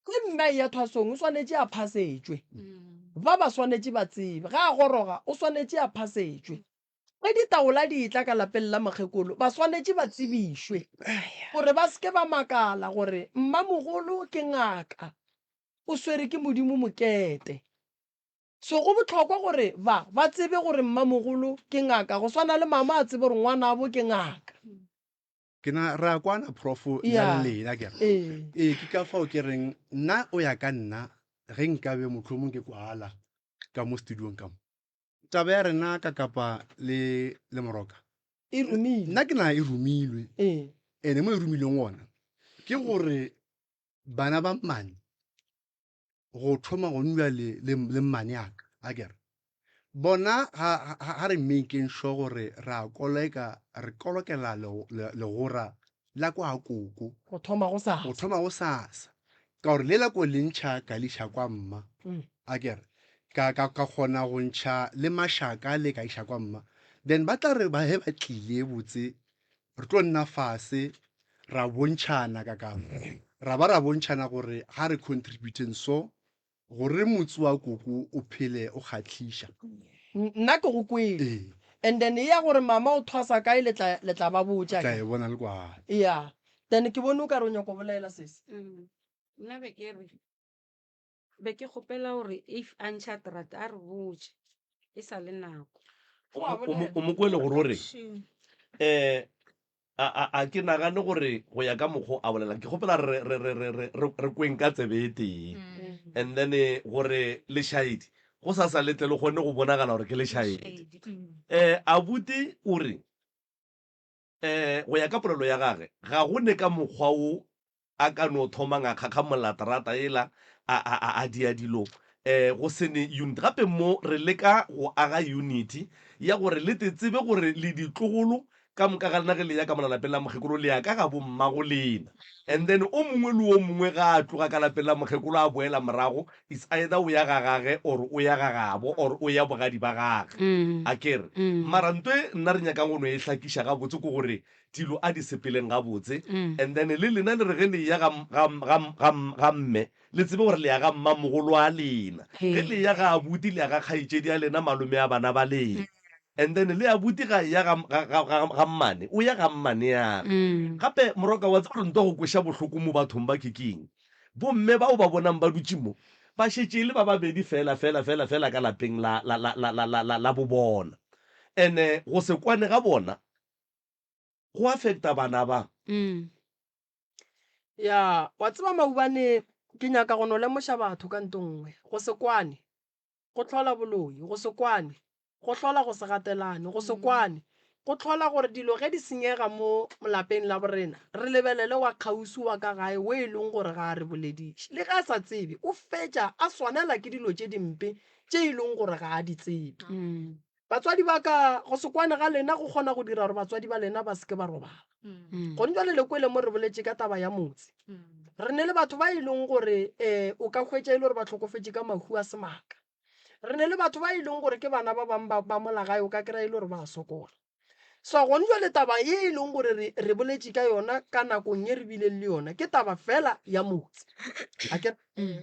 ge mme a eya thwasong o swanetše a phasetšwe. Ba ba swanetše ba tsebe. Ge a goroga o swanetše a phasetšwe. Ge ditaola di etla ka lapeng la mokgekolo, ba swanetše ba tsebišwe gore ba se ke ba makala gore mmamogolo ke ngaka, o swere ke Modimo mokete. So go bohlokwa gore ba ba tsebe gore mmamogolo ke ngaka, go swana le mama a tsebe gore ngwanabo ke ngaka. Ke na re a kwana prof nna Yeah. le lena ke re. Ee. Ee, ke ka fao ke reng nna o ya ka nna ge nkabe mohlomong ke kwala ka mo studiong ka mo. Taba ya rena ka Kapa le le Moroka. E romilwe. Nna ke na e romilwe. Ee. Ene mo e romilweng gona ke gore bana ba mmane go thoma go nwa le le le mmane aka a kere bona ga ga re making sure gore ra koleka re kolokela legora la kwa koko go thoma go sasa go thoma go sasa ka gore lela ko le ntšha ka le iša kwa mma mm. a kere ka ka ka kgona go ntšha le mašaka le ka iša kwa mma then ba tla re ba he ba tlile botse re tlo nna fase ra bontšhana ka ka ra ba ra bontšhana gore ga re contributeng so gore motse wa koko o phele o kgahliša. Nna ke go kwele. Ee. And then ya gore mama o thwasa kae le tla le tla ba botša. Tla e bona le kwa. Yeah. Then ke bone o ka re o nyako bolela sesi. Nna be ke re be ke kgopela gore if a ntšha terata a re botše e sa le nako. O mo kwele gore o reng? Um A, a, a ke nagane gore go ya ka mokgo a bolelang, ke kgopela re, re, re, re, re, re, re kweng ka tsebe e tee. And then eh, gore lešaedi, go sa sa letle le kgone go bonagala gore ke lešaedi. Eh, abuti o re, eh, go ya ka polelo ya gage, ga go ne ka mokgwa wo a ka no thomang a kgakgamolla terata yela, a, a, a, a dia dilo, eh, go se ne unit. Gape mo re leka go aga unity ya gore le te tsebe gore le ditlogolo ka moka ga lena ge le ya ka mola lapeng la mokgekolo le ya ka ga bommago lena. And then o mongwe le o mongwe ga a tloga ka lapeng la mokgekolo a boela morago, it's either o ya ga gage or o ya ga gabo or o ya bogadi ba gage. Akere? Mara nto e nna re nyakang go no e hlakiša gabotse ke gore dilo a di sepeleng gabotse and then le lena le re ge le eya ga, ga, ga, ga, ga mme le tsebe gore le ya ga mmamogolo wa lena, ge le eya ga abuti le ya ga kgaetšedi ya lena malome a bana ba lena and then le abuti ga eya ga, ga, ga, ga, ga mmane o ya ga mmane yage. Gape moroka wa tseba gore ntwa go kweša bohloko mo bathong ba ke keng? Bomme bao ba bonang ba dutše mo ba šetše e le ba babedi fela, fela, fela, fela ka lapeng la, la, la, la, la, la, la, la bobona. And-e go se kwane ga bona go affecta bana ba. Ya, wa tseba maubane ke nyaka go no lemoša batho ka nto nngwe. Go se kwane go hlola boloi, go se kwane go hlola go se gatelane, go se kwane go hlola gore dilo ge di senyega mo lapeng la borena re lebelele wa kgauswi wa ka gae o e leng gore ga a re bolediše. Le ge a sa tsebe, o fetša a swanela ke dilo tše dimpe tše e leng gore ga a di tsebe. Batswadi ba ka, go se kwane ga lena go kgona go dira gore batswadi ba lena ba se ke ba robala. Gone jwale le kwele mo re boletše ka taba ya motse. Re ne le batho ba e leng gore um o ka hwetša e le gore ba hlokofetše ka mahu a semaka. Re ne le batho ba e leng gore ke bana ba bangwe ba, ba mola gae o ka kry-a e le gore ba a sokola. So gone jwale taba ye e leng gore re, re boletše ka yona ka nakong ye re bileng le yona ke taba fela ya motse. Akere?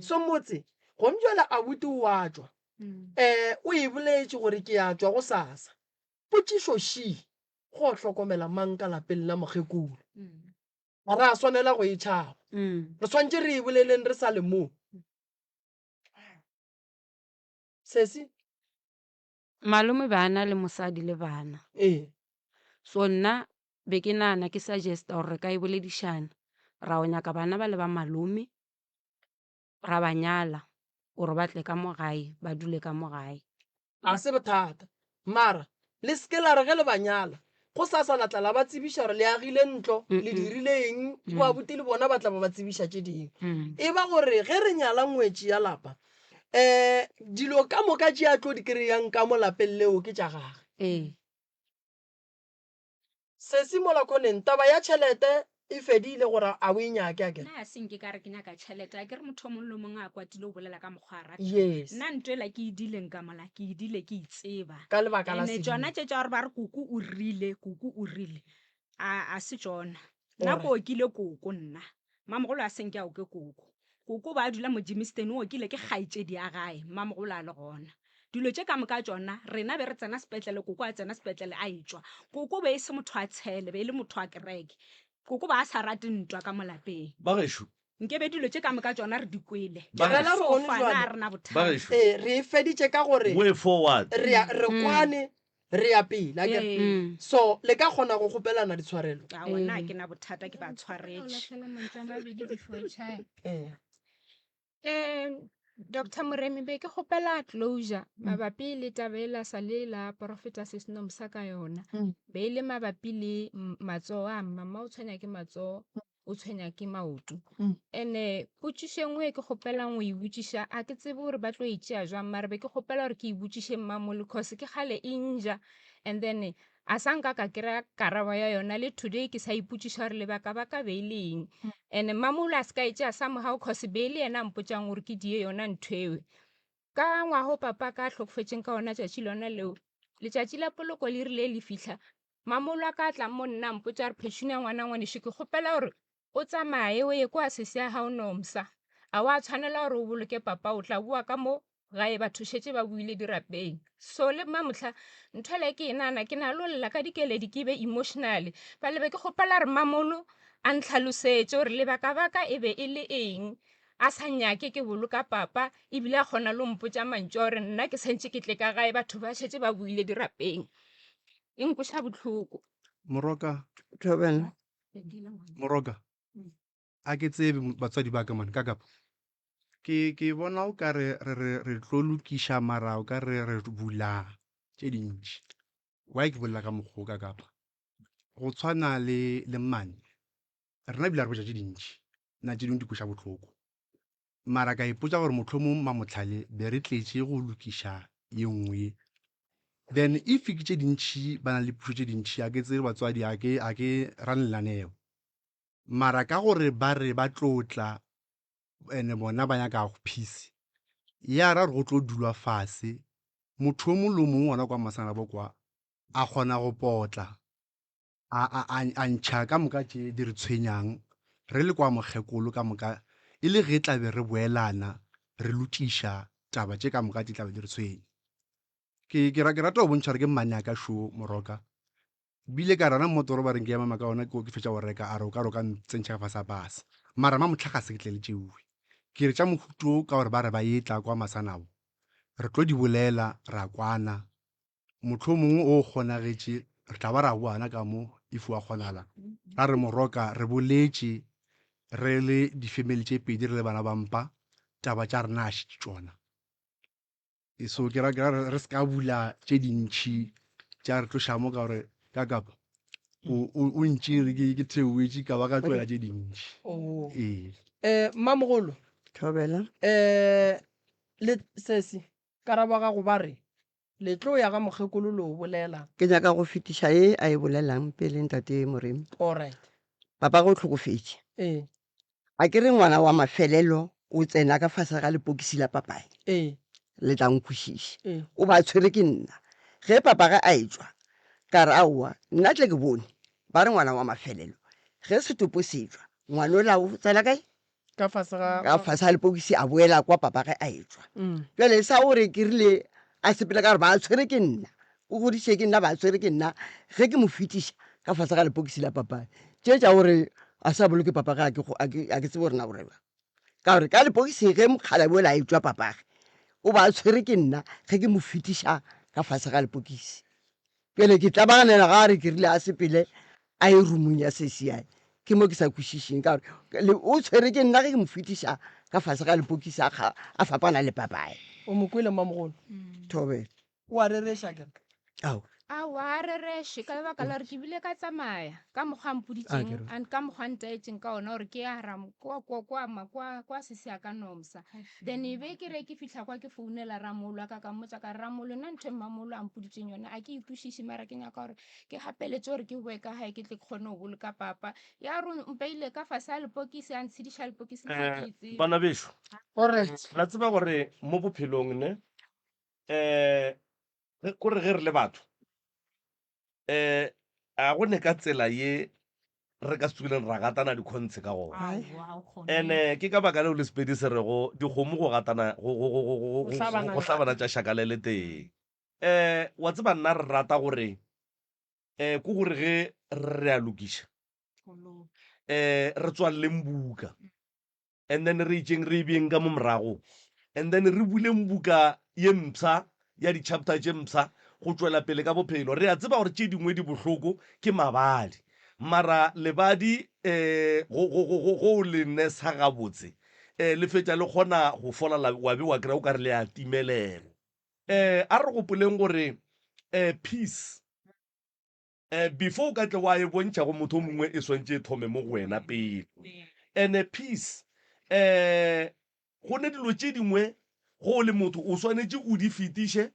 So motse gone jwale abuti o a tšwa. Um o e boletše gore ke ya tšwa gosasa. Potšišo še, Go hlokomela mang ka lapeng la mokgekolo? Ga re a swanela go e tšhaba. Re swanetše re e boleleng re sa le mo. Sesi? Malome be a na le mosadi le bana. Ee. So nna be ke nagana ke suggesta gore re ka e boledišana. Ra o nyaka bana ba le ba malome, ra ba nyala gore ba tle ka mo gae, ba dule ka mo gae. Ga se bothata. Mara le se ke la re ge le ba nyala, gosasa la tla la ba tsebiša gore le agile ntlo, le dirile eng, bo abuti le bona ba tla ba ba tsebiša tše dingwe. E ba gore ge re nyala ngwetši ya lapa, um dilo ka moka tše a tlo di kry-ang ka mo lapeng leo ke tša gage. Ee. Sesi mola khoneng, taba ya tšhelete e fedile gore a o e nyake akere? Nna a se nke ka re ke nyaka tšhelete, akere motho o mongwe le o mongwe a kwatile o bolela ka mokgwa a rata. Yes. Nna nto ela ke e dileng ka mola, ke e dile ke e tseba. Ka lebaka la Ene sedimo. tšona tše tša gore ba re koko o rile, koko o rile, a a se tšona. Nna Alright. ke okile koko nna. Mmamogolo a se nke a oke koko. Koko o be a dula mo Germiston, o okile ke kgaetšedi ya gae, mmamogolo a le gona. Dilo tše ka moka tšona, rena be re tsena sepetlele, koko a tsena sepetlele a etšwa. Koko be e se motho wa tshele, be e le motho wa kereke. Koko be a sa rate ntwa ka mo lapeng. Bagešo. Nke be dilo tše ka moka tšona re di kwele. Ke rela Re re gone so fana, jwale. ga re na bothata. Bagešo. Ee, re e feditše ka gore Way forward. re a, re kwane, re ya pele, akere? Ee. So le ka kgona go kgopelana ditshwarelo? Aowa, nna ga ke na bothata, ke ba tshwaretše. Lahlela mantšu a mabedi before tšhae. Ee. Um Doctor Moremi, be ke kgopela closure mabapi le taba e la sa le la porofeta Sesnomsa ka yona. Be e le mabapi le matsogo a mama o tshwenya ke matsogo, o tshwenya ke maoto. Ene potšišo e nngwe e ke kgopelang go e botšiša, a ke tsebe gore ba tlo e tšea jwang, mara be ke kgopela gore ke e botšiše mmamole cause ke kgale e nja and then a sa nka ka kry-a karabo ya yona le today ke sa ipotšiša gore lebaka ba ka be e le eng. And mmamolo a se ka e tšea somehow cause be e le yena a mpotšang gore ke die yona ntho eo. Ka ngwaga o papa ka a hlokofetšeng ka ona tšatši lona leo, letšatši la poloko le rile le fihla, mamolo a ka a tla mo nna a mpotša gore Petunia ngwana ngwanešu ke kgopela gore o tsamaye o ye kwa sesi ya gago Nomsa. A wa tshwanela gore o boloke papa o tla boa ka mo gae batho šetše ba boile dirapeng. So le mamohla ntho ele ke e nagana ke na lo lla ka dikeledi ke be emotional. Bjale be ke kgopela gore mamolo a ntlhalosetše gore lebakabaka e be e le eng a sa nyake ke boloka papa ebile a kgona le go mpotša mantšu a gore nna ke santše ke tle ka gae batho ba šetše ba boile dirapeng. E nkweša bohloko. Moroka. Thobela. Moroka. A ke tsebe batswadi ba ka man ka kapa. Ke ke bona o ka re re re re tlo lokiša mara o ka re re bula tše dintši. Why ke bolela ka mokgwa o ka kapa? Go tshwana le le mmane. Rena ebile a re botša tše dintši. Nna tše dingwe di kweša bohloko. Mara ka ipotša gore mohlomong Mamohlale be re tletše go lokiša ye nngwe ye. Then if ke tše dintši ba na le pušo tše dintši a ke tsebe batswadi a ke a ke rane lenaneo. Mara ka gore ba re ba tlo tla and bona ba nyaka peace ya ra gore go tlo dulwa fase motho o mongwe le o mongwe gona kwa Masanabo kwa a kgona go potla a, a, a, a ntšha ka moka tše di re tshwenyang re le kwa mokgekolo ka moka e le ge tla be re boelana re lokiša taba tše ka moka tše tla be di re tshwenya. Ke, ke, ke rata go bontšha gore ke mmane a ka šo Moroka. Bile ka rana mmotoro ba reng ke ema ka ona ke ke fetša go reka a re o ka re o ka ntsentšha ka fase ga pasa. Mara mamohla ga se ke tle le tšeoe. Ke re tša mohuto wo ka gore ba re ba etla kwa Masanabo re tlo di bolela ra kwana Mohlomongwe o kgonagetše, re tla ba ra boana ka mo if wa kgonala. Ra re Moroka re boletše re le di-family tše pedi re le bana ba mpa, taba tša rena a šetše tšona. So ke ra ke ra re se ka bula tše dintšhi tša re tloša mo ka gore ka kapa o o o ntšere ke ke theoetše ka ba ka tloela tše dintšhi. Oh. Ee. Eh, mmamogolo. Thobela. Eh, le sesi, Karabo ya gago ba re, Le tlo ya ga mokgekolo lo bolela. Ke nyaka go fetiša ye a e bolelang pele ntate Moremi. Alright. Papagwe o hlokofetše. Ee. A ke re ngwana wa mafelelo o tsena ka fase ga lepokisi la papae. Ee. Le tla nkwešiša. Ee. O ba tshwere ke nna. Ge papagwe a etšwa, ka re aowa, nna tle ke bone ba re ngwana wa mafelelo ge setopo se etšwa, ngwanola o tsena kae? Ka fase ga. Ka fase ga lepokisi a boela kwa papa ge a etšwa. Mm. Bjale sa gore ke rile a sepele ka gore ba tshwere ke nna, o godiše ke nna, ba tshwere ke nna, ge ke mo fetiša ka fase ga lepokisi la papa, tše tša gore a sa boloke papa ge a ke, a ke tsebe gore na o reng. Ka gore ka lepokising ge mokgalabje ola a etšwa papage, o ba tshwere ke nna ge ke mo fetiša ka fase ga lepokisi. Bjale ke tlabaganela ga a re ke rile a sepele a ye roomong ya sesiae. Ke mo ke sa kwešišeng ka gore o tshwere ke nna ge ke mo fetiša ka fase ga lepokisi a kga- a fapana le papae. O mo kwele mmamogolo? Thobela. O a rereša akere? Ao. Aowa, a rereše ka lebaka la gore ke bile ka tsamaya ka mokgwa a mpoditšeng and ka mokgwa a ntaetšeng ka ona gore ke ya ram kwa kwa kwa ma kwa kwa sesi ya ka Nomsa. Then e be ke re ke fihla kwa ke founela ramolo wa ka ka mmotša ka re ramolo nna ntho e mmamolo a mpoditšeng yona a ke e kwešiše mara ke nyaka gore ke gapeletše gore ke boe ka gae ke tle ke kgone go boloka papa. Ya re o mpeile ka fase ga lepokisi a ntshediša lepokisi le ga ke e tsebe. Bana bešo, Alright. la tseba gore mo bophelong ne um kore ge re le batho um a go ne ka tsela ye re ka se tsogileng ra gatana dikgontshe ka gona. And-e ke ka baka leo le Sepedi se rego dikgomo go gatana go hlabana tša šaka le le tee. Um wa tseba nna re rata gore um ke gore ge re a lokiša um re tswaleleng buka. And then re itšeng re e beeng ka mo morago and then re buleng buka ye mpsha ya di-chapter tše mpsha go tšwela pele ka bophelo. Re a tseba gore tše dingwe di bohloko ke mabadi, mara lebadi um go, go, go, go, go o le nesa gabotse um le fetša le kgona go fola la, wa be wa kry-a o ka re le a timelela. Um a re gopoleng gore um peace Eh, before o ka tle wa e bontšha go motho o mongwe e swantše e thome mo go wena pele. And peace, eh, go ne dilo tše dingwe go o le motho o swanetše o di fetiše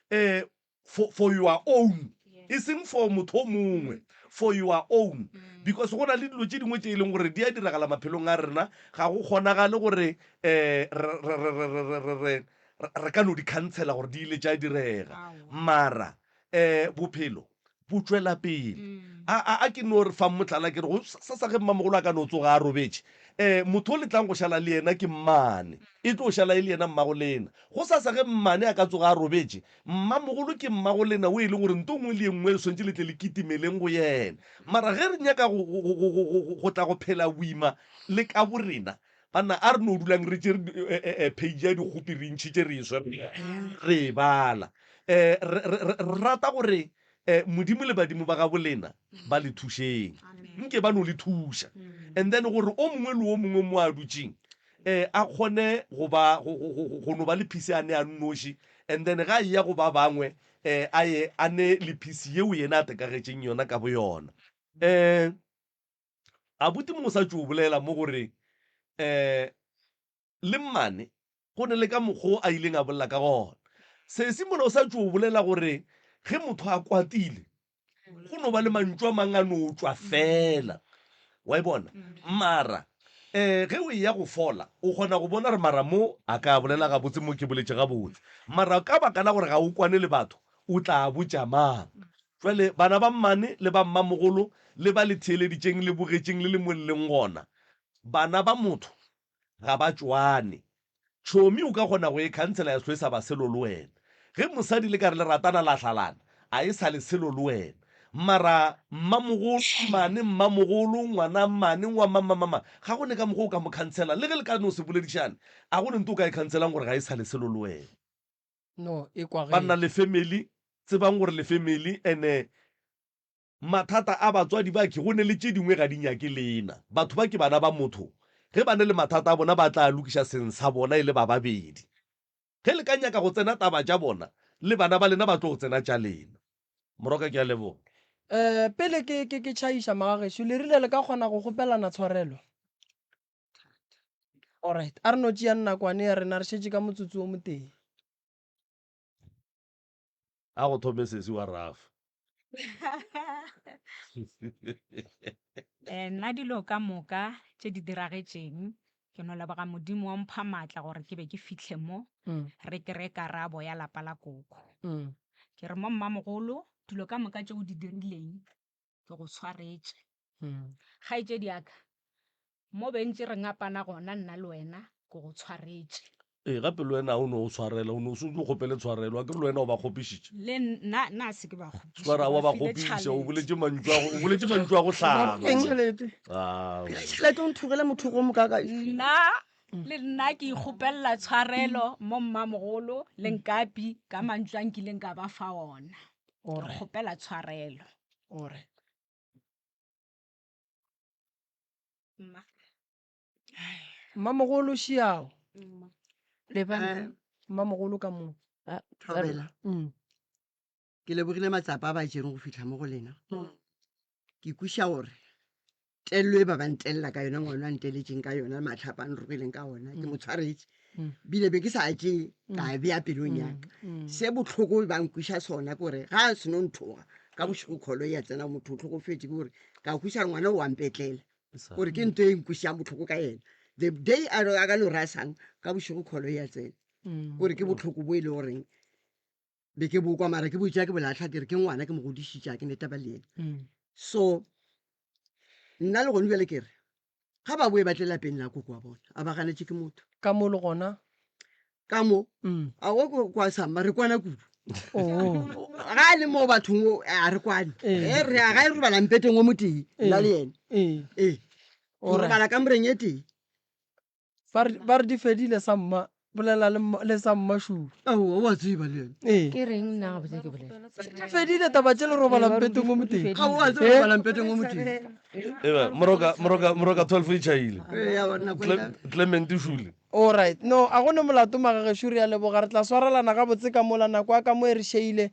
eh, for, for your own, e seng for motho o mongwe, for your own. Because go na le dilo tše dingwe tše e leng gore di a diragala maphelong a rena, ga go kgonagale gore eh, re, re, re, re, re, re, re, re ka no di khansela gore di ile tša direga. Mara um bophelo bo tšwela pele. A, a, a ke no re fang mohlala ke re go sa sa ge mmamogolo a ka no tsoga a robetše, um motho o le tlang go šala le yena ke mmane, e tlo šala e le yena mmago lena. Go sa sa ge mmane a ka tsoga a robetše, mmamogolo ke mmago lena o e leng gore nto nngwe le ye nngwe le swantše le tle le kitimeleng go yena. Mara ge re nyaka go, go, go, go, go, go, go tla go phela boima le ka borena, banna a re no dulang re tšere page ya dikgopi re ntšhitše re e swere re e bala. Um re, re, re rata gore um Modimo le badimo ba gabo lena ba le thušeng. Nke ba no le thuša. And then gore o mongwe le o mongwe mo a dutšeng um a kgone go ba go, go, go, go no ba le phisi a ne a nnoši, and then ga a eya go ba bangwe um a ye a ne le phisi yeo yena a tekagetšeng yona ka boyona. Um Abuti mo o sa tšo bolela mo gore um le mmane go ne le ka mokgo a ileng a bolela ka gona. Sesi mola o sa tšo bolela gore ge motho a kwatile go no ba le mantšu a mang a no tšwa fela. Wa e bona? Mara um ge o eya go fola o kgona go bona gore mara mo a ka bolela gabotse mo ke boletše gabotse. Mara ka baka la gore ga o kwane le batho o tla botša mang? Jwale bana ba mmane le ba mmamogolo le ba le theeleditšeng le bogetšeng le le mo le leng gona, bana ba motho ga ba tšwane. Tšhomi o ka kgona go e khansela ya se hlwe sa ba selo le wena. Ge mosadi le ka re le ratana la hlalana, a e sa le selo le wena. Mara mmamogolo, mmane, mmamogolo, ngwana mmane, wa mamamama, ga go ne ka mokgwa o ka mo khanselang. Le ge le ka no se boledišane, a go ne nto o ka e khanselang gore ga e sa le selo le wena. No, e kwagetše. Banna le family, tsebang gore le family ene mathata a batswadi ba ke go ne le tše dingwe ga di nyake lena. Batho ba ke bana ba motho, ge ba ne le mathata a bona ba tla a lokiša seng sa bona e le ba babedi. Ge le ka nyaka go tsena taba tša bona le bana ba lena ba tlo go tsena tša lena. Moroka ke a leboga. Eh, pele ke, ke, ke tšhaiša magagešo, le rile le ka kgona go kgopelana tshwarelo? Alright, a re no tšeang nakwane ya rena, re šetše ka motsotso o motee. A go thome sesi wa rafa. Eh, nna dilo ka moka tše di diragetšeng ke no leboga Modimo wa mpha maatla gore ke be ke fihle mo Mm. re kry-e karabo ya lapa la koko. Mm. Ke re mo mmamogolo dilo ka moka tše o di dirileng ke go swaretše. Mm. Kgaetšedi ya ka, mo be ntše re ngapana gona nna le wena, ke go tshwaretše. Ee, gape le wena o ne o tshwarela, o ne o swanetše o kgopele tshwarelo, akere le wena o ba kgopišitše? Le nna, nna a se ke ba kgopiša, Swara, ke wa ba ba file kgopiša, o tšhalete. boletše mantšu a go, o boletše mantšu a go hlaba. Eng tšhelete? Aowa. Tšhelete o nthogele motho go mokaka. Nna, le nna ke ikgopelela tshwarelo mo mmamogolo le nkapi ka mantšu a nkileng ka ba fa ona. Ke Alright, kgopela tshwarelo. alright. Mma. Mmamogolo šiao. Mma. Lebang. Eh, Mmamogolo ka mo. Ah, thobela Mm. ke lebogile matsapa a ba tšereng go fitlha mo go lena ke kwiša gore tello e ba ba ntelela ka yona ngwana a nteletšeng ka yona matlhapa a nrogileng ka ona ke mo tshwaretše Mm. bile be ke sa tšee ka a bea pelong yaka Mm. se botlhoko ba nkwiša sona ke gore ga a seno nthoga ka bošego kholo ya tsena motho o tlhokofetse ke gore ka kwiša gore ngwana o wa mpetlela gore ke nto e nkwišang botlhoko ka yena the day a a ka no rasang ka bošego kholo ya tsena Mm. gore ke botlhoko bo e le goreng be ke bokwa mara ke botša ke bolatlha ke re ke ngwana ke mo godišitše a ke ne taba le ena Mm. so nna le gone bjale ke re ga ba boe ba tle lapeng la koko wa bona a ba ganetše ke motho Ka mo le gona. ka mo Mm. a o ko- kwa samma re kwana kudu Oh. ga a le mo bathong o, a re kwane Ee. e re ga e robala mpeteng o motee nna le yena Ee. ee re Alright. robala kamoreng e tee Ba re ba re di fedile sa mma. Bolela le mma- le sa mmašulo. aowa o a tseba le yena Ee. Ke reng nna gabotse ke bolela? Di fedile taba tše le robala Ee, ba re mpeteng o di motee. fedile. ga o a tseba Eh? robala mpeteng o motee Eba, moroka moroka moroka 12 e tšhaile Ee, ya bona, nako e tla- Clement Shule Alright. No, a go ne molato magagešo re a leboga. Re tla swarelana gabotse ka mola nako ya ka mo e re šeile.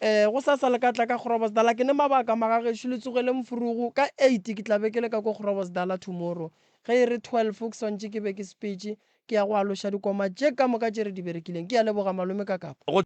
Eh, go sasa le ka tla ka Groblersdal. Ke ne mabaka magagešo le tsogele mfurugu. Ka 8 ke tla be ke le ka ko Groblersdal tomorrow. Ge e re 12 ke swantše ke be ke sepetše ke ya go aloša dikoma tše ka moka tše re di berekileng. Ke a leboga malome ka kapa. Go.